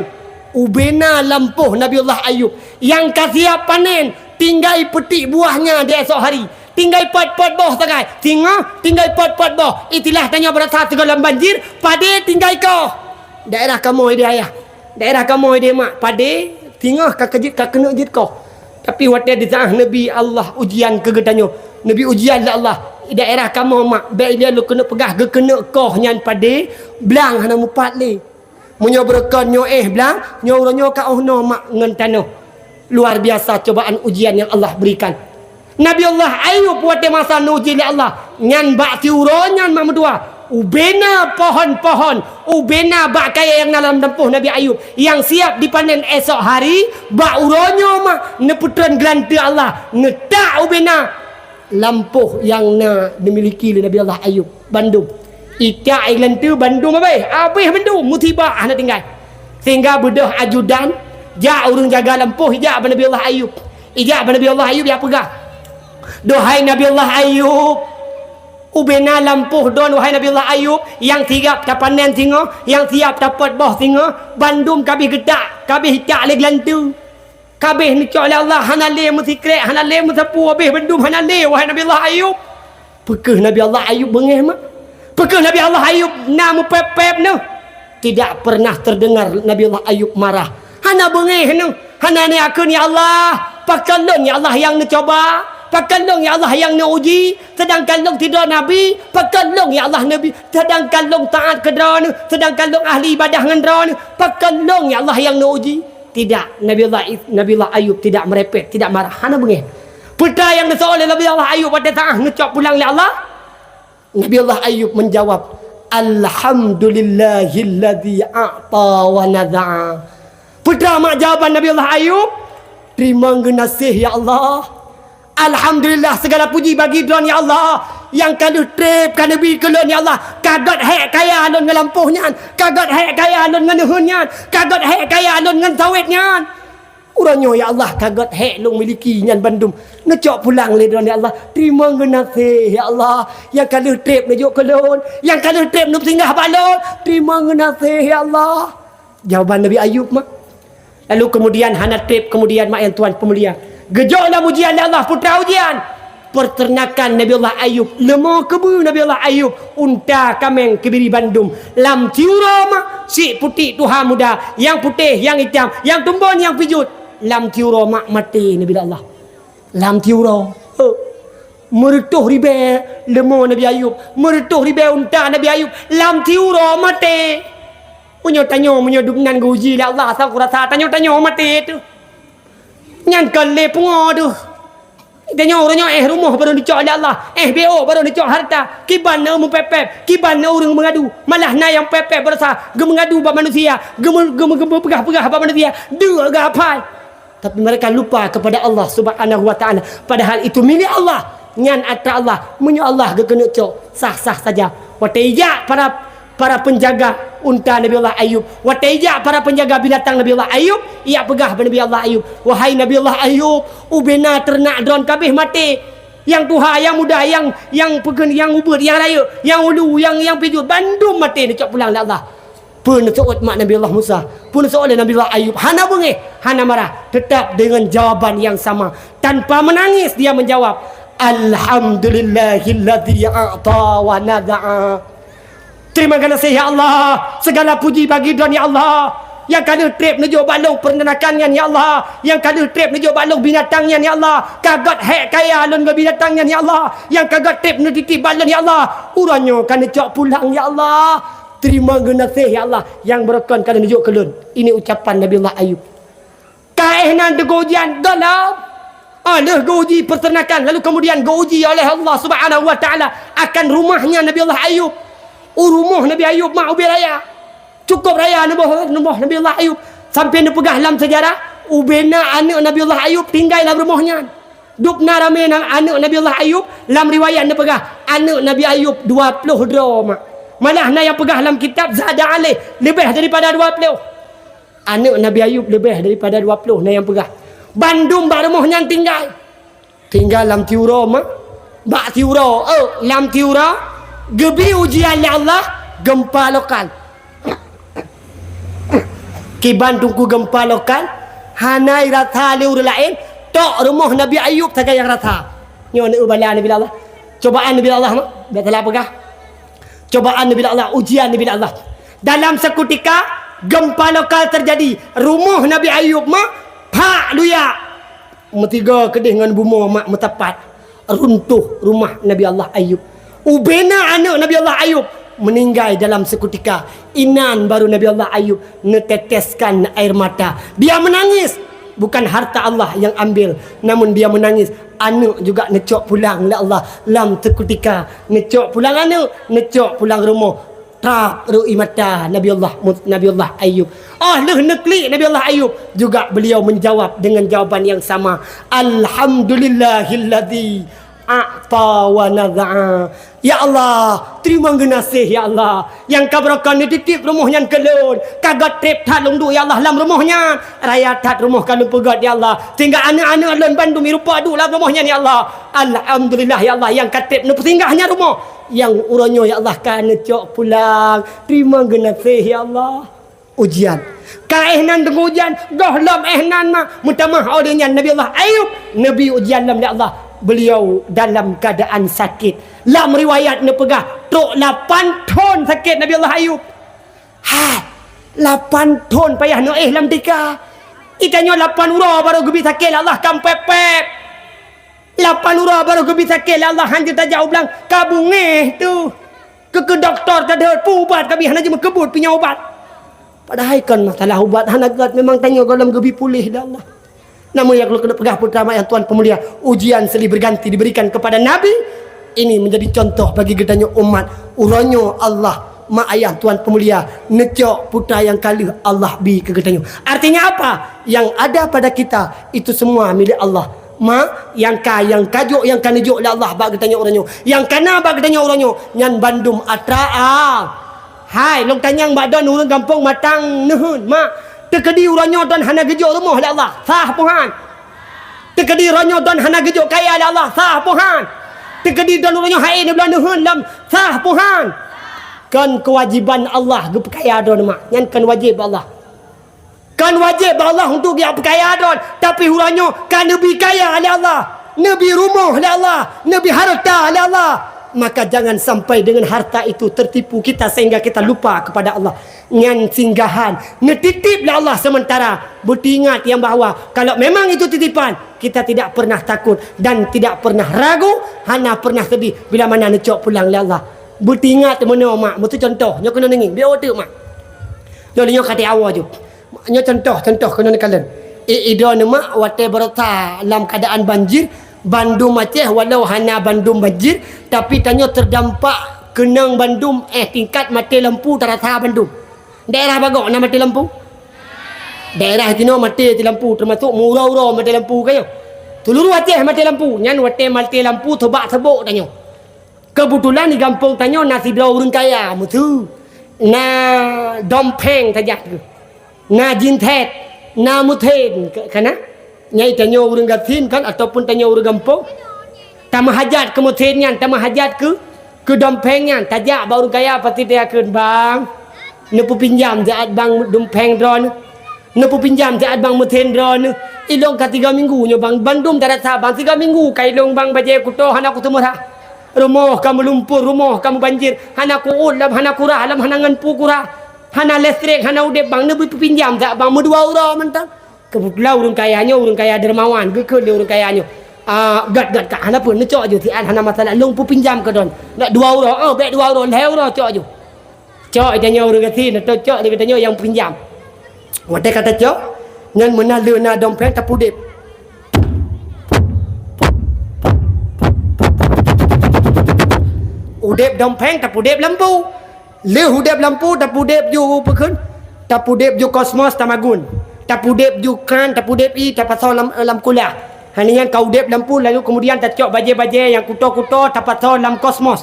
ubena lampôh Nabi Allah Ayub nyang ka siap panen, tinggai peutik buahnya di esok hari. Tinggai pot-pot boh sagai. Singoh tinggai pot-pot boh. Istilah tanyoe beurasa sigohlom banjir, padé tinggai koh. Daerah kamoe di ayah. Daerah kamoe di mak, padé singoh ka keujeuet ka keuneuk jeuet koh. Tapi watée di saát neubi Allah ujian keu geutanyoe, neubi ujian lé Allah, daerah kamoe mak, bék ilée lôn keuneuk peugah geukeuneuk koh nyan padé, blang hana mupat lé. Meunyoe beureukat nyoe éh blang, nyoe uroe nyoe ka óh noe mak ngon tanoh. Luar biasa cobaan ujian yang Allah berikan. Nabi Allah Ayub watée masa neuuji lé Allah, nyan bak siuroe nyan mak meutuah. Ubena pohon-pohon, ubena bak kayée nyang na lam lampôh Nabi Ayub nyang siap dipanen esok hari, bak uroe nyoe mak neupeutron geulanteu Allah, neutak ubena lampôh nyang na dimiliki lé Nabi Allah Ayub bandum. Itak ilanteue bandum habéh, habéh bandum, musibah hana tinggai. Sehingga beudôh ajudan, jak ureuëng jaga lampôh, ijak bak Nabi Allah Ayub. Ijak bak Nabi Allah Ayub, jak peugah, "Duhai Nabi Allah Ayub, ubena lampôh don, wahai Nabi Allah Ayub, nyang siap tapanen singoh, nyang siap tapot boh singoh, bandum ka abéh geutak, ka abéh itak lé geulanteue." Ka abéh neucok lé Allah, hana lé meusikrek, hana lé meusapeue, abéh bandum hana lé, wahai Nabi Allah Ayub. Peu kheueh Nabi Allah Ayub beungéh mak? Peu kheueh Nabi Allah Ayub na meupéb-péb neuh? Tidak pernah terdengar Nabi Allah Ayub marah. Hana beungéh neuh, hana neuyue kheun, "Ya Allah, pakon lôn ya Allah nyang neucuba? Pakon lôn ya Allah nyang neuuji? Seudangkan lôn sidroe nabi, pakon lôn ya Allah nabi, seudangkan lôn taát keu Droeneuh, seudangkan lôn ahli ibadah ngon Droeneuh, pakon lôn ya Allah nyang neuuji?" Tidak, Nabi Allah, Nabi Allah Ayub tidak merepet, tidak marah, hana beungéh. Peue nyang neusoe lé Nabi Allah Ayub watée saát neucok pulang lé Allah? Nabi Allah Ayub menjawab, "Alhamdulillahilladzi a'ta wa naza'a." Peue mak jawaban Nabi Allah Ayub? "Teurimong geunaséh ya Allah, Alhamdulillah, segala puji bagi Droe, ya Allah, nyang ka lheueh treb ka neubi keu lôn, ya Allah. Ka gét hék kaya lôn ngon lampôh nyan, ka gét hék kaya lôn ngon neuheun nyan, ka gét hék kaya lôn ngon sawét nyan. Uroe nyoe, ya Allah, ka gét hék lôn miliki nyan bandum. Neucok pulang lé Droe, ya Allah. Teurimong geunaséh, ya Allah, nyang ka lheueh treb neujok keu lôn, nyang ka lheueh treb neupeusinggah bak lôn. Teurimong geunaséh, ya Allah. Jawaban Nabi Ayub mak. Lalu kemudian hana treb kemudian mak nyang tuan peumulia. Geujok lam ujian lé Allah putra ujian. Peternakan Nabi Allah Ayub, leumô keubeue Nabi Allah Ayub, unta, kaméng, keubiri bandum. Lam tiuroe mak, si putik tuha muda, nyang putéh, nyang itam, nyang tumbon, nyang pijot. Lam tiuroe mak maté Nabi Allah. Lam tiuroe. Heuh. Meureutoh ribée leumô Nabi Ayub, meureutoh ribée unta Nabi Ayub, lam tiuroe maté. Meunyoe tanyoe, meunyoe dum nan geuuji lé Allah, asai kurasa tanyoe, tanyoe maté teuh. Nyan kon lé pungo teuh. Tanyoe uroe nyoe éh rumoh barô neucok lé Allah, éh B O barô neucok hareuta, kiban na ureuëng meupép-pép, kiban na ureuëng meungadu. Malah na nyang pép-pép baroesa geumeungadu bak manusia, geumeu-, geumeu-, geumeupeupeugah-peugah bak manusia, deuk geuhafai. Tapi mereka lupa kepada Allah Subhanahu wa Ta'ala. Padahal itu milik Allah. Nyan atra Allah. Meunyoe Allah geukeuneuk cok, sah-sah saja. Watée ijak para, para penjaga unta Nabi Allah Ayub, watée ijak para penjaga binatang Nabi Allah Ayub, ijak peugah bak Nabi Allah Ayub, "Wahai Nabi Allah Ayub, ubena teurenak droe kabéh maté. Nyang tuha, nyang muda, nyang, nyang peukeuneuk, nyang ubeuet, nyang rayeuk, nyang ulu, nyang, nyang pijot, bandum maté neucok pulang lé Allah." Peue neuseuôt mak Nabi Allah Musa? Peue neuseuôt lé Nabi Allah Ayub? Hana beungéh, hana marah. Tetap dengan jawaban yang sama. Tanpa menangis dia menjawab, "Alhamdulillahilladzi a'ta wa naza'a." Terima kasih ya Allah. Segala puji bagi Droe ya Allah. Nyang ka lheueh treb neujok bak lôn peureunakan nyan ya Allah. Nyang ka lheueh treb neujok bak lôn binatang nyan ya Allah. Ka gét hék kaya lôn ngon binatang nyan ya Allah. Nyang ka gét treb neutitip bak lôn ya Allah. Uroe nyoe ka neucok pulang ya Allah. Teurimong geunaséh ya Allah, nyang beureukan ka lheueh neujok keu lôn. Ini ucapan Nabi Allah Ayub. Ka éh nan teugeuujian gohlom. Ah, lheueh geuuji peternakan, lalu kemudian geuuji oleh Allah Subhanahu wa Ta'ala akan rumahnya Nabi Allah Ayub. U rumoh Nabi Ayub mak ubé raya. Cukup raya neuboh, neuboh Nabi Allah Ayub. Sampai neupeugah lam sejarah, ubena aneuk Nabi Allah Ayub tinggai lam rumoh nyan. Dubna ramé na-, aneuk Nabi Allah Ayub, lam riwayat neupeugah, aneuk Nabi Ayub dua ploh droe mak. Malah na nyang peugah lam kitab Zada Alaih, leubeh daripada dua ploh. Aneuk Nabi Ayub leubeh daripada dua ploh na nyang peugah. Bandum bak rumoh nyan tinggai. Tinggai lam tiuroe mak. Bak tiuroe, oh, lam tiuroe, geubi ujian lé Allah, gempa lokal. Kiban teungku gempa lokal, hana irasa lé ureuëng laén, tok rumoh Nabi Ayub sagai nyang rasa. Nyoe na bala Nabi Allah. Cobaan Nabi Allah, mak. Biasalah peugah. Cobaan Nabi Allah, ujian Nabi Allah. Dalam sekutika, gempa lokal terjadi. Rumoh Nabi Ayub, mak, phak luyak. Meusigoe keudeh ngon bumoe mak meusapat, runtoh rumah Nabi Allah Ayub. Ubena aneuk Nabi Allah Ayub meuninggai dalam sekutika. Inan baru Nabi Allah Ayub neuteteskan air mata. Dia menangis. Bukan harta Allah yang ambil, namun dia menangis. Aneuk juga neucok pulang lé Allah lam sekutika. Neucok pulang aneuk, neucok pulang rumoh. Trap rui mata Nabi Allah Mus-, Nabi Allah Ayub. Ah, lheueh neuklik Nabi Allah Ayub, juga beliau menjawab dengan jawaban yang sama. Alhamdulillahilladzi a'ta wa naza'a. Ya Allah, teurimong geunaséh ya Allah. Nyang ka beureukan neutitip rumoh nyan keu lôn. Ka gét treb that lôn duek ya Allah lam rumoh nyan. Raya that rumoh ka lôn peugét ya Allah. Sehingga aneuk-aneuk lôn bandum irupa duek lam rumoh nyan ya Allah. Alhamdulillah ya Allah, nyang ka treb neupeusinggah nyan rumoh. Nyang uroe nyoe ya Allah ka neucok pulang. Teurimong geunaséh ya Allah. Ujian. Ka éh nan teungku ujian, gohlom éh nan mak. Meutamah óh lheueh nyan Nabi Allah Ayub neubi ujian lom lé Allah. Beliau dalam keadaan sakit. Lam riwayat neupeugah trok lapan thon sakét Nabi Allah Ayub. Hai, lapan thon payah neuéh lam tika. Itanyoe lapan uroe barô geubi sakét lé Allah ka meupép-pép. Lapan uroe barô geubi sakét lé Allah, han jeuet tajak u blang, ka beungéh teuh. Keu, keu dokto tadhôt, peu ubat ka bi hana jimeukeubut pinya ubat. Padahai kon masalah ubat hana gét, memang tanyoe gohlom geubi puléh lé Allah. Namun nyang lôn keuneuk peugah putra mak nyang tuan peumulia, ujian silih berganti diberikan kepada Nabi. Ini menjadi contoh bagi geutanyoe umat. Uroe nyoe Allah, mak ayah tuan peumulia, neucok putra nyang ka lheueh Allah bi keu geutanyoe. Artinya apa? Yang ada pada kita itu semua milik Allah. Ma, nyang ka, nyang ka jok, nyang ka neujok lé Allah bak geutanyoe uroe nyoe. Nyang ka na bak geutanyoe uroe nyoe, nyan bandum atra a. Hai, lôn tanyong bak droen ureuëng gampông Matang Neuheun, ma, teukeudi uroe nyoe droen hana geujok rumoh lé Allah, sah peue han? Teukeudi uroe nyoe droen hana geujok kaya lé Allah, sah peue han? Teukeudi droen uroe nyoe hai nibak neuheun lom, sah peue han? Kon keuwajéban Allah geupeukaya droen, ma. Nyan kon wajéb Allah. Kon wajéb bak Allah untuk geujak peukaya droen, tapi uroe nyoe ka neubi kaya lé Allah, neubi rumoh lé Allah, neubi hareuta lé Allah. Maka jangan sampai dengan harta itu tertipu kita sehingga kita lupa kepada Allah. Nyan singgahan, neutitip lé Allah sementara. Beuteuingat nyang bahwa kalau memang itu titipan, kita tidak pernah takut dan tidak pernah ragu, hana pernah sedih bila mana neucok pulang lé Allah. Beuteuingat meunoe, mak, meutu contoh, nyoe keunoe neungieng, biar otak, mak. Nyoe, nyoe ka teuawa ju. Nyoe contoh, contoh keunoe neukalon. I, i droeneuh mak watée baroesa lam keuadaan banjir, bandum Aceh walau hana bandum banjir, tapi tanyoe teurdampak keunong bandum, eh, tingkat maté lampu tarasa bandum. Daerah Bagok na maté lampu? Daerah jinoe maté lampu, teumasok meuuroe-uroe maté lampu ka nyoe. Seuluruh Aceh maté lampu, nyan watée maté lampu seubak-seubok tanyoe. Keubeutulan di gampông tanyoe na sidroe ureuëng kaya, meusu. Na dompeng tajak keuh. Na jintet, na meusen, ka-, kana? Nyai tanyoe ureuëng gasien kan, ataupun tanyoe ureuëng gampông. Tameuhajat keu meusen nyan, tameuhajat keu, keu dompeng nyan. Tajak bak ureuëng kaya pasti takheun, "Bang, neupeupinjam siat bang dompeng droeneuh." Neupeupinjam siat bang meusen droeneuh. Ilong ka tiga minggu nyoe bang, bandum tarasa bang, tiga minggu ka ilong bang bajée kuto hana kuteumeuhah. Rumoh ka meulumpur, rumoh ka meubanjir, hana kuôt lom, hana kurah lom, hana ngon peue kurah. Hana listrik, hana udeb bang, neupeupinjam siat bang meudua uroe mantong. Keubeutulan ureuëng kaya nyoe, ureuëng kaya dermawan, geukheun lé ureuëng kaya nyoe, "Ah, gét, gét, kak, hana peue, neucok ju siat, hana masalah, lôn peupinjam keu droen. Nak dua uroe, oh, bék dua uroe, lhée uroe cok ju." Cok tanyoe ureuëng gasien, atau cok lé geutanyoe nyang pinjam. Watée ka tacok, nyan meunan lheueh na dompeng tapudeb. Udeb dompeng tapudeb lampu. Lheueh udeb lampu tapudeb ju peukheun, tapudeb ju kosmos tamagun. Tapudeb ju kran, tapudeb ié, tapasoe lam, lam kula. Hana nyan ka udeb lampu, lalu kemudian tacok bajée-bajée nyang kuto-kuto tapasoe lam kosmos.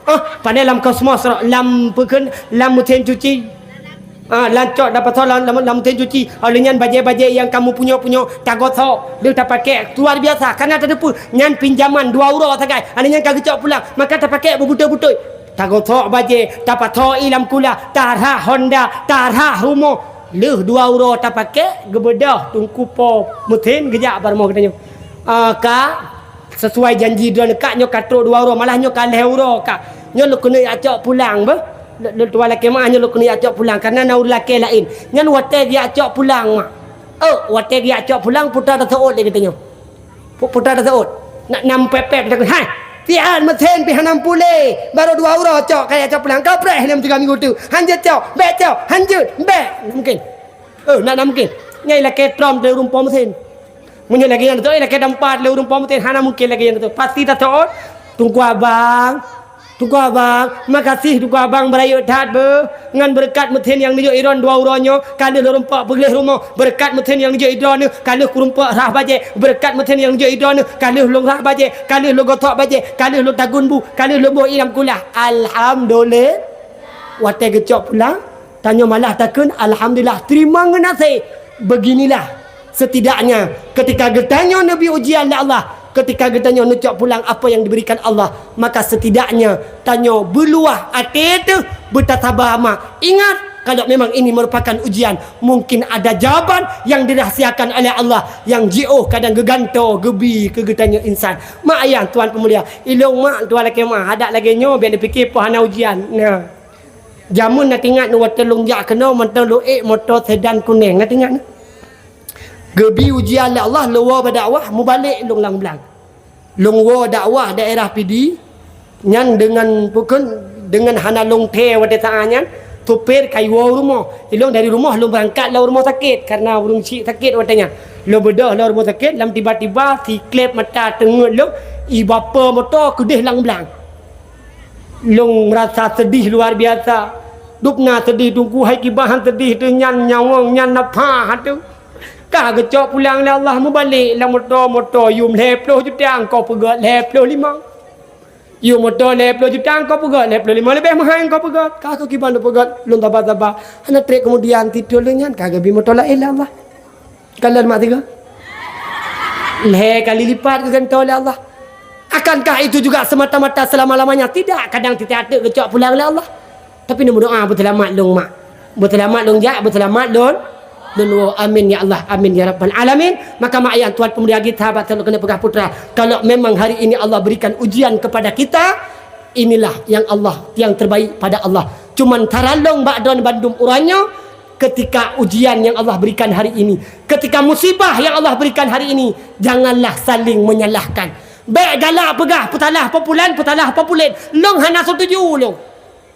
Oh, pane lam kosmos, lam peukheun, lam mesin cuci. Ah, lam cok dapat lam, lam, lam mesin cuci. Oleh nyan bajée-bajée nyang kamu punyok-punyok tagosok, lheueh tapakék luar biasa. Karena tateupeue nyan pinjaman dua uroe sagai. Oleh nyan ka geucok pulang, maka tapakék beubeutôi-beutôi. Tagosok bajée, tapasoe ié lam kula, tarhah honda, tarhah rumoh. Lheueh dua uroe tapakék, geubeudôh tungku po mesin geujak bak rumoh geutanyoe. Ah, ka Sesuai janji droeneuh kak nyoe ka trok dua uroe, malah nyoe ka lhée uroe kak. Nyoe lôn keuneuk jak cok pulang beuh. Lôn, lôn tuan lakée meuah nyoe lôn keuneuk jak cok pulang, karena na ureuëng lakée laén. Nyan watée geujak cok pulang mak. Oh, watée geujak cok pulang putra taseuôt lé geutanyoe. Pu-, putra taseuôt. Nak nam pép-pép takheun, "Hai, siat meusén pih hana puléh. Baru dua uroe cok ka jak cok pulang. Kau preh lom tiga minggu tu. Han jeuet cok, bék cok, han jeuet, bék." Mungkin. Eh, nak, nak mungkin. Nyai lakée trom lé ureuëng po meusén. Meunyoe lagée nyan teuh, eh, lakée dampat lé ureuëng po meusén, hana mungkin lagée nyan teuh. Pasti tateuôt, "Teungku Abang, Teungku Abang, makasih Teungku Abang beurayeuk that beuh. Ngon beureukat meusén nyang neujok idroen dua uroe nyoe, ka lheueh lôn rumpok peugleh rumoh. Beureukat meusén nyang neujok idroeneuh, ka lheueh kurumpok rhah bajée. Beureukat meusén nyang neujok idroeneuh, ka lheueh lôn rhah bajée, ka lheueh lôn gosok bajée, ka lheueh lôn tagun bu, ka lheueh lôn boh ié lam kula." Alhamdulillah. Watée geucok pulang, tanyoe malah takheun, "Alhamdulillah, teurimong geunaséh." Beginilah, setidaknya ketika geutanyoe neubi ujian lé Allah, ketika geutanyoe neucok pulang apa yang diberikan Allah, maka setidaknya tanyoe beuluah até teuh, beutasaba mak. Ingat, kalau memang ini merupakan ujian, mungkin ada jawaban yang dirahasiakan oleh Allah yang jiôh kadang geugantoe geubi keu geutanyoe insan. Mak ayah tuan peumulia, ilong mak tuan lakée meuah, adak lagée nyoe bék neupiké peue hana ujian. Nah. Jameun na teuingat nyoe watée lôn jak keunoe mantong lôn ék moto sedan kuneng, na teuingat nyoe? Geubi ujian lé Allah, lôn woe bak dakwah, mubalek lôn lam blang. Lôn woe dakwah daerah Pidie, nyan deungon pukon, deungon hana lôn thée watée saát nyan, supir ka iwoe u rumoh. Ilong dari rumoh lôn beurangkat lom rumoh sakét, karena ureuëng chik sakét watée nyan. Lôn beudôh lom rumoh sakét, lam tiba-tiba siklep mata teungeut lôn, ibapeue moto keudeh lam blang. Lôn rasa sedih luar biasa. Dubna sedih teungku, hai kiban han sedih teuh nyan nyawöng nyan na pha teuh. Ka geucok pulang lé Allah, mubalek lam moto, moto yum lhèe ploh juta, engkau peugöt lhèe ploh limong. Yum moto lhèe ploh juta, engkau peugöt lhèe ploh limong, leubeh meuhai engkau peugöt. Ka keu kiban peugöt, lôn saba-saba. Hana trép keumudian, tiep lôn nyan ka geubri moto laén lé Allah. Kalon mak tiga. Lhèe kali lipat geugantoe lé Allah. Akankah itu juga semata-mata selama-lamanya? Tidak, kadang tiep-tiep geucok pulang lé Allah. Tapi neumeudoa, "Beuseulamat lôn, mak. Beuseulamat lôn jak, beuseulamat lôn, lôn woe. Amin ya Allah, amin ya Rabbal Alamin." Maka mak ayah tuan peumulia kita, sahabat selalu kena peugah putra, kalau memang hari ini Allah berikan ujian kepada kita, inilah yang Allah, yang terbaik pada Allah. Cuman taralong bak droeneuh bandum uroe nyoe, ketika ujian yang Allah berikan hari ini, ketika musibah yang Allah berikan hari ini, janganlah saling menyalahkan. Bèk galak peugah, "Peusalah po pulan, peusalah po pulan." Lôn hana setuju lôn.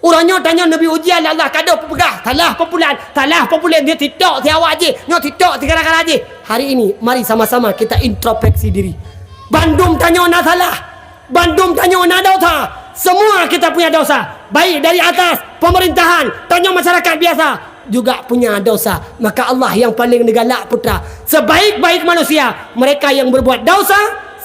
Uroe nyoe tanyoe neubri ujian lé Allah, ka deuh peugah, "Salah po pulan, salah po pulan." Nyoe sitok si awak jih, nyoe sitok si gara-gara jih. Hari ini, mari sama-sama kita introspeksi diri. Bandum tanyoe na salah. Bandum tanyoe na dosa. Semua kita punya dosa. Baik dari atas, pemerintahan, tanyoe masyarakat biasa juga punya dosa. Maka Allah yang paling neugalak putra. Sebaik-baik manusia, mereka yang berbuat dosa,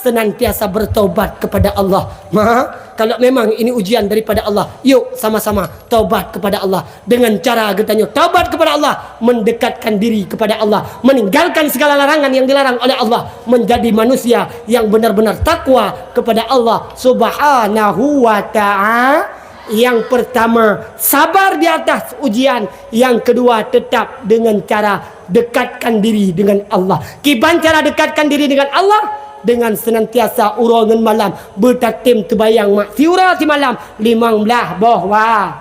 senantiasa bertobat kepada Allah. Ma, kalau memang ini ujian daripada Allah, yuk sama-sama taubat kepada Allah. Dengan cara geutanyoe taubat kepada Allah, mendekatkan diri kepada Allah, meninggalkan segala larangan yang dilarang oleh Allah, menjadi manusia yang benar-benar takwa kepada Allah Subhanahu wa Ta'ala. Yang pertama, sabar di atas ujian. Yang kedua, tetap dengan cara dekatkan diri dengan Allah. Kiban cara dekatkan diri dengan Allah? Dengan senantiasa uroe ngon malam beutatem teubayang mak, siuroe simalam limong blaih boh wa.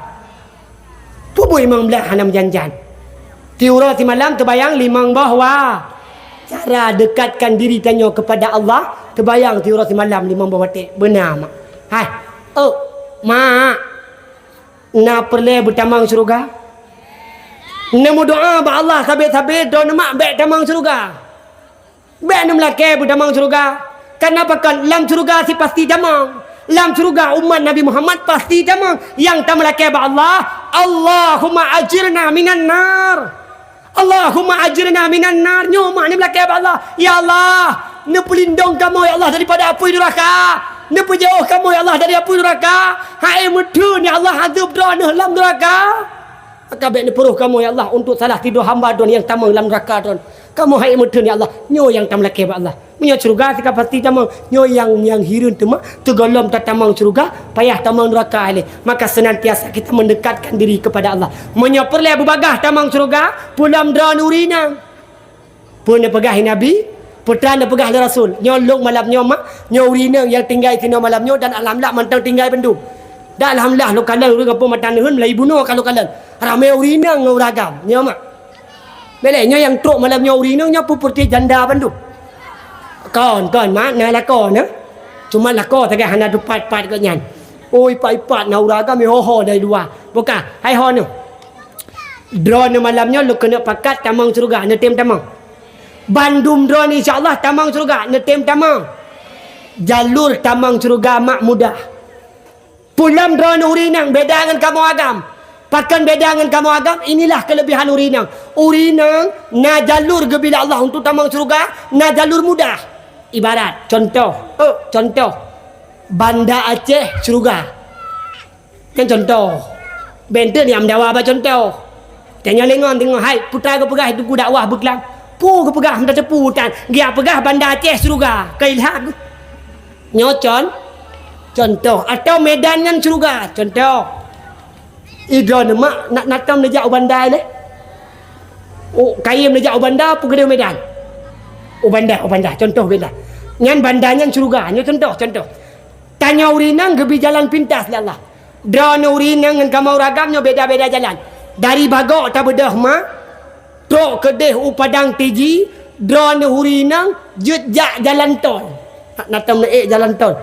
Peue buet limong blaih hana meujan-jan? Siuroe simalam teubayang limong boh wa. Cara dekatkan diri tanyoe kepada Allah, teubayang siuroe simalam limong boh watèe. Beuna, mak. Hai, oh, mak. Na peureulèe beutamong syeuruga? Neumeudoa bak Allah sabe-sabe, droeneuh mak bèk tamong syeuruga. Bèk neumeulakèe beutamong syeuruga. Kareuna pakon? Lam syeuruga sit pasti tamong. Lam syeuruga umat Nabi Muhammad pasti tamong. Nyang tameulakèe bak Allah, "Allahumma ajirna minan nar." "Allahumma ajirna minan nar." Nyoe mak neumeulakèe bak Allah, "Ya Allah, neupeulindong kamoe, ya Allah, daripada apui nuraka. Neupeujôh kamoe, ya Allah, dari apui nuraka. Hai meutheun, ya Allah, azeueb droeneuh lam nuraka." Maka bèk neupeurôh kamoe, ya Allah, untuk salah sidroe hamba Droen nyang tamong lam nuraka Droen. Kamoe hai meutheun, ya Allah. Nyoe nyang tameulakèe bak Allah. Meunyoe syeuruga teuka pasti tamong, nyoe nyang, nyang hireuen teuma, teugohlom tatamong syeuruga, payah tamong nuraka lé. Maka senantiasa kita mendekatkan diri kepada Allah. Meunyoe peureulèe beubagaih tamong syeuruga, peulom droeneuh ureueng inong. Peue neupeugah Nabi, peue neupeugah lé Rasul. Nyoe lôn malam nyoe mak, nyoe ureueng inong nyang tinggai sinoe malam nyoe dan alhamdulillah mantong tinggai bandum. Dan alhamdulillah lôn kalon ureueng gampông mata neuheun meulayeue bunoe ka lôn kalon. Ramé ureueng inong ngon ureueng agam. Nyoe mak. Bèk lé, nyoe nyang trok malam nyoe ureueng inong nyoe peue peureute janda bandum. Kon, kon, mak, na lakoe na. Cuma lakoe sagai hana teupat-pat gobnyan. Oh, ipat-ipat na ureueng agam ho-ho dari luwa. Buka, hai ho nyoe. Droeneuh malam nyoe lôn keuneuk pakat tamong syeuruga, neutem tamong. Bandum droeneuh insya Allah tamong syeuruga, neutem tamong. Jalur tamong syeuruga mak mudah. Peulom droeneuh ureueng inong beda ngon kamoe agam. Pakon beda ngon kamoe agam? Inilah kelebihan ureueng inong. Ureueng inong na jalur geubri lé Allah untuk tamong syeuruga, na jalur mudah. Ibarat, contoh, eh, contoh, Banda Aceh syeuruga. Nyan contoh. Bèk teuk nyang meudawa bak contoh. Tanyoe lé ngon teungoh hai, peue geupeugah Teungku dakwah beuklam. Peue geupeugah meutateupeue tan. Geujak peugah Banda Aceh syeuruga. Keu ilham. Nyoe con-, contoh. Atau Medan nyan syeuruga. Contoh. Idroeneuh mak na-, na tom neujak u Banda lé. Oh, kayém neujak u Banda, peue geudeh Medan. U Banda, u Banda. Contoh Banda. Nyan Banda nyan syeuruga. Nyoe contoh, contoh. Tanyoe ureueng inong geubri jalan pintas lé Allah. Droeneuh ureueng inong ngon kamoe ureueng agam nyoe beda-beda jalan. Dari Bagok tabeudôh ma, trok keudeh u Padang Tiji, droeneuh ureueng inong jeuet jak jalan tol. Na tom neuék jalan tol.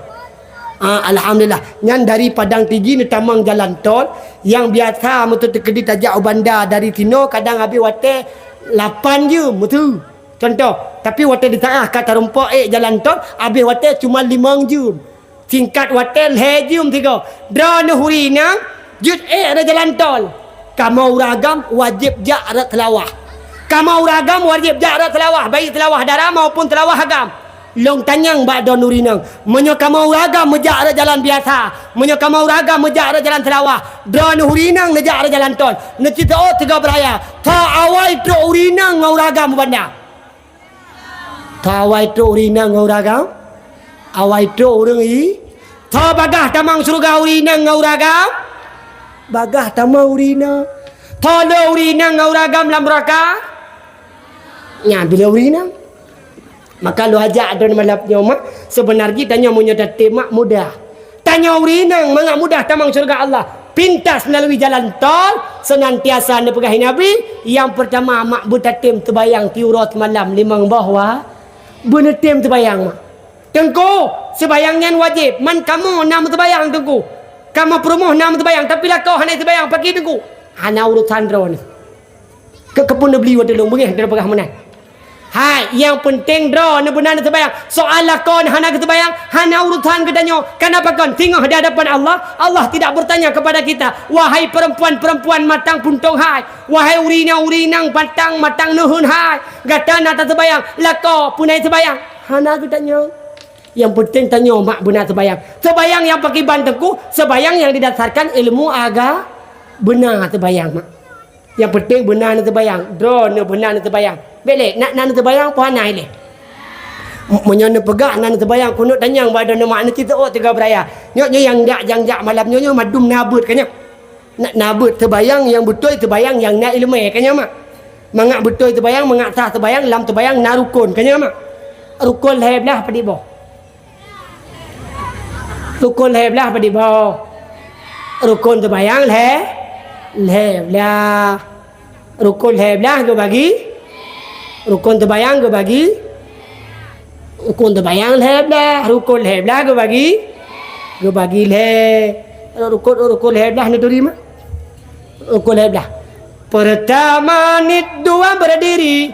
Ah, alhamdulillah. Nyan dari Padang Tiji neutamong jalan tol, nyang biasa meuteukeudi tajak u Banda dari sinoe kadang habéh watèe lapan jeuem, beutôi. Contoh, tapi watèe di tangah ka tarumpok ék jalan tol, habéh watèe cuma limong jeuem. Singkat watèe lhèe jeuem sigoe. Droeneuh ureueng inong jeuet ék rot jalan tol. Kamoe ureueng agam wajéb jak rot Seulawah. Kamoe ureueng agam wajéb jak rot seulawah, baik seulawah dara maupun seulawah agam. Lôn tanyong bak droeneuh ureueng inong, meunyoe kamoe ureueng agam meujak rot jalan biasa, meunyoe kamoe ureueng agam meujak rot jalan seulawah, droeneuh ureueng inong neujak rot jalan tol, neucit teuôt sigoe beuraya, tho awai trok ureueng inong ngon ureueng agam u banda. Tho awai trok ureueng inong ngon ureueng agam? Awai trok ureueng i-, tho bagaih tamong syeuruga ureueng inong ngon ureueng agam? Bagaih tamong ureueng inong. Tho le ureueng inong ngon ureueng agam lam neuraka? Nyan bila ureueng inong. Maka lôn ajak droeneuh malam nyoe mak, seubeuna jih tanyoe meunyoe tatem mak mudah. Tanyoe ureueng inong mangat mudah tamong syeuruga Allah. Pintas meulalu jalan tol, seunantiasa neupeugah Nabi, nyang peurtama mak beutatem seubayang siuroe seumalam limong boh wa-, beuneutem seubayang mak. Teungku, seubayang nyan wajéb, man kamoe na meuseubayang Teungku. Kamoe peurumoh na meuseubayang, tapi lakoe hana seubayang, pakri Teungku? Hana urosan droeneuh. Keu, keu peue neubli watée lôn beungéh droe peugah meunan. Hai, nyang peunteng droeneuh beuna neuseubayang. Soal lakoe hana geuseubayang, hana urusan geutanyoe. Kenapa kon? Singoh di hadapan Allah, Allah tidak bertanya kepada kita, "Wahai perempuan-perempuan matang puntông hai, wahai ureueng inong-ureueng inong matang, matang neuheun hai, gata na taseubayang, lakoe peue na seubayang?" Hana geutanyoe. Nyang peunteng tanyoe mak beuna seubayang. Seubayang nyang pakriban Teungku, seubayang nyang didasarkan ilmu aga-, beuna seubayang mak. Nyang peunteng beuna neuseubayang, droeneuh beuna neuseubayang. Bék lé, na, na neuseubayang peue hana ilée. M-, meunyoe neupeugah na neuseubayang, keuneuk tanyong bak droeneuh mak, neucit teuôt sigoe beuraya. Nyoe, nyoe nyang jak, nyang jak malam nyoe, nyoe mandum na beuet ka nyoe. Na, na beuet seubayang nyang beutôi, seubayang nyang na iéleumé ka nyoe mak. Mangat beutôi seubayang, mangat sah seubayang, lam seubayang na rukon ka nyoe mak. Rukon lhée blaih padit boh? Rukon lhée blaih padit boh? Rukon seubayang lhée, lhée blaih. Rukon lhée blaih geubagi, rukon seubayang geubagi, rukon seubayang lhée blaih, rukon lhée blaih geubagi, geubagi lhée. Rukon, rukon lhée blaih neuturi mah. Rukon lhée blaih. Peurtama niet dua beurdiri,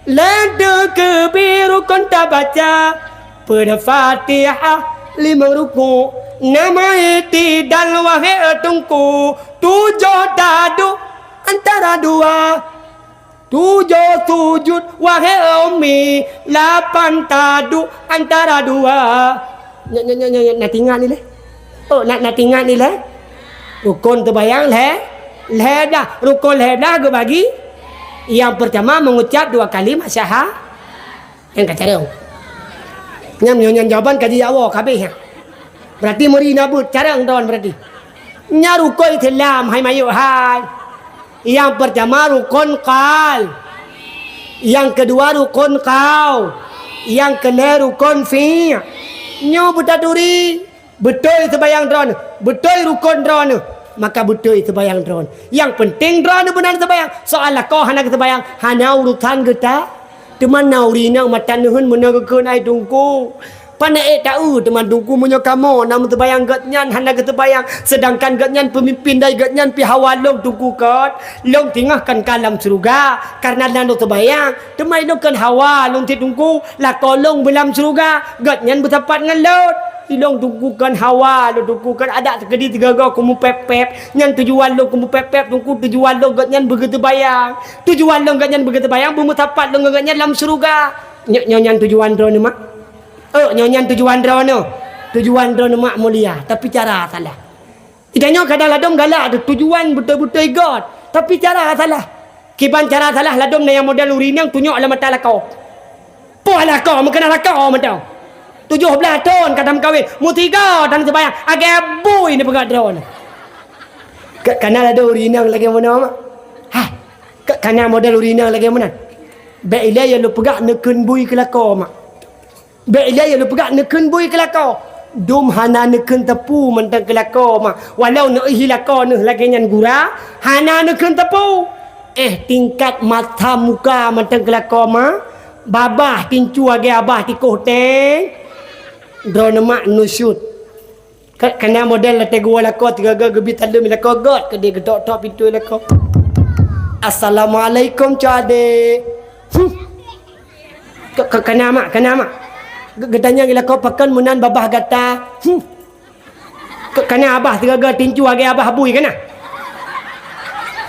lhée teukeubir rukon tabaca, peue Fatihah limong rukon, na meu'tidal wahé Teungku, tujoh taduek antara dua, tujoh sujut wahé Ummi, lapan taduek antara dua. Nyoe, nyoe, nyoe, nyoe, na tingat ilée? Oh, na, na tingat ilée? Rukon seubayang lhée, lhée blaih. Rukon lhée blaih geubagi, nyang peurtama mengucap dua kalimat syaha-, nyang ka carông. Nyan, nyoe nyan jawaban ka jijaweueb ka habéh nyan. Berarti meuri na beuet carông droen berarti. Nyan rukon Islam hai mayôk hai. Nyang peurtama rukon qal. Nyang keudua rukon qau. Nyang keulhée rukon fi'. Nyoe beutaturi. Beutôi seubayang droeneuh, beutôi rukon droeneuh, maka beutôi seubayang droeneuh. Nyang peunteng droeneuh beuna seubayang. Soal lakoe hana geuseubayang, hana urusan geuta. Teuma na ureuëng inong mata neuheun meunoe geukheun, "Ai Teungku, pane ék taeu teuma Teungku meunyoe kamoe na meuseubayang gobnyan hana geuseubayang, seudangkan gobnyan peumimpin dan gobnyan pih hawa lôn Teungku kon? Lôn singoh kon ka lam syeuruga kareuna lôn seubayang." Teuma ilôn kon hawa lôn cit Teungku, lakoe lôn beulam syeuruga, gobnyan beusapat ngon lôn. Ilôn Teungku kon hawa lôn Teungku, kon adak teukeudi teugogo keumeupép-pép. Nyan tujuan lôn keumeupép-pép Teungku, tujuan lôn gobnyan beugeuteubayang. Tujuan lôn gobnyan beugeuteubayang, beumeusapat lôn ngon gobnyan lam syeuruga. Nyoe, nyoe nyan tujuan droeneuh mak? Oh, nyoe nyan tujuan droeneuh? Tujuan droeneuh mak mulia, tapi cara salah. Geutanyoe kadang ladôm galak tu, tujuan beutôi-beutôi göt, tapi cara salah. Kiban cara salah, ladôm na nyang model ureuëng inong tunyok lam mata lakoe. Poh lakoe, meukeunong lakoe mantong. Tujoh blaih thon ka tameukawen, meusigoe tan seubayang, agée bui neupeugah droeneuh. Ka, kana ladôm ureuëng inong lagée meunoe mak? Hah? Ka, kana model ureuëng inong lagée meunan? Bék ilée ya lôn peugah neukheun bui keu lakoe mak. Bék ilée ya lôn peugah neukheun bui keu lakoe. Dum hana neukheun teupeu mantong keu lakoe mak. Walau neuihi lakoe neuh lagée nyan gura, hana neukheun teupeu. Eh, tingkat mata muka mantong keu lakoe mak. Babah tincu agée abah tikoh teng. Droeneuh mak nusyut. Ka, kana model latée geuwoe lakoe teuga-ga geubi taleuem lakoe göt keudeh geutok-tok pintoe lakoe. "Assalamualaikum, Cok Ade." Huh. Ka, ka, kana mak, kana mak. Ge-, geutanyong lakoe pakon meunan babah gata. Huh. Ka, kana abah teuga-ga tincu agée abah bui kana.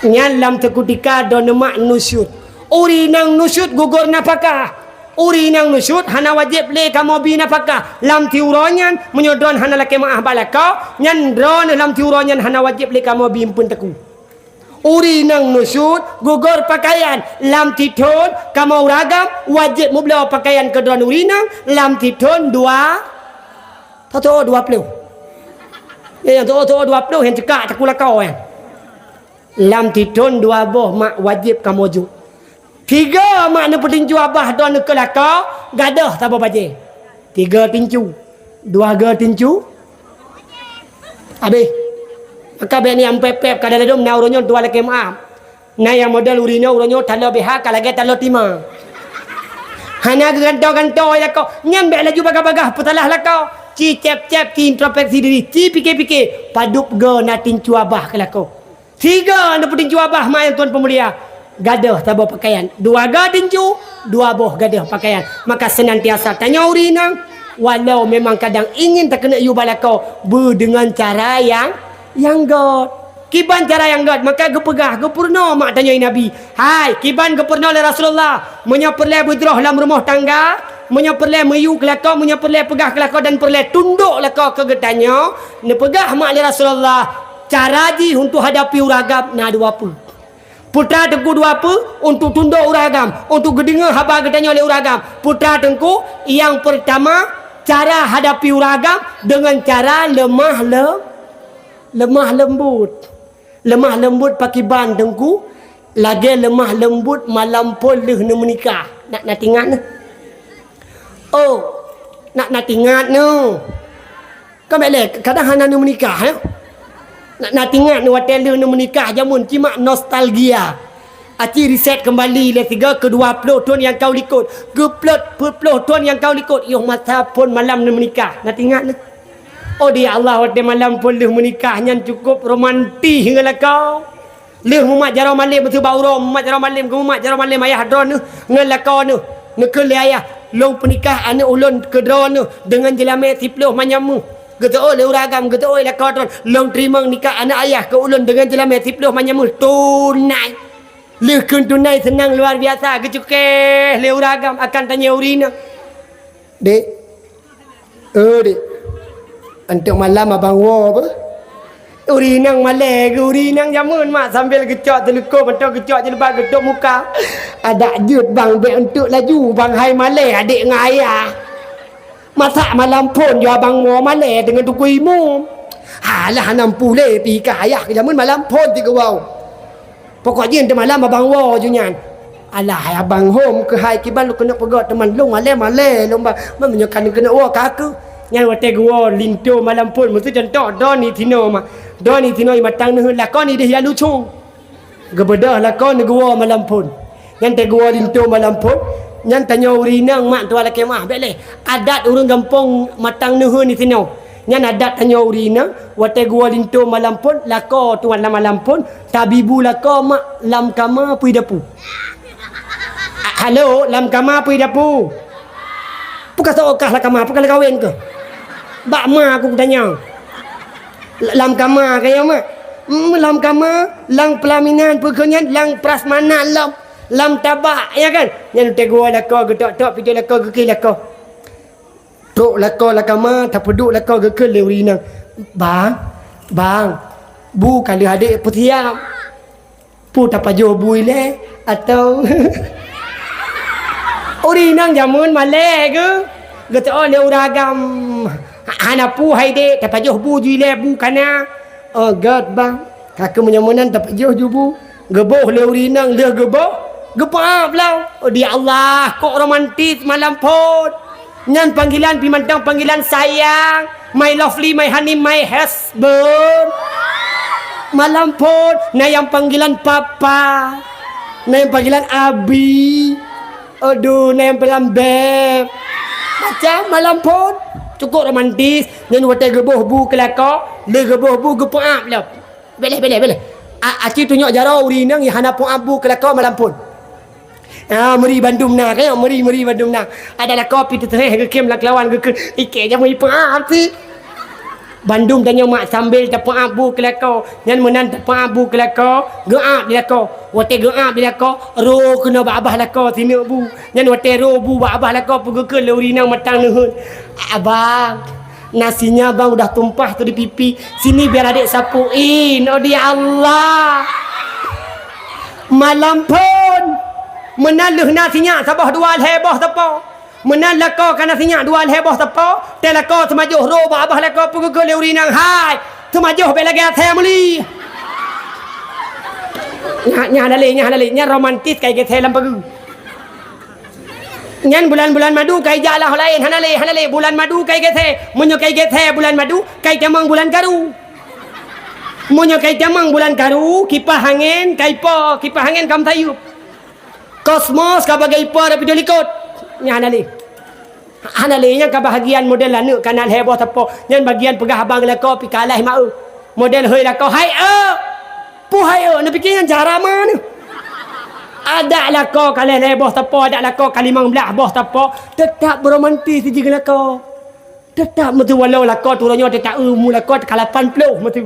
Nyan lam seukutika droeneuh mak nusyut. Ureueng inong nusyut gugur nafakah. Ureueng inong nusyut hana wajéb lé kamoe bi nafakah. Lam siuroe nyan, meunyoe droen hana lakée meuáh bak lakoe, nyan droeneuh lam siuroe nyan hana wajéb lé kamoe bi eumpeuen teungku. Ureueng inong nusyut gugur pakaian. Lam sithon kamoe ureueng agam wajéb meubloe pakaian keu droen ureueng inong lam sithon dua, tatoe dua ploh. Ya, nyang toe-toe dua ploh nyang cekak teungku lakoe nyan. Lam sithon dua boh mak wajéb kamoe jok. Tiga mak neupeutincu abah droeneuh keu lakoe, gadôh saboh bajée. Tiga tincu, dua ga tincu, habéh. Maka bék niam pép-pép ka dalam dom na uroe nyoe tuan lakée meuáh. Na nyang model ureueng inong uroe nyoe taloe B H ka lagée taloe tima. Hana geugantoe-gantoe lakoe, nyan bék laju bagah-bagah peusalah lakoe. Ci cép-cép, ci introspeksi diri, ci pike-pike, padub ga na tincu abah keu lakoe. Tiga neupeutincu abah mak nyang tuan peumulia, gadôh saboh pakaian. Dua ga tincu, dua boh gadôh pakaian. Maka seunantiasa tanyoe ureueng inong, walau memang kadang ingin takeuneuk yue bak lakoe, beu deungon cara nyang, nyang göt. Kiban cara nyang göt, maka geupeugah, geupeurunoe mak tanyoe Nabi. Hai, kiban geupeurunoe lé Rasulullah, meunyoe peureulée beujroh lam rumoh tangga, meunyoe peureulée meuyue keu lakoe, meunyoe peureulée peugah keu lakoe dan peureulée tundok lakoe keu geutanyoe, neupeugah mak lé Rasulullah, cara jih untuk hadapi ureueng agam na dua peue. Peue teungku dua peue untuk tundok ureueng agam, untuk geudeungoe haba geutanyoe lé ureueng agam. Peue teungku, nyang peurtama, cara hadapi ureueng agam deungon cara leumah le-, leumah leumbot. Leumah leumbot pakiban teungku, lagée leumah leumbot malam phon lheueh neumeunikah. Nak, nak tingat neuh. Oh, nak, nak tingat neuh. Kan bék lé, kadang hana neumeunikah, ya. Nak, nak tingat neuh watée lheueh neumeunikah jameun, cuma nostalgia. Aci riset keumbali lé sigoe keu dua ploh thon nyang ka likot. Geuplot peuet ploh thon nyang ka likot, yoh masa phon malam neumeunikah. Nak tingat neuh. Oh, di Allah, watée malam phon lheueh meunikah nyan cukup romantis ngon lakoe. Lheueh mumat jaroe malem, meusu bak uroe mumat jaroe malem, geumumat jaroe malem ayah droeneuh ngon lakoe neuh. Neukheun lé ayah, "Lôn peunikah aneuëk ulôn keu droeneuh deungon jeulamé siploh manyam méuh." Geuteuôt lé ureuëng agam, geuteuôt lé lakoe droen, "Lôn teurimong nikah aneuëk ayah keu ulôn deungon jeulamé siploh manyam méuh tunai." Lheueh kheun tunai seunang luar biasa geucukéh lé ureuëng agam akan tanyoe ureuëng inong. Dek, oh, dek, antuk malam abang woe beh. Ureuëng inong malée geuh, ureuëng inong jameun mak sambil geucok teuleuko, mantong geucok jeuleuba, geutôp muka. Adak jeuet bang, bék antuk laju bang, hai malée adek ngon ayah. Masak malam phon jua abang woe malée deungon tukui imum. Alah, hana mampu lé pih kah ayah keu jameun malam phon ti geuwoe. Pokok jih teumalam abang woe ju nyan. Alah, hai abang hom keuhai kiban lôn keuneuk peugah teuma lôn malée-malée lôn ba, meunyoe ka lôn keuneuk woe ka keuh. Nyan watée geuwoe linto malam phon, meusu contoh droeneuh sinoe mak. Droeneuh sinoe matang neuheun lakoe nideh ya lucung. Geubeudôh lakoe neuh geuwoe malam phon. Nyan teuh geuwoe linto malam phon, nyan tanyoe ureuëng inong mak tuan lakée meuáh bék lé. Adat ureuëng gampông matang neuheun sinoe. Nyan adat tanyoe ureuëng inong, watée geuwoe linto malam phon, lakoe tuan lam malam phon, tabi bu lakoe mak lam kama peue dapu. A, halo, lam kama peue dapu. Peue ka soe kah lam kama, peue ka leukawen keuh? Bak ma aku kutanyong. Lam kama kaya mak. Hmm, lam kama, lam pelaminan peue keuh nyan, lam prasmanan lom. Lam tabak, ya kan? Nyan teuh geuwoe lakoe, geutok-tok pintoe lakoe, geukheun lakoe. Trok lakoe lam kama, tapeuduek lakoe geukheun lé ureuëng inong. "Bang, bang, bu ka lheueh adek peusiap. Peue tapajoh bu ilée atau?" Ureuëng inong jameun malée geuh. Geuteuôt lé ureuëng agam. "Hana peue hai dek, tapajoh bu ju ilée bu ka na." "Oh, göt bang. Ka keuh meunyoe meunan tapajoh ju bu." Geuboh lé ureuëng inong, lheueh geuboh, geupeuáb lom. Oh, di Allah, kok romantis malam phon. Nyan panggilan pih mantong panggilan sayang, my lovely, my honey, my husband. Malam phon, na nyang panggilan papa, na nyang panggilan abi. Aduh, na nyang panggilan beb. Macam malam phon, cukup romantis. Nyan watée geuboh bu keu lakoe, lheueh geuboh bu geupeuáb lom. Bék lé, bék lé, bék lé. A, aci tunyok jaroe ureuëng inong nyang hana peuáb bu keu lakoe malam phon. Ah, meuri bandum na, kayok meuri, meuri bandum na. Adak lakoe pih teuseureh geukheun lam keulawan geukheun, ikée jameun ipeuáb cit. Bandum tanyoe mak sambel tapeuab bu keu lakoe, nyan meunan tapeuab bu keu lakoe, geuab di lakoe. Watèe geuab di lakoe, ro keunoe bak babah lakoe sineuk bu. Nyan watèe ro bu bak babah lakoe, peugeukeue lé ureueng inong mantong neuheun, "Abang, nasinya abang udah tumpah tu di pipi. Sini biar adek sapuin." Oh, ya Allah. Malam phôn, meunan lheueh na sinyak saboh dua lhèe boh sapo. Meunan lakoe ka na sinyak dua lhèe boh sapo, teuh lakoe seumajoh ro bak babah lakoe peugeukeue lé ureueng inong, "Hai, seumajoh bèk lagèe asèe meuli." Nyan, nyan hana lé, nyan hana lé, nyan romantis kai gèt lam peue. Nyan bulan-bulan madu kai jak lam laén, hana lé, hana lé, bulan madu kai gèt. Meunyoe kai gèt bulan madu, kai tamong bulan karu. Meunyoe kai tamong bulan karu, kipah angén kai po, kipah angén ka meusayeup. Kosmos ka bagai po dari pidong likot. Nyan hana lé. Hana lé nyang ka bahagian model aneuk ka na lhèe boh sapo. Nyan bagian peugah abang lakoe pih kalah ma eu. Model hôi lakoe, "Hai eu." Peue hai eu? Neupike nyan cara ma neuh. Adak lakoe ka lhèe boh sapo, adak lakoe ka limong blaih boh sapo, teutap beromantis jih ngon lakoe. Teutap meutu walau lakoe tu uroe nyoe teutap eu mu lakoe ka lapan ploh meutu.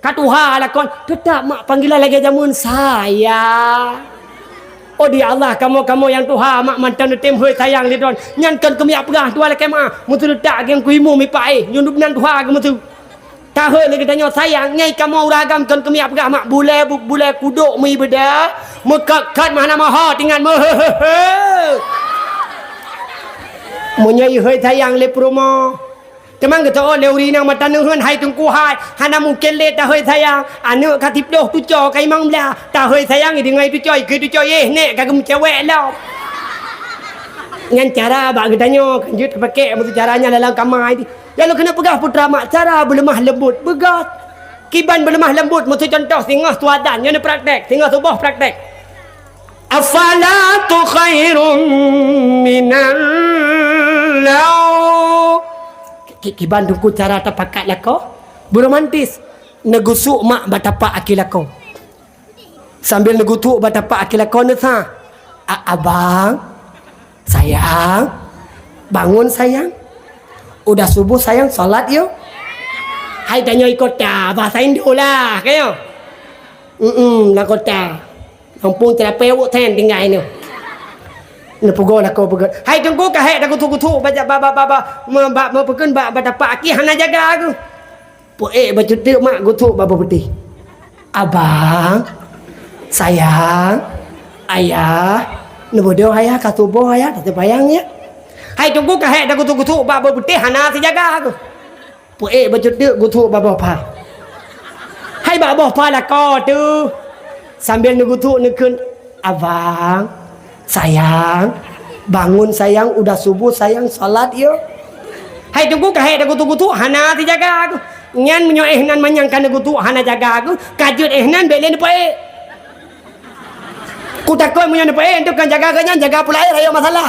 Ka tuha lakoe, teutap mak panggilan lagèe jameun, "Sayang." Oh, di Allah, kamoe-kamoe nyang tuha mak mantong neutem hôi sayang lé droen. Nyan kon keumiak peugah tuha lakèe mak. Meutu teutap geng kuimu mipak éh, nyoe dub nan tuha geumeutu. Tahôi lé geutanyoe sayang, ngai kamoe ureueng agam kon keumiak peugah mak bulèe bu-, bulèe kudok meuibeudé, meukot-kot meuhana moho tingan meuheuheuheu. Meunyoe ihôi sayang lé peurumoh, teuma geuteuôt lé ureueng inong mata neuheun hai teungku hai, hana mungken lé tahôi sayang, aneuk ka siploh tuco ka imong blah, tahôi sayang ideungoe tuco, ikeue tuco, yeh nèk ka geumeucewek lom. Nyan cara bak geutanyoe, kan jeuet tapakèk meutu cara nyan dalam kama. Lalu keuneuk peugah putra mak cara beuleumah leumbot, beugöt. Kiban beuleumah leumbot, meusu contoh singoh suadan, nyoe praktek, singoh suboh praktek. As-salatu khairum minan naum. Ki-, kiban teungku cara tapakat lakoe, beuromantis. Neugusuk mak bak tapak aki lakoe. Sambil neugutuk bak tapak aki lakoe neusa, "A-, abang, sayang, bangun sayang. Udah subuh sayang, salat yuk." Hai tanyoe i kota, bahasa Indo lah, kayo. Mm-mm, lam kota. Kampung Terape Wok Ten tinggai nyoe. Neupeugo lakoe peugöt. Hai teungku, ka hék tagutuk-gutuk bak, bak, bak, bak, bak, me-, bak, me-, peukön bak, bak tapak aki hana jaga aku. Peuék bacut teuk mak geutuk bak boh peutéh. "Abang, sayang, ayah, neubeudôh ayah, ka suboh ayah, ka seumayang ya." Hai teungku ka hék tagutuk-gutuk bak boh peutéh hana sijaga keuh. Peuék bacut teuk geutuk bak boh pha. Hai bak boh pha lakoe teuh. Sambil neugutuk neukheun, "Abang, sayang, bangun sayang, udah subuh sayang, salat yuk." Hai teungku ka hék tagutuk-gutuk hana sijaga keuh. Nyan meunyoe éh nan manyang ka neugutuk hana jaga keuh, ka jeuet éh nan bèk lé neupeuék. Kutakot meunyoe neupeuék, enteuk kan jaga geuh nyan, jaga pula éh rayeuk masalah.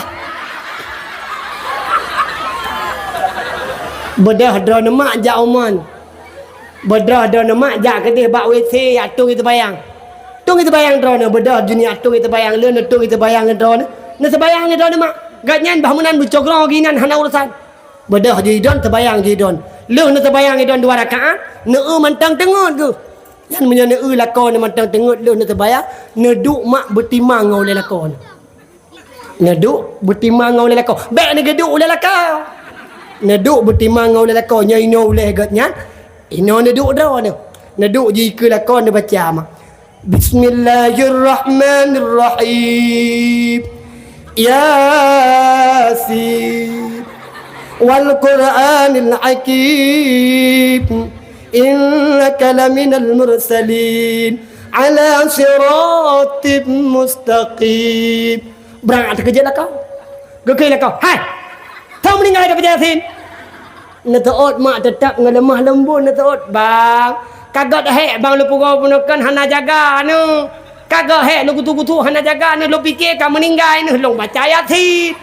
Beudôh droeneuh mak jak umon. Beudôh droeneuh mak jak keudeh bak W C, jak tueng i teubayang. Tueng i teubayang droeneuh, beudôh jeuet jak tueng i teubayang, lheueh neutueng i teubayang droeneuh. Neuseumayang droeneuh mak. Gobnyan bah meunan beucogroe geuh inan hana urosan. Beudôh jih idon, teubayang jih idon. Lheueh neuseumayang idon dua rakaat, neueu mantong teungeut geuh. Nyan meunyoe neueu lakoe neuh mantong teungeut lheueh neuseumayang, neuduek mak beutimang ngon ulèe lakoe neuh. Neuduek beutimang ngon ulèe lakoe. Bèk neugeuduek ulèe lakoe. Neuduek beutimang ngon ulèe lakoe, nyoe inoe ulèe gobnyan, inoe neuduek droeneuh. Neuduek jih ikeue lakoe neubaca mak. Bismillahirrahmanirrahim. Yasin. Wal Qur'anil Hakim. Innaka laminal mursalin. Ala siratim mustaqim. Brat teukeujot lakoe. Geukheun lakoe, "Hai! Soe meuninggai tabaca Yasin?" Neuteuôt mak teutap ngon leumah leumbot neuteuôt, "Bang, ka göt hék bang lôn peugoe bunoe kan hana jaga neuh. Ka göt hék lôn gutuk-gutuk hana jaga neuh, lôn pike ka meuninggai neuh lôn baca Yasin."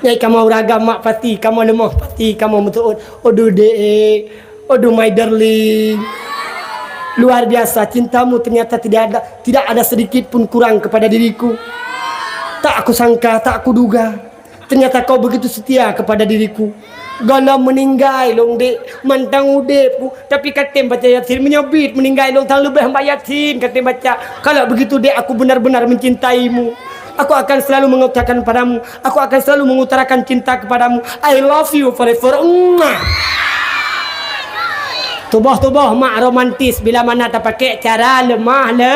Nyai kamoe ureueng agam mak pasti, kamoe leumah pasti, kamoe meuteuôt. Aduh dek, aduh my darling. Luar biasa cintamu ternyata tidak ada, tidak ada sedikit pun kurang kepada diriku. Tak aku sangka, tak aku duga. Ternyata kau begitu setia kepada diriku. Gohlom meuninggai lôn, Dek, mantong udeb ku, tapi katem baca Yasin. Meunyoe bit meuninggai lôn, sang leubeh bak Yasin katem baca. Kalau begitu, Dek, aku benar-benar mencintaimu. Aku akan selalu mengutarakan padamu, aku akan selalu mengutarakan cinta kepadamu. I love you forever. Mwah. Tuboh-tuboh mak romantis bila mana tapakai cara lemah le.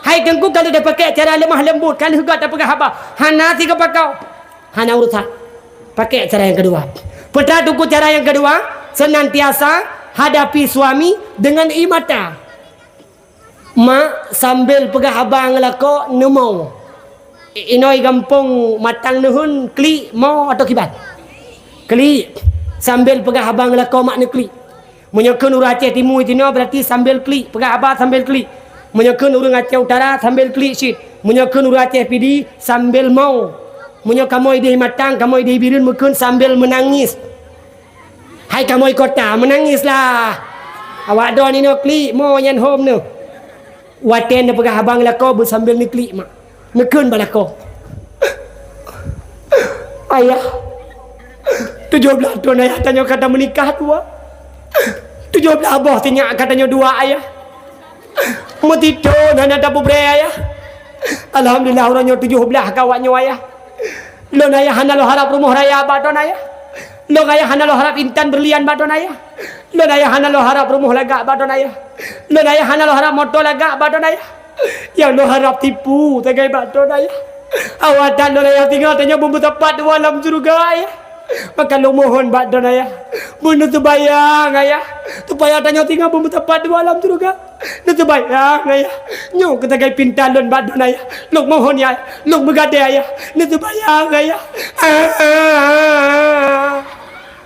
Hai Teungku, kalau tapakai cara lemah lembut, ka lheueh göt tapeugah haba, hana sigeupakau. Hana urusan. Pakai cara yang kedua. Peue teuma Teungku cara yang kedua? Senantiasa hadapi suami dengan ié mata. Mak, sambil peugah haba ngon lakoe, neumo. I-, inoe gampông matang neuheun, klik, mo atau kiban? Klik. Sambil peugah haba ngon lakoe, mak, neuklik. Meunyoe kheun ureuëng Aceh Timu tinoe, berarti sambil klik, peugah haba sambil klik. Meunyoe kheun ureuëng Aceh Utara, sambil klik cit. Meunyoe kheun ureuëng Aceh Pidie, sambil mo. Meunyoe kamoe idéh matang, kamoe idéh Bireuen, meukheun sambil meunangis. Hai kamoe kota, meunangislah! Awak droeneuh inoe klik, mo nyan hom neuh. Watée neupeugah haba ngon lakoe, beusambil neuklik, mak. Neukheun bak lakoe, "Ayah, tujoh blaih thon ayah tanyoe ka tameunikah dua. Tujoh blaih boh sinyak ka tanyoe dua, ayah. Meutithon hana tapeubrée, ayah. Alhamdulillah, uroe nyoe tujoh blaih ka awak nyoe, ayah. Lôn, ayah, hana lôn harab rumoh raya bak thon, ayah. Lôn, ayah, hana lôn harab intan berlian bak thon, ayah. Lôn, ayah, hana lôn harab rumoh lagak bak thon, ayah. Lôn, ayah, hana lôn harab moto lagak bak thon, ayah. Nyang lôn harab tipu sagai bak thon, ayah. Awak that lôn, ayah, singoh tanyoe beumeusapat dua lam syeuruga, ayah. Maka lôn mohon bak thon, ayah, beuneuseumayang, ayah, supaya tanyoe singoh beumeusapat dua lam syeuruga. Neuseumayang, ayah. Nyoe keuh sagai pinta lôn bak thon, ayah. Lôn mohon, ya, lôn meugadée, ayah. Neuseumayang, ayah."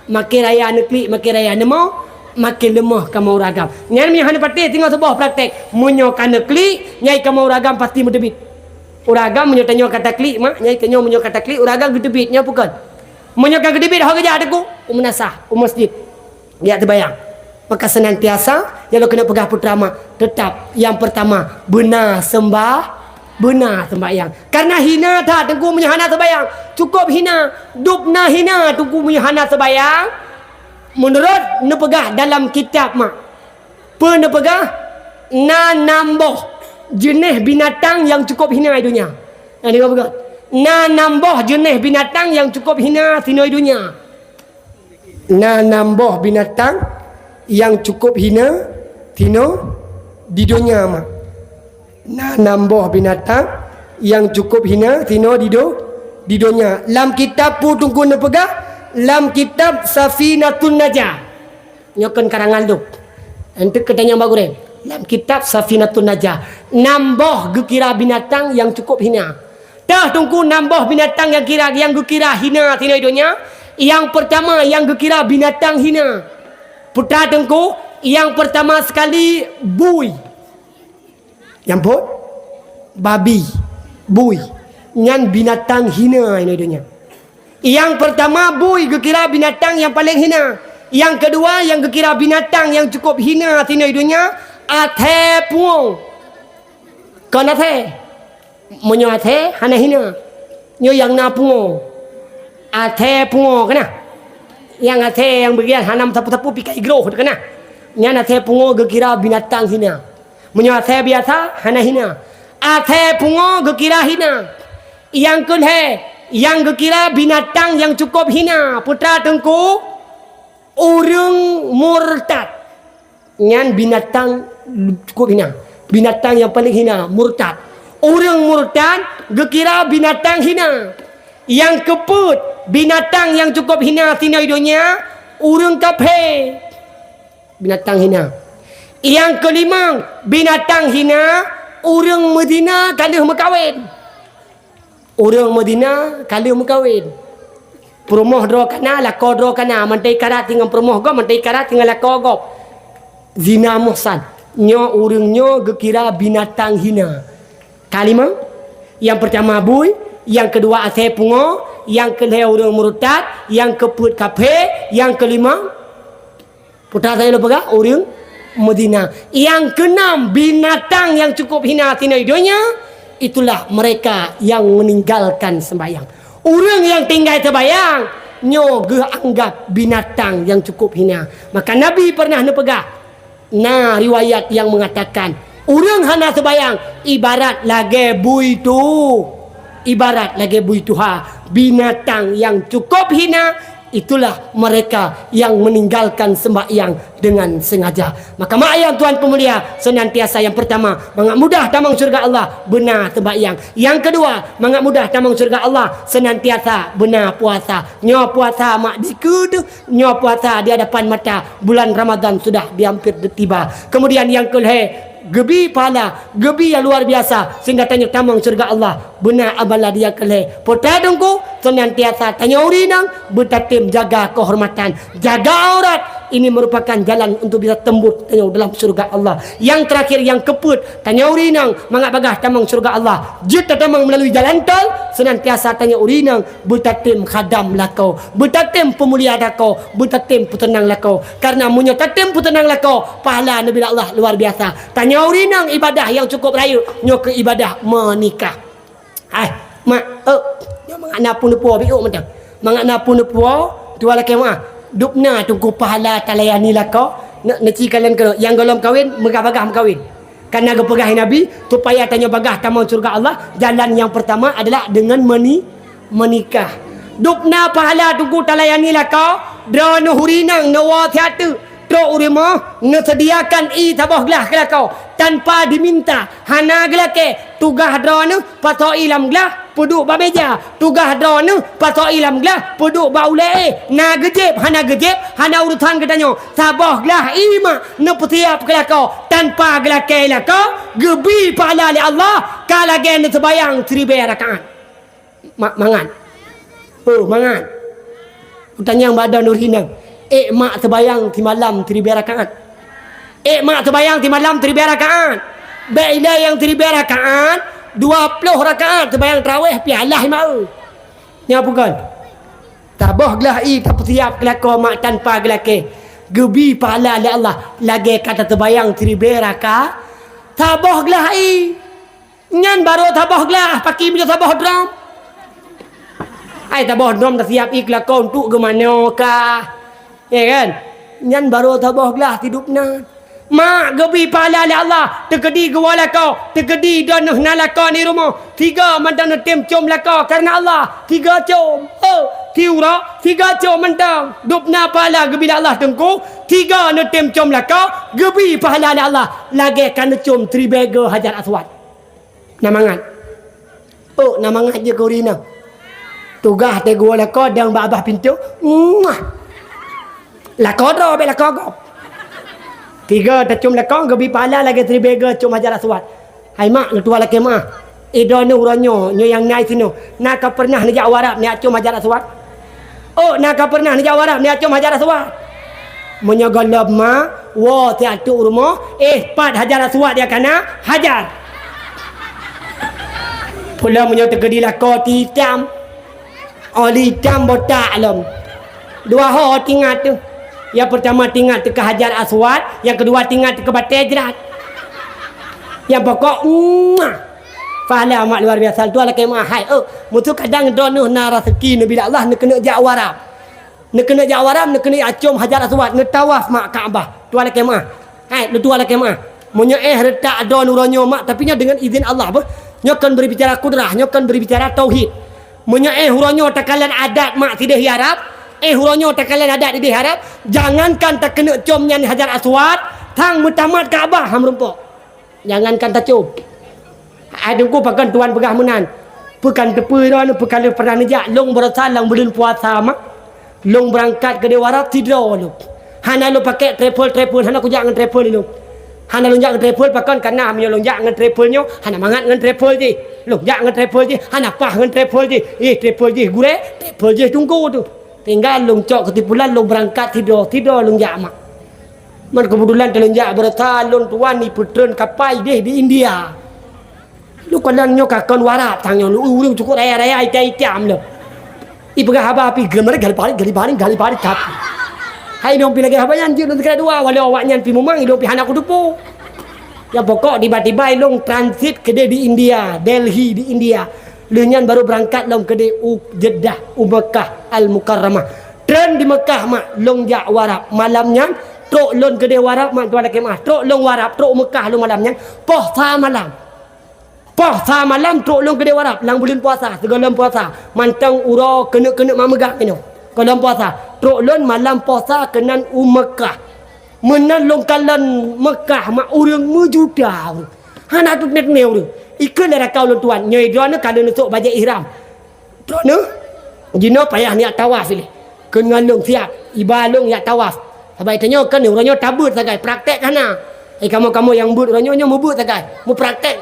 Makin raya neuklik, makin raya neumo, makin leumoh kamoe ureuëng agam. Nyan meunyoe hana patéh, singoh saboh praktek. Meunyoe ka neuklik, nyan kamoe ureuëng agam pasti meuteubiet. Ureuëng agam meunyoe tanyoe ka taklik, mak, nyan tanyoe meunyoe ka taklik, ureuëng agam geuteubiet, nyan peue kon. Meunyoe ka geuteubiet, ho geujak Teungku? U meunasah, u masjid. Geujak seumayang. Maka senantiasa, nyang lôn keuneuk peugah putra mak, teutap nyang peurtama, beuna seumbah, beuna seumbahyang. Karena hina that Teungku meunyoe hana seumayang. Cukôp hina, dub na hina Teungku meunyoe hana seumayang. Meunurot neupeugah dalam kitab mak, peue neupeugah, na nam boh jeuneh binatang nyang cukôp hina di donya. Na deungoe beugöt. Na nam boh jeuneh binatang nyang cukôp hina sinoe di donya. Na nam boh binatang nyang cukôp hina sinoe di donya, mak. Na nam boh binatang nyang cukôp hina sinoe di do-, di donya. Lam kitab peue Teungku neupeugah? Lam kitab Safinatun Najah. Nyoe kon karangan lôn. Eunteuk geutanyoe bak gurée. Lam kitab Safinatun Najah, nam boh geukira binatang nyang cukôp hina. Teuh Teungku, nam boh binatang nyang kira, nyang geukira hina sinoe di donya. Nyang peurtama nyang geukira binatang hina. Putra Teungku, nyang peurtama sekali bui. Nyang phôn? Babi. Bui. Nyan binatang hina inoe di donya. Nyang peurtama bui geukira binatang nyang paleng hina. Nyang keudua nyang geukira binatang nyang cukôp hina sinoe di donya, athée pungoe. Kon athée. Meunyoe athée hana hina. Nyoe nyang na pungoe. Athée pungoe keunah. Nyang athée nyang beugian hana meusapeue-sapeue pih ka igroh keunah. Nyan athée pungoe geukira binatang hina. Meunyoe athée biasa hana hina. Athée pungoe geukira hina. Nyang keulhée, nyang geukira binatang nyang cukôp hina, putra Teungku, ureuëng murtad. Nyan binatang cukôp hina. Binatang nyang paleng hina, murtad. Ureuëng murtad geukira binatang hina. Nyang keupeuet, binatang nyang cukôp hina sinoe di donya, ureuëng kaphé. Binatang hina. Nyang keulimong, binatang hina, ureuëng meuzina ka lheueh meukawen. Ureuëng meuzina ka lheueh meukawen. Peurumoh droe ka na, lakoe droe ka na, mantong ikarat ngon peurumoh gob, mantong ikarat ngon lakoe gob. Zina muhsan. Nyoe ureuëng nyoe geukira binatang hina. Ka limong, nyang peurtama bui, nyang keudua athée pungoe, nyang keulhée ureuëng murtad, nyang keupeuet kaphé, nyang keulimong, putra saya lôn peugah, ureuëng meuzina. Nyang keunam, binatang nyang cukôp hina sinoe di donya, itulah mereka yang meninggalkan sembahyang. Ureuëng nyang tinggai sembahyang, Nyoe geuanggab binatang nyang cukup hina. Maka Nabi pernah neupeugah, na riwayat nyang meungatakan, ureuëng hana seubayang ibarat lagée bui tu, ibarat lagée bui tuha, binatang nyang cukup hina. Itulah mereka yang meninggalkan sembahyang dengan sengaja. Maka mak ayah tuan peumulia, senantiasa yang pertama, mangat mudah tamong syurga Allah, beuna sembahyang. Yang kedua, mangat mudah tamong syurga Allah, senantiasa beuna puasa. Nyoe puasa mak dikeue teuh, nyoe puasa di hadapan mata, bulan Ramadan sudah di hampir tiba. Kemudian yang kelhée, geubi pahala, geubi yang luar biasa, sehingga tanyoe tamong syurga Allah. Beuna amalan nyang kelhée. Peue teungku, senantiasa tanyoe ureuëng inong beutatem jaga kehormatan, jaga aurat. Ini merupakan jalan untuk bisa tembus tanyoe dalam syurga Allah. Yang terakhir, yang keupeuet, tanyoe ureuëng inong mangat bagah tamong syurga Allah, jeuet tatamong melalui jalan tol, senantiasa tanyoe ureuëng inong beutatem khadam lakoe, beutatem peumulia lakoe, beutatem peuteunang lakoe. Karena meunyoe tatem peuteunang lakoe, pahala neubi lé Allah luar biasa. Tanyoe ureuëng inong ibadah nyang cukup rayeuk, nyoe keuh ibadah meunikah. Hai, mak, eh, nyoe mangat na peue neupuwoe biôk mantong. Mangat na peue neupuwoe, tuan lakée meuah. Dubna teungku pahala talayani lakoe, ne-, neuci kalon keunoe, nyang gohlom kawen, meugah-bagah meukawen. Karena geupeugah Nabi, supaya tanyoe bagah tamong syurga Allah, jalan nyang pertama adalah dengan meuni-, meunikah. Dubna pahala teungku talayani lakoe, droeneuh ureuëng inong neuwoe siat teuk, trok u rumoh, neuseudiakan ié saboh glah keu lakoe, tanpa diminta, hana geulakée. Tugaih droeneuh pasoe ié lam glah, peuduek bak meja. Tugaih droeneuh pasoe ié lam glah, peuduek bak ulée ié. Na geujieb, hana geujieb, hana urusan geutanyoe. Saboh glah ié mak neupeusiab keu lakoe, tanpa geulakée lakoe, geubi pahala lé Allah, ka lagée neuseubayang siribée rakaat. Ma-, mangat. Oh, mangat. Kutanyong bak droeneuh ureuëng inong, ék mak seubayang simalam siribée rakaat? Ék mak seubayang simalam siribée rakaat? Bék ilée nyang siribée rakaat, dua ploh rakaat seubayang tarawéh pih alah ié mak eu. Nyan peue kon? Saboh glah ié tapeusiab keu lakoe mak tanpa geulakée, geubi pahala lé Allah lagée ka taseubayang siribée rakaat. Saboh glah ié. Nyan barô saboh glah, pakri meunyoe saboh drom. Ai saboh drom tasiab ié keu lakoe untuk geumanoe kah. Ya kan? Nyan barô saboh glah sidub nan. Mak geubi pahala lé Allah, teukeudi geuwoe lakoe, teukeudi droeneuh na lakoe di rumoh. Tiga mantong neutem com lakoe kareuna Allah, tiga com. Oh, siuroe, tiga com mantong. Dubna pahala geubi lé Allah teungku, tiga neutem com lakoe, geubi pahala lé Allah lagée ka neucom siribée goe Hajar Aswad. Na mangat. Oh, na mangat jeuet keu ureuëng inong. Tugaih teuh geuwoe lakoe dong bak babah pintoe. Muah. Lakoe droe bék lakoe gob. Tiga tacom lakoe geubi pahala lagée siribée goe com Hajar Aswad. Hai mak, lôn tuan lakée meuah. Eh, droeneuh uroe nyoe, nyoe nyang na sinoe, na ka peureunah neujak u Arab neujak com Hajar Aswad? Oh, na ka peureunah neujak u Arab neujak com Hajar Aswad? Meunyoe gohlom ma, woe siat teuk u rumoh, eh, pat Hajar Aswad nyang ka na, hajar. Pula meunyoe teukeudi lakoe ti itam, oli itam botak lom. Dua ho tingat teuh. Nyang peurtama tingat teuh keu Hajar Aswad, nyang keudua tingat teuh keu batée jrat. Nyang pokok, muah. Pahala mak luar biasa, tuan lakée meuah hai. Oh, meuseu kadang droeneuh na raseuki neubi lé Allah neukeuneuk jak u Arab. Neukeuneuk jak u Arab, neukeuneuk jak com Hajar Aswad, neutawaf mak Ka'bah. Tuan lakée meuah. Hai, lôn tuan lakée meuah. Meunyoe éh reutak droeneuh uroe nyoe mak, tapi nyoe deungon izin Allah beuh. Nyoe kon berbicara kudrah, nyoe kon berbicara tauhid. Meunyoe éh uroe nyoe takalon adat mak sideh Arab, éh uroe nyoe takalon adat sideh Arab, jangankan takeuneuk com nyan Hajar Aswad, sang meutamat Ka'bah han meurumpok. Jangankan tacom. Ai teungku pakon tuan peugah meunan. Peu kan teupeue droeneuh, peu ka lheueh pernah neujak, lôn baroesa lam buleuen puasa mak. Lôn beurangkat keudeh u Arab sidroe lôn. Hana lôn pakék travel-travel, hana kujak ngon travel lôn. Hana lôn jak ngon travel pakon, kareuna meunyoe lôn jak ngon travel nyoe, hana mangat ngon travel jih. Lôn jak ngon travel jih, hana paih ngon travel jih. Eh, travel jih gurée, travel jih teungku teuh. Tinggai lôn cok keusimpulan, lôn beurangkat sidroe, sidroe lôn jak mak. Man keubeutulan teulôn jak baroesa lôn tuan ipeutreun kapai deh di India. Lôn kalon nyoe ka kon u Arab sang nyoe, lôn ureuëng cukôp raya-raya itam-itam lom. Ipeugah haba pih geumeureuh gali parit, gali parit, gali parit tapi. Hai lôn pih lagée haba nyan jeuet lôn teuka dua, walau awaknyan pih mumang, lôn pih hana kuteupeue. Nyang pokok tiba-tiba lôn transit keudeh di India, Delhi di India. Lheueh nyan baru beurangkat lom keudeh u Jeddah, u Meukah Al-Mukarramah. Treun di Meukah mak, lôn jak u Arab. Malam nyan, trok lôn keudeh u Arab mak, tuan lakèe meu'ah. Trok lôn u Arab, trok u Meukah lôn malam nyan, poh sa malam. Poh sa malam trok lôn keudeh u Arab, lam buleuen puasa, sigohlom puasa. Mantong uroe keuneuk-keuneuk mak meugang inoe. Sigohlom puasa, trok lôn malam poh sa keunan u Meukah. Meunan lôn kalon Meukah mak ureueng meujuta ureueng. Hana teumé-teumé ureueng. Ikheun lé raka ulôn tuan, nyoe droeneuh ka lôn neusok bajèe ihram. Droeneuh jinoe payah neujak tawaf ilèe. Kheun ngon lôn siap, iba lôn jak tawaf. Sabab tanyoe kan uroe nyoe tabeuet sagai, praktek hana. Eh, kamoe-kamoe nyang beuet uroe nyoe, nyoe meubeuet sagai, meupraktek.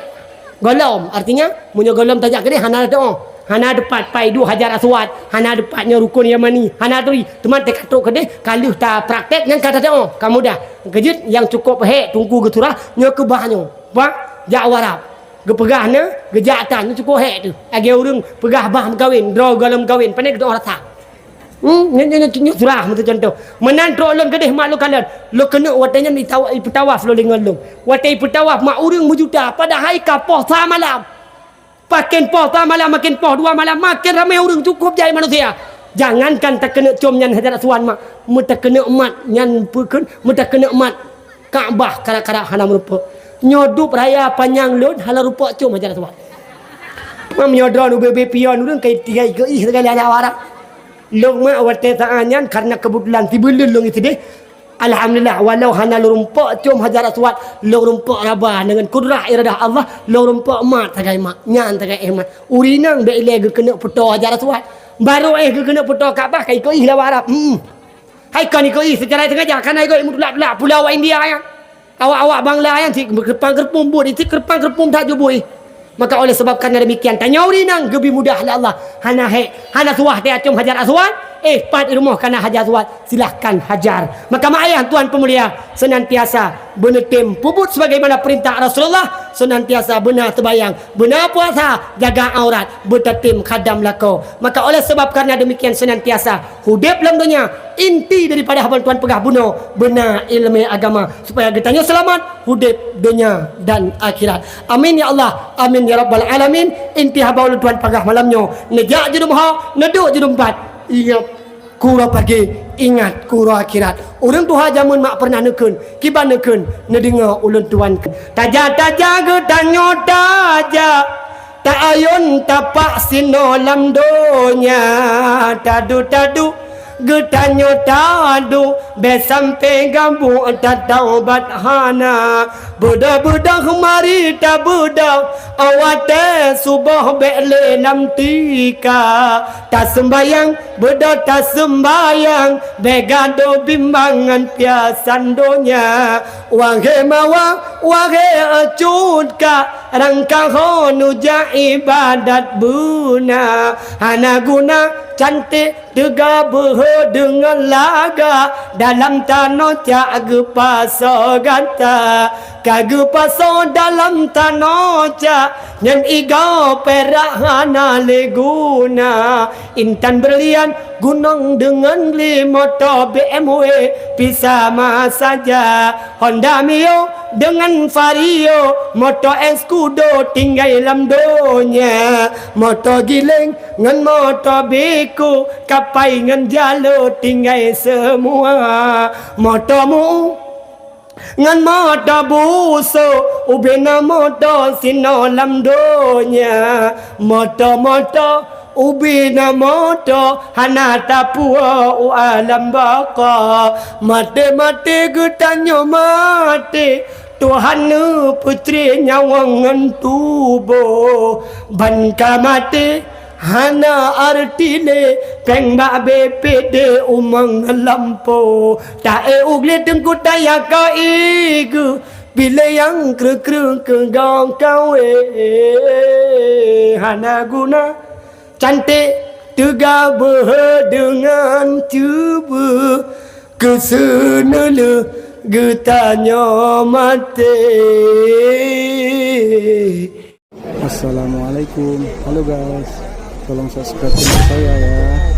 Gohlom, artinya, meunyoe gohlom tajak keudeh hana teu'oh. Hana teupat pai duek Hajar Aswad, hana teupat nyoe Rukun Yamani, hana turi. Teuma teuka trok keudeh, ka lheueh tapraktek nyan ka tateu'oh, ka mudah. Keujeuet nyang cukôp hék Teungku geusurah, nyoe keubah nyoe. Bah, jak u Arab. Geupeugah na, geujak tan, nyoe cukôp hék teuh. Lagèe ureueng peugah bah meukawen, droe gohlom meukawen, pane geuteu'oh rasa. Hmm, nyoe, nyoe, nyoe, nyoe surah meututoe contoh. Meunan trok lôn keudeh mak lôn kalon. Lôn keuneuk watèe nyan itawa-, ipeutawaf lôn deungon lôn. Watèe ipeutawaf mak ureueng meujuta, padahai ka poh sa malam. Pakén poh sa malam, makén poh dua malam, makén ramé ureueng, cukôp jai manusia. Jangankan takeuneuk com nyan Hajar Aswad mak, meutakeuneuk mat nyan peue kheun, meutakeuneuk mat Ka'bah karab-karab hana meurumpok. Nyoe dub raya panyang lôn hana rumpok com Hajar Aswad. Meunyoe droeneuh ubé-bé pion ureueng ka tinggai geuih segala aja warak. Lôn mak watèe saat nyan karena keubeutulan sibuleuen lôn sideh. Alhamdulillah, walau hana lôn rumpok com Hajar Aswad, lôn rumpok raba deungon kudrah iradah Allah, lôn rumpok mat sagai mat, nyan sagai éh mat. Ureueng inong bèk ilèe geukeuneuk peutoe Hajar Aswad. Barô éh geukeuneuk peutoe Ka'bah ka ikoh ih lam Arab. Hmm. Hai kon ikoh ih seucara sengaja, kana ikoh ih meutulak-tulak pulo awak India nyan. Awak-awak Bangla nyan cit keureumpang-keureumpum buet, cit keureumpang-keureumpum that jubui. Maka oleh sebab karena demikian, tanyoe ureueng inong geubi mudah lé Allah. Hana hék, hana suah teuacom Hajar Aswad, eh, pat i rumoh kana Hajar Aswad, silahkan hajar. Maka mak ayah tuan peumulia, senantiasa beuneutem peubuet sebagaimana peurintah Rasulullah, senantiasa beuna seumayang, beuna puasa, jaga aurat, beutatem khadam lakoe. Maka oleh sebab karena demikian senantiasa udép lam donya, inti daripada haba tuan peugah bunoe beuna ileumèe agama, supaya geutanyoe seulamat udép donya dan akhirat. Amin ya Allah, amin ya rabbal alamin. Inti haba ulôn tuan peugah malam nyoe, neujak jeuem ho, neuduek jeuem pat. Ingat kuro pagi, ingat kuro akhirat. Ureueng tuha jameun mak pernah neukheun, kiban neukheun, neudeungoe ulôn tuan kheun. Taja-taja geutanyoe taja, ta-ayôn tapak sinoe lam donya, tadu-tadu geutanyoe tadu, bèk sampoe gabuek tataubat hana. Beudôh-beudôh mari tabeudôh, watèe suboh bèk lé lam tika. Taseumbayang, beudôh taseumbayang, bèk gadôh bimbang ngon piasan donya. Wahé mawa, wahé cut ka, rangkaho neujak ibadat beuna. Hana guna canték teuga beuhe deungon laga, dalam tanoh cak geupasoe gata. Ka geupasoe dalam tanoh cak, nyan igoe pirak hana lé guna. Intan berlian gunong deungon lé moto B M W pih sama saja. Honda Mio deungon Vario, moto Escudo tinggai lam donya. Moto giléng ngon moto Beko, kapai ngon jalo tinggai seumua. Moto mu ngon moto buso, ubé na moto sinoe lam donya. Moto-moto ubé na moto, hana tapuwoe u alam baka. Maté-maté geutanyoe maté, Tuhan neupeucré nyawöng ngon tuboh. Ban ka maté, hana arti lé, péng bak B P D umong lampôh. Ta-e u glé teungku taya ka igu, bilé nyang kreueh-kreueh keu goe kawé. Hana guna canték teuga beuhe deungon ceubeuh, keu seuneulheueh geutanyoe maté. Assalamualaikum. Halo guys, tolong subscribe channel saya ya.